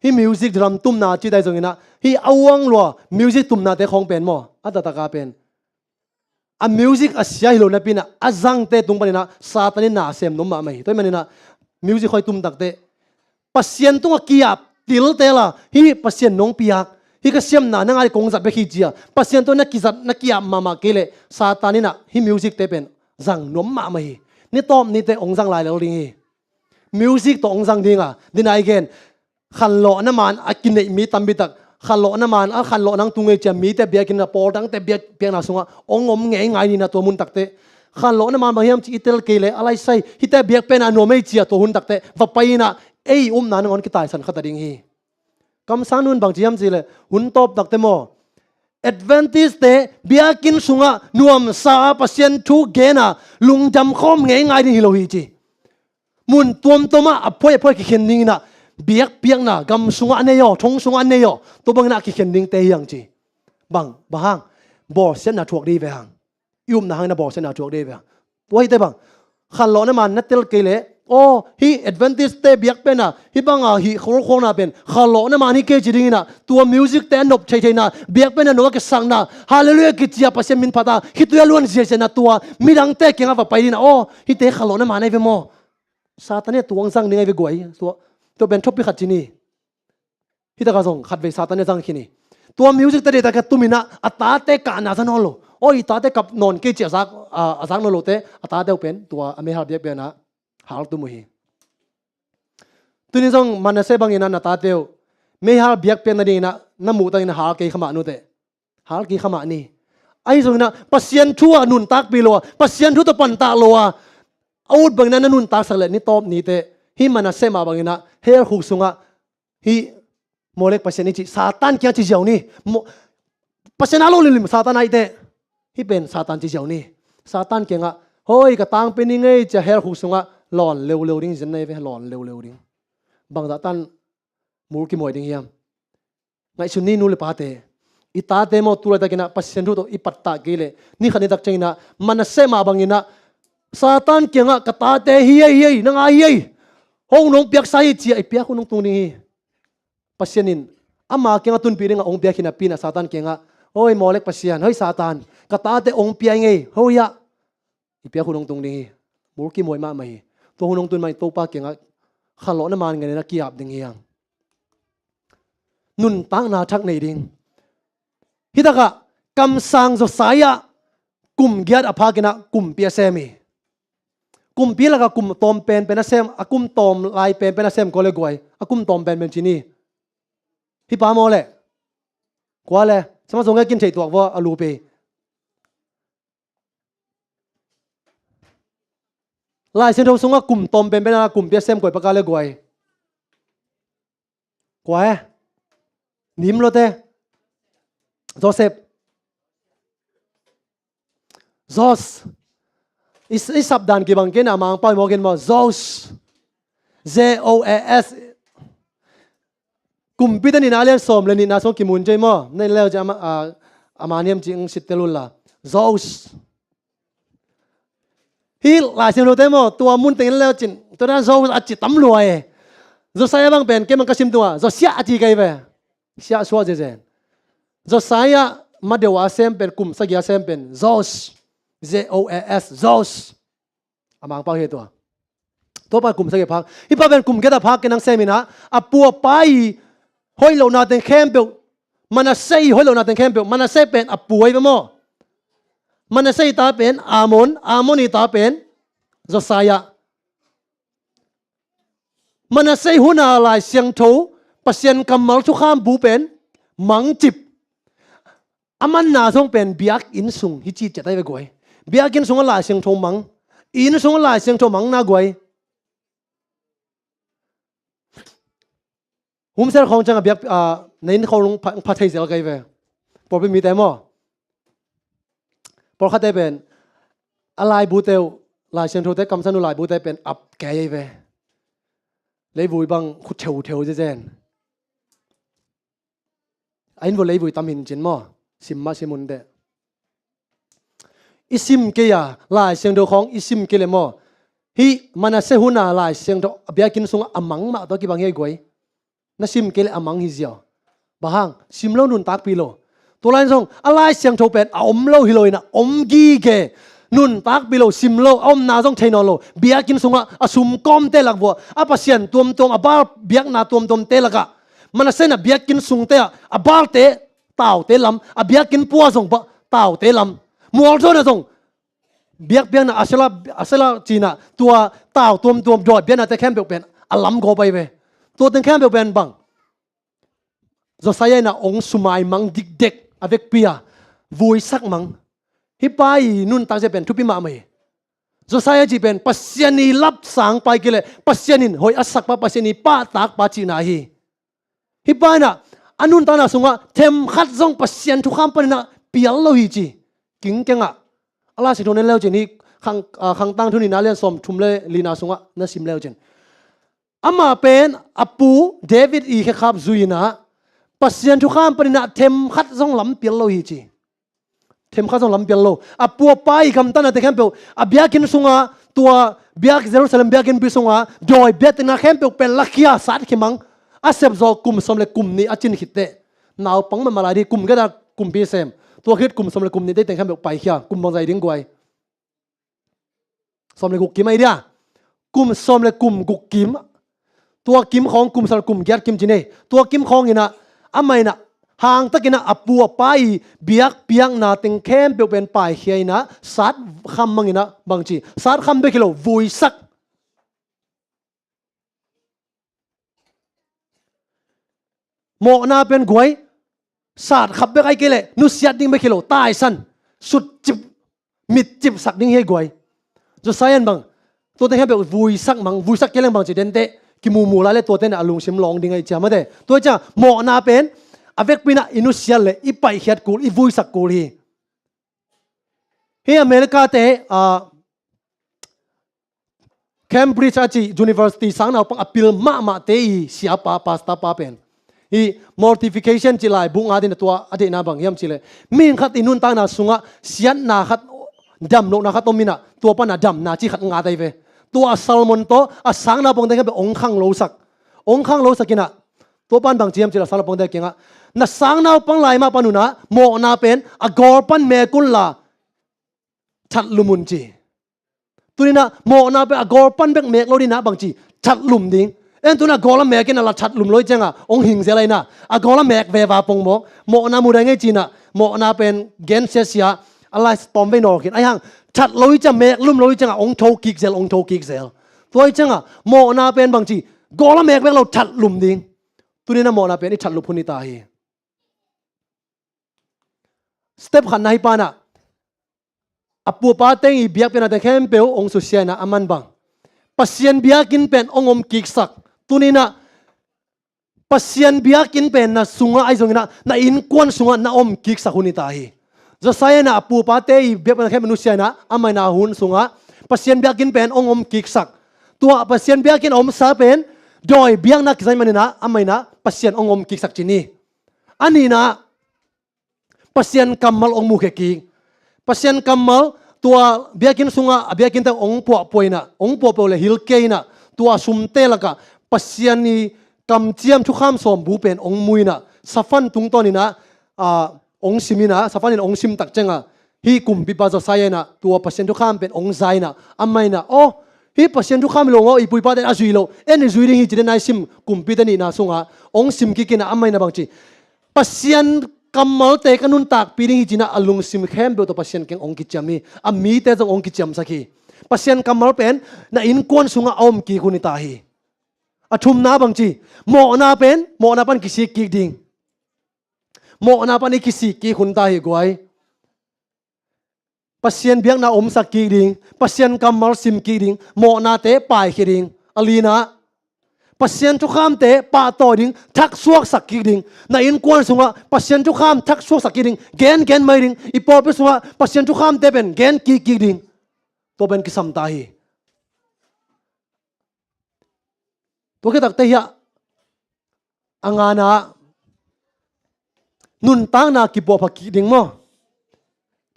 hih music drum tumna cih ahi zong inah, hih a uang lua music tumnate khawng pen maw, a taktak a pen, a music a sia hi lo napi inah, a zangte tung pan inah Satan in na sem nuam mahmah hi. Tua ahih man inah music hoih tum takte, Pasian tungah ki-ap, til teel a, hih Pasian nong piak, hih ka siamna na ngai kong zat bek hi ci a, Pasian tungah na kizat, na ki-ap mahmah kei leh, Satan inah hih music te pen zang nuam mahmah hi. Ni tawp nite hong zang lai lel ding hi. Music tawh hong zang ding a, dina i gen, khanlawhna man a kineih mi tampi tak, khanlawhna man a, khanlawhna hong tung ei ci a, mite biakinn a, pawl dangte biakpiakna sungah hong om ngeingai ni inah, tua mun takte, khanlawhna man bang hiam cih i tel kei leh, a lai sai, hihte biakpiakna nuam ei ci a, tua hun takte va pai inah, ei upna nangawn kitaisan kha ta ding hi. Kamsang nu in bang ci hiam cih leh, hun tawp takte maw, Adventist-te biakinn sungah nuamsa a Pasian thu gen a, lungdam khawm ngeingai ding hi lo hi ci. Mun tuamtuam ah a phuai a phuai kikhen ding inah, biakpiakna gam sungah a nei aw, thong sungah a nei aw, tua bang inah kikhen dingte hi hang ci. Bang, bang hang, bawlsiatna thuak ding hi ve hang. I upna hang inah bawlsiatna thuak ding hi ve hang. Tua hihte bang, khanlawhna man na tel kei leh, aw, hih Adventist-te biakpiakna, hih bang a hih kholkholna pen khanlawhna man hi kei ci ding inah, tua music-te a nop theithei inah, biakpiakna nop a kisakna, Hallelujah kici a, Pasian min phat a, khitui a luan ziahziah inah, tua midangte kiangah va pai ding inah, aw, hihte khanlawhna man ahi ve maw. Satan in tua hong zang ding ahi ve guai. Tua, tua pen thupi khat ci ni. Hih takah zong khatvei Satan in a zang khin hi. Tua music-te deihtak a tum inah, a tate kahna za nawn lo. Aw, i tate kap nawn kei ci a zak, a, a zak nawn lote, a tate uh pen tua a meihal biakpiakna hal tum uh hi. Tuni zong Manasseh bang inah na tate uh meihal biakpiak nading inah na muh tak inah hal kei kha mah nuteh. Hal kei kha mah ni. Ahi zong inah Pasian thu ah nuntakpih lo a, Pasian thu tawh pantah lo a, a ut bang inah na nuntaksak leh ni tawp nite, hih Manasseh mah bang inah hell khuk sungah, hih Molek pasian i cih Satan kiangah ci ziau ni. Mo-, Pasian a lo limlim Satan ahih teh, hih pen Satan ci ziau ni. Satan kiangah, hoi, ka tangpi ni ngei ci a, hell khuk sungah lawn leuleu ding, zen nei ve, lawn leuleu ding. Bangzah tan mul kimuai ding hiam? Ngaihsun ni nu le pate. I tate maw, tu laitakin ah Pasian thu tawh i pattah kei leh, ni khat ni tak ciangin ah Manasseh mah bangin ah Satan kiangah, ka tate hi ei, hi ei, nang a hi ei, hong nong piaksa hi ci a, i piak hun hong tung ding hi. Pasian in ama kiangah tunpih dingah hong piak hi napi-in ah Satan kiangah, oi Molek pasian, hoi Satan, ka tate hong pia ing ei, hoi ah, i piak hun hong tung ding hi. Mul kimuai mahmah hi. Tua hun hong tun mah in Topa kiangah khanlawhna man ngen in a ki-ap ding hi hang. Nuntakna thak nei ding. Hi takah kamsang Josiah kum giat a phakin ah kumpi a sem hi. Kumpi lakah kum tawm penpen a sem, a kum tawm lai penpen a sem kua le guai, a kum tawm penpen ci ni. Hi pa maw leh? Kua le? Sama zong e, kin theih tuak vua, a lupi. Lai Siangtho sungah kum tawm penpen a kumpi a sem kua hi pa ka le guai? Kua e? Nim lote. Joseph. Jos. I, i sap dan kibang kei na, a mangpau i mawk in maw. Jos. J O A S. Kumpite nihna lian sawm le nihna sung kimun cia i maw. Na en leu cia ama, a, ama niam cih hong sittel un la. Jos. Hih Lai Siangthote maw, tua mun teng en leu cin, tua dan Jos a ci tam lua e. Josiah bang pen, kei bang ka sim tua, Josiah a ci kei ve. Siah suah zezen. Josiah, Madeu a sem pen, kum sagih a sem pen, Jos, J O A S, Jos. A mangpau hi tua. Tua pa kum sagih phak. Hih pa pen kum giat a phak kei nang sem in ah, a pu a pa i hoih lohna teng khempeuh, Manasseh i hoih lohna teng khempeuh, Manasseh pen a pu ahi ve maw. Manasseh i ta pen Amon, Amon i ta pen Josiah. Manasseh hun a Lai Siangtho, Pasian kammal thukham bu pen mangcip. A manna zong pen biakinn sung hi ci ciat ahi ve guai. Biakinn sung a Lai Siangtho mang. Inn sung a Lai Siangtho mang na guai. Home cell khawng ciang a biak, ah, na inn khawng pha, pha thei zel kei ve. Problem mite maw. Pawlkhatte pen a laibute uh, Lai Siangthote kamsan uh laibute pen ap kei ahi ve. Leivui bang khut theutheu zezen. A inn vua leivui tam hin cin maw. Sim mah sim un teh. I sim kei a, Lai Siangtho khawng i sim kei le maw. Hih Manasseh hun a Lai Siangtho a biakinn sungah a mang mah tawh kibang hi guai. Na sim kei le a mang hi ziau. Bang hang, sim lo, nuntakpih lo. Tua lai zong a Lai Siangtho pen a om lo hi lo in ah, om gige. Nuntakpih lo, sim lo, a omna zong thei nawn lo. Biakinn sungah a sum kawmte lak vua, a pasian tuamtuam, a Baal biakna tuamtuamte lakah, Manasseh in ah biakinn sungte ah a Baalte taute lam, a biakinn pua zong pa taute lam, mualzawn ah zong biakpiakna, Asherah, Asherah ci-in ah tua tau tuamtuam dawi biaknate khempeuh pen a lam gawp ahi ve. Tua teng khempeuh pen bang, Josiah in ah ong sumai mang dikdek, a vekpi a vuisak mang. Hih pa i nuntak zia pen thupi mahmah hi. Josiah cih pen Pasian i lapsang pa hi kei leh, Pasian in hoih a sak pa, Pasian i pahtak pa cihna hi. Hih pa in ah a nuntakna sungah themkhat zong Pasian thukham panin ah pial lo hi ci. Kingkeng ah a Lai Siangtho na en leu cin, hih Khang, ah, Khangtang Thu nihna lian sawmthum le lina sungah na sim leu cin, amah pen a pu David i khekhap zui-in ah Pasian thukham panin ah themkhat zong lampial lo hi ci. Themkhat zong lampial lo. A pu a pa i gamtatnate khempeuh, a biakinn sungah, tua biak, Jerusalem biakinnpi sungah dawi biakna khempeuh pen lakhia, satkhia mang. A sepzawh kum sawm le kum nih a cin khit teh, naupang mahmah lai ding, kum giat a kumpi sem. Tua khit kum sawm le kum nih teh teng khempeuh paikhia, kum bangzah hi ding guai. Sawm le guk kim ahi dia. Kum sawm le kum guk kim. Tua kim khawng kum sawm le kum giat kim ci nei. Tua kim khawng in ah, amah in ah hangtakin ah a pu a pa i biakpiakna teng khempeuh pen paikhia in ah, satkham mang in ah, bangci, satkham bek hi lo, vuisak. Mawhna pen guai, satkhap bek ahi kei leh nusiat ding bek hi lo, taisan, sutcip, mitcipsak ding hi guai. Josiah in bang, tuate khempeuh vuisak mang, vuisak kei leng bangci, dente kimumul a le tuate in ah a lungsim lawng ding ahi ciang mate. Tua hi ciang mawhna pen a vekpi in ah i nusiat le i paihkhiat kul, i vuisak kul hi. Hih America-te, ah, Cambridge a cih university sang naupang a pil mahmahte i siapa, pastor pa pen, hih Mortification cih laibu ngat in ah, tua a deihna bang hiam cih leh, mihing khat i nuntakna sungah siatna khat, damlohna khat om in ah, tua pan a damna cih khat ngat ahi ve. Tua a sermon tawh a sang naupangte khempeuh ong khanglosak. Ong khanglosak in ah, tua pan bangci hiam cih leh a sang naupangte kiangah, na sang naupang lai mah pan un ah mawhna pen a gawl pan mek un la, thatlum un ci. Tuni in ah mawhna pen a gawl pan bek mek lo ding in ah, bangci, thatlum ding. En, tuni in ah gawl a mek in ah la thatlum lo hi ciang ah ong hing zel ahi in ah, a gawl a mek veve pongmawk. Mawhna mu dai ngei ci-in ah, mawhna pen gen siasia, a lai tawm vei nawl khin. Ahi hang, that lo hi ciang, mek lum lo hi ciang ah ong tho kik zel, ong tho kik zel. Tua hi ciang ah mawhna pen bangci, gawl a mek bek lo, thatlum ding. Tuni in ah mawhna pen i thatlum hun hi ta hi. Step khatna, hih pa in ah a pu a pa teng i biakpiaknate khempeuh ong susia in ah, aman bang, Pasian biakinn pen ong om kiksak. Tuni in ah Pasian biakinn pen na sungah ahi zongin ah, na innkuan sungah na om kiksak hun hi ta hi. Josiah in ah a pu a pate i biakpiakna khempeuh nusia in ah, amah in ah hun sungah Pasian biakinn pen ong om kiksak. Tua Pasian biakinn a omsa pen dawi biakna kisai manin ah, amah in ah Pasian ong om kiksak ci ni. A nihna, Pasian kammal ong mukhia kik. Pasian kammal, tua biakinn sungah a biakinnte ong puahpuah in ah, ong puahpuah le hilh kei in ah, tua sumte lakah Pasian i kamciam thukham sawmbu pen hong mu in ah, Safan tungtawn in ah, ah, hong sim in ah, Safan in hong sim tak ciang ah, hih kumpipa Josiah in ah tua Pasian thukham pen hong za in ah, amah in ah, aw, hih Pasian thukham hi lo maw, i pu i pate a zui lo, en i zui ding hi ci-in ah i sim kumpite nihna sungah hong sim kik in ah, amah in ah bang ci, Pasian kammalte ka nuntakpih ding hi ci-in ah a lungsim khempeuh tawh Pasian kiang hong kiciam hi. A mite zong hong kiciamsak hi. Pasian kammal pen na innkuan sungah a om kik hun hi ta hi. A thumna bang ci, mawhna pen, mawhna pan kisik kik ding. Mawhna pan i kisik kik hun ta hi guai. Pasian biakna omsak kik ding, Pasian kammal sim kik ding, mawhnate paikhia ding. A lina, Pasian thukhamte pahtawi ding, thaksuaksak kik ding. Na innkuan sungah Pasian thukham thaksuaksak kik ding, gen gen mai ding. I pawlpi sungah Pasian thukhamte pen gen kik kik ding. Tua pen kisam ta hi. Tua khit takte hiah a ngana nuntakna kipuahpha kik ding maw?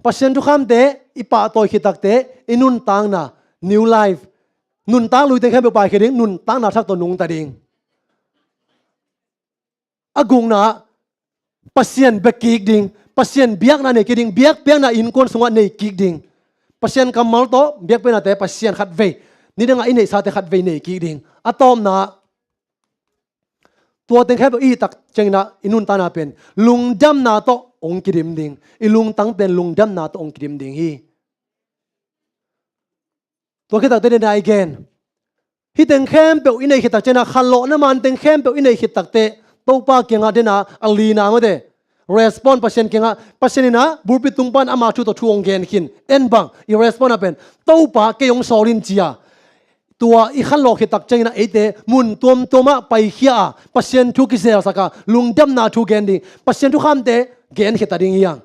Pasian thukhamte i pahtawi khit takte i nuntakna, new life, nuntak luite khempeuh paikhia ding, nuntakna thak tawh nungta ding. A gukna, Pasian bia kik ding, Pasian biakna nei kik ding, biakpiakna innkuan sungah nei kik ding. Pasian kammal tawh biakpiaknate Pasian khatvei, nidangah i neihsate khatvei nei kik ding. A tawpna, tua teng khempeuh i hih tak ciangin ah i nuntakna pen lungdamna tawh hong kidim ding. I lungtang pen lungdamna tawh hong kidim ding hi. Tua khit takte dena i gen, hih teng khempeuh i neih khit tak ciangin ah, khanlawhna man teng khempeuh i neih khit takte Topa kiangah dena a lina mate, respond Pasian kiangah, Pasian in ah pulpit tung pan ama thu tawh thu hong gen khin. En bang i respond a pen, Topa kei hong sawl in ci a. Tua i khanlawh khit tak ciangin ah eite mun tuamtuamah paikhia a, Pasian thu kizelsak a, lungdamna thu gen ding, Pasian thukhamte gen khit ta ding hi hang.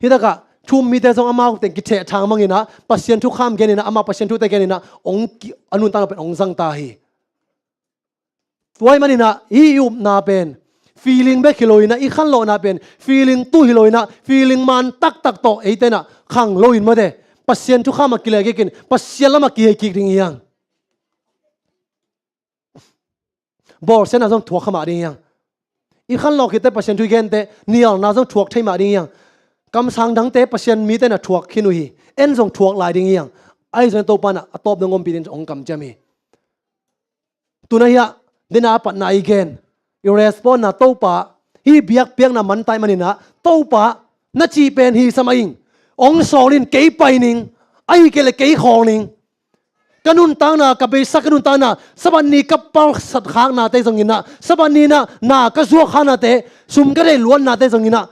Hih takah thu-um mite zong amau teng kithehthang bangin ah, Pasian thukham genin ah, amah Pasian thute genin ah, hong ki-, a nuntakna pen hong zang ta hi. Tua ahih manin ah hih i upna pen feeling bek hi loin ah, i khanlawhna pen feeling tu hi loin ah, feeling man taktak tawh eite in ah khang loin mate, Pasian thukham ah kilehkik in, Pasian lamah kihei kik ding hi hang. Bawlsiatna zong thuak kha mah ding hi hang. I khanlawh khitte Pasian thu i gente nialna zong thuak thei mah ding hi hang. Kamsang dangte Pasian mite in ah thuak khin uh hi. En zong thuak lai ding hi hang. Ahi zongin Topa in ah a tawp dong ompih ding hong kamciam hi. Tuna hiah dena a patna i gen, i respond na, Topa, hih biakpiakna man ta ahih manin ah, Topa, na cih pen hi sa mah ing. Hong sawl in, kei pai ning. Ahih kei leh kei khawl ning. Ka nuntakna, ka beisa ka nuntakna, Sabbath ni ka palsat khaknate zongin ah, Sabbath ni in ah na ka zuak khaknate, sum ka deih luatnate zongin ah,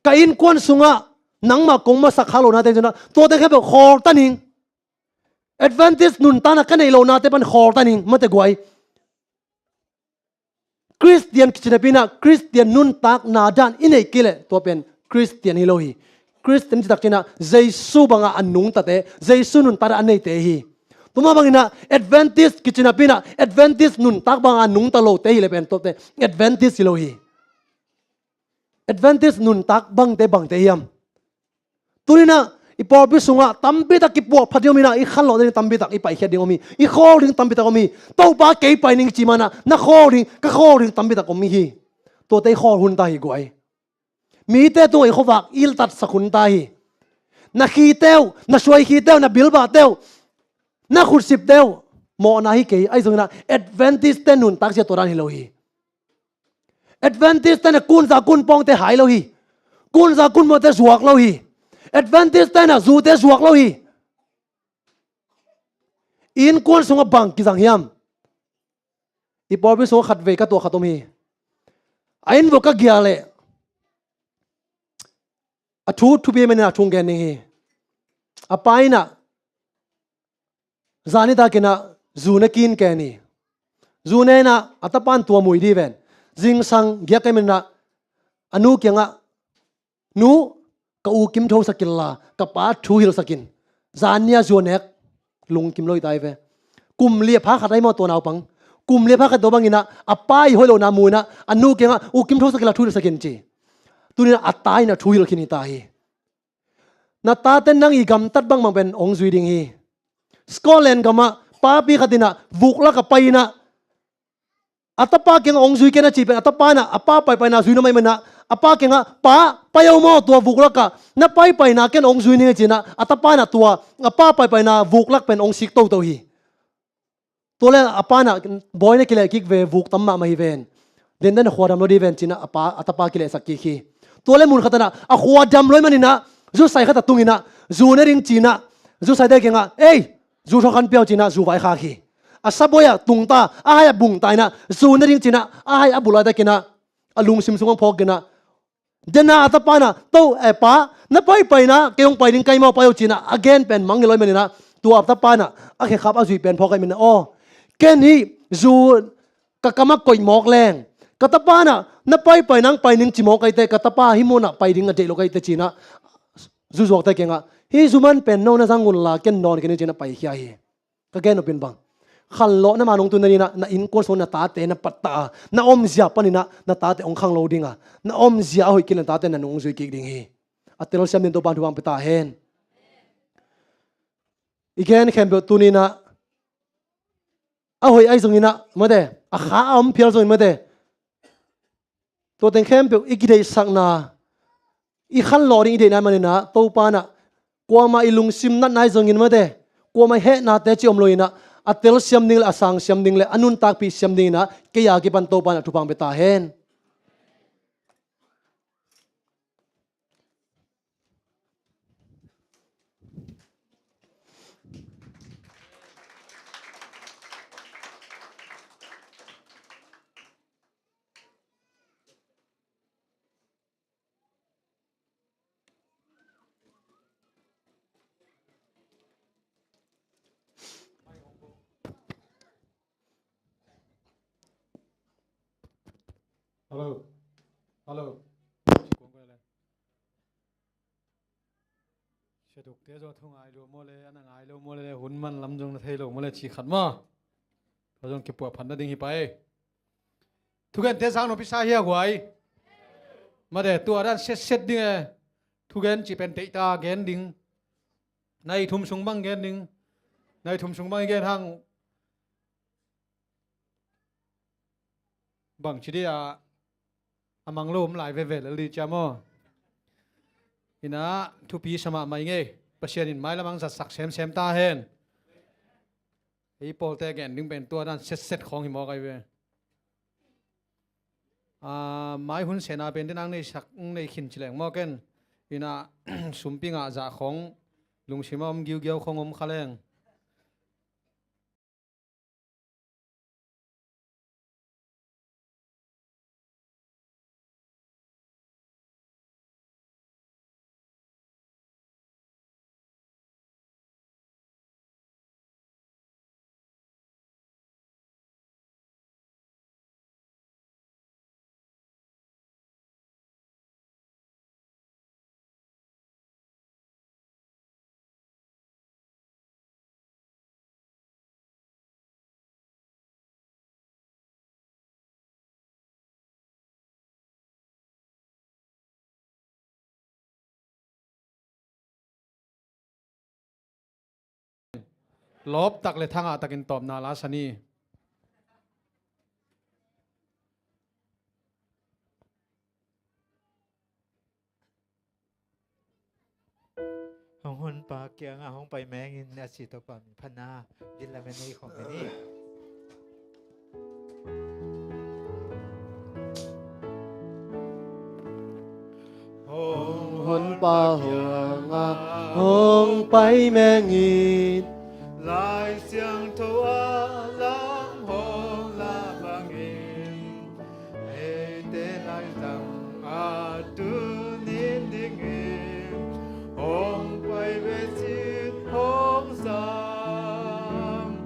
ka innkuan sungah nangmah kong masak khak lohnate zongin ah, tuate khempeuh khawl ta ning. Adventist nuntakna ka neih lohnate pan khawl ta ning, mate guai. Khristian kici napi in ah, Khristian nuntakna dan i neih kei leh tua pen Khristian hi lo hi. Khristian cih tak ciangin ah Jesu bangah a nungtate, Jesu nuntakna a neite hi. Tua mah bangin ah Adventist kici napi in ah, Adventist nuntak bangah a nungta lote hi leh pen tuate Adventist hi lo hi. Adventist nuntak bangte bangte hiam? Tuni in ah i pawlpi sungah tampi tak kipuahphat ding om in ah, i khanlawh ding tampi tak i paikhiat ding om hi. I khawl ding tampi tak om hi. Topa, kei pai ning ci manin ah, na khawl ding, ka khawl ding tampi tak om hi. Tuate i khawl hun ta hi guai. Mite tungah i khuavak i tatsak hun ta hi. Na khite uh, na suai khite uh, na bilbahte uh, na khutsipte uh, mawhna hi kei. Ahi zongin ah Adventist te nuntak zia tua dan hi lo hi. Adventist te in ah kunza kunpawngte hai lo hi. Kunza kunmuate zuak lo hi. Adventist te in ah zute zuak lo hi. I innkuan sungah bang kizang hiam? I pawlpi sungah khatvei ka tuah khat om hi. A inn vua ka giak leh a thu thupi manin ah thu gen ning hi. A pa in ah zan nitak in ah zu ne kin ken hi. Zu ne in ah a tapa in tua mui ding ven. Zingsang giak ahih manin ah a nu kiangah, "Nu, ka u kim thosak inla, ka pa thu hilhsak in. Zan ni-a zu nek lungkim lo hi ta hi ve." Kum li a pha khat ahi maw tua naupang. Kum li a pha khat tua bangin ah a pa i hoih lohna mu in ah a nu kiangah, "U kim thosak inla thu hilhsak in," ci. Tuni in ah a ta in ah thu hilh khin hi ta hi. Na tate nang i gamtat bangbang pen hong zui ding hi. Scotland gamah papi khat in ah vuk lakah pai in ah, a tapa kiangah hong zui ken a cih pen, a tapa in ah a pa paipaina zui nuam ahih manin ah, a pa kiangah, "Pa, pai o maw tua vuk lakah, na paipaina ken hong zui ning," ci in ah, a tapa in ah tua a pa paipaina vuk lak pen hong sik toto hi. Tua leh a pa in ah, "Bawi, na kileh kik ve, vuk tam mahmah hi ven." Denden a khua dam lo ding ven ci in ah a pa, a tapa kilehsak kik hi. Tua leh mun khat in ah a khua dam lo ahih manin ah zusai khat a tung in ah, "Zu ne ding," ci in ah, zusaite kiangah, "Ei, zu thawkhan pia o," ci in ah zu vaikhak hi. A sabuai ah tung ta, a hai ah bung ta in ah, "Zu ne ding," ci in ah a hai a bulaite kiangah a lungsim sungah phawk in ah, den a, a tapa in ah, "To, eh, pa, na paipaina kei hong pai ding ka hi maw, pai o," ci in ah a gen pen mangngilh lo ahih manin ah, tua a tapa in ah a khekhap a zuih pen phawk ahih manin ah, "Aw, ken hih zu ka kamah koih mawk leng, ka tapa in ah na paipaina hong pai ning ci mawk ka hi teh, ka tapa hih munah pai ding a deih lo ka hi teh," ci in ah zuzuakte kiangah, "Hih zu man pen no na zang un la, ken dawn kei ning," ci in ah paikhia hi. Ka gen nop pen bang, khanlawhna man hong tun nading in ah na innkuan sung na tate na pattah a, na omzia panin ah na tate hong khang lo ding a, na omzia a hoih kei leh na tate na nung hong zui kik ding hi. A telsiam dingin Topa'n thupha hong pia ta hen. I gen khempeuh tuni in ah, a hoih ahi zongin ah mate, a kha a om phial zongin mate, tua teng khempeuh i kideihsakna, i khanlawh ding i deihna ahih manin ah, Topa in ah kuamah i lungsim natna ahi zongin mate, kuamah i hehna teci om lo in ah, a telsiam ding leh a sangsiam ding leh a nuntakpih siam dingin ah kei a kipan Topa in ah thupha hong pia ta hen. Hello. Hello. Siatukte zong thu ngai lo maw le, a na ngai lo maw le, hun man lam zong na thei lo maw le, ci khat maw. Tua zong kipuah phat nading hi pah ei. Thugente sang nopsa hia huai. Mate, tua dan setset ding e. Thugen cih pen deih ta gen ding. Nai thum sung bang gen ding. Nai thum sung bang i gen hang. Bangci dih a, a mang lo om lai veve lel dih cia maw. In ah thupi sa mahmah ing ei. Pasian in mailam hong zatsak semsem ta hen. Ei pawlte gen ding pen tua dan setset khawng hi mawk ahi ve. Ah, mai hun sena pen den ang nei sak, nei khin ci leng maw ken. In ah sumpi ngah zah khawng, lungsim a om giugiau khawng om kha leng. Lawp tak le thangah takin tawpna la sa ni. Hong honpa kiangah hong pai mengin a ci, Topa min phatna dil lamen ei khong ni. Hong honpa hong a hong pai mengin, Lai Siangtho a lam hong la bangin, eite Lai Siangtho a tun in dingin hong pai ve cin hong sam.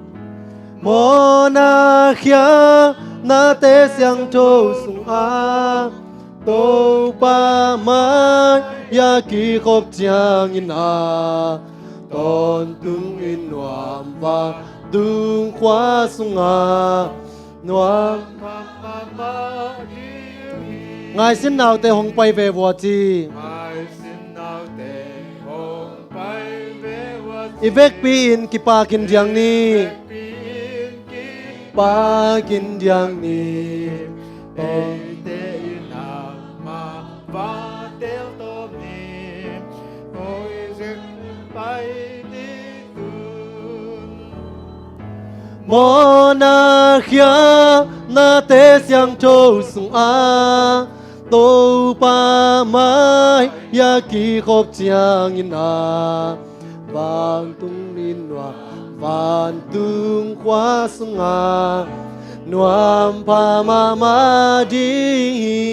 Mawhna khia nate siangtho sungah Topa mai-ah kikhop ciangin a, tawntungin nuam va dung khua sungah nuam. Ngaisin naute hong pai ve vua ci. I vekpi in kipak in diang ni. pakin diang ni. Eite in ama va tel to ni. Oi zek pai ti tun. Mawhna khialhnate siangtho sungah Topa mai-ah kikhop ciangin ah, vantung in nuam, vantung khua sungah nuam pha mahmah ding hi.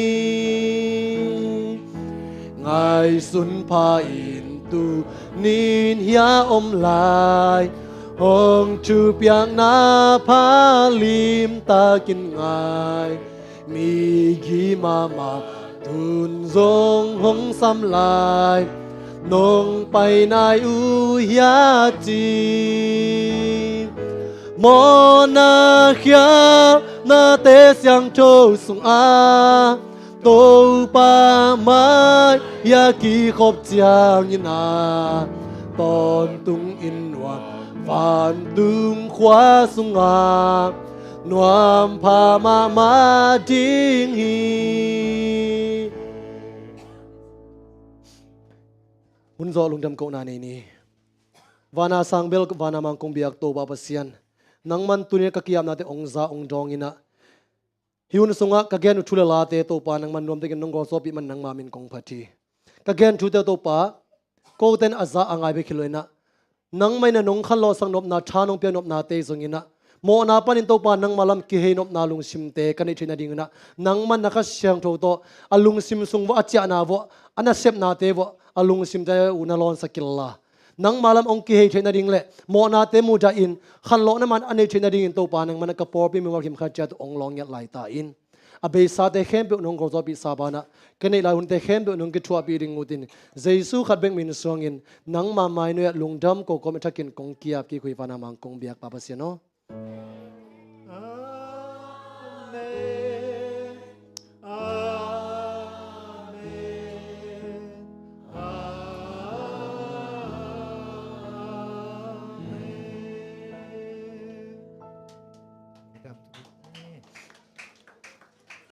Ngaihsun pha in, tuni-in hiah om lai, hong thupiakna pha limtakin ngai. Migi mahmah tun zong hong sam lai, nong pai nai uh hiam ci. Mawhna khialhnate siangtho sungah Topa mai-ah kikhop ciangin ah, tawntung in nuam, vantung khua sungah nuam pha mahmah ding hi. Hun zawh lungdam kohna nei ni. Vana sang bel, vana mang kong biak Topa Pasian, nangman tuni-a ka ki-apnate hong za hong dawng in ah, hih hun sungah ka gen uh thu le late Topa nangman nuamtakin nong gualzawhpih man nangma min kong phat hi. Ka gen thute Topa, kote in a za a ngai bek hi lo in ah, nangmah in ah nong khanlawhsak nopna, tha nong piak nopnate zong in ah, mawhna panin Topa nangma lam kihei nopna lungsimte ka neih theih nading in ah, nangman na Kha Siangtho tawh a lungsim sung vuah, a ciahna vuah, a nasepnate vuah, a lungsimte uh na lawnsak kei la. Nangma lam hong kihei theih nading le mawhnate mudahin khanlawhna man a neih theih nadingin Topa nangman ah ka pawlpi mimal kim khat ciat uh hong lawng ngiat lai ta in. A beisate khempeuh nong gualzawhpihsa banah, ka neih lai hunte khempeuh nong kithuahpih ding utin, Jesu khat bek min suangin, nangma mai nuai-ah lungdam ko kawm a thakin kong ki-ap kik uh hi. Vana mang kong biak Pa Pasian aw.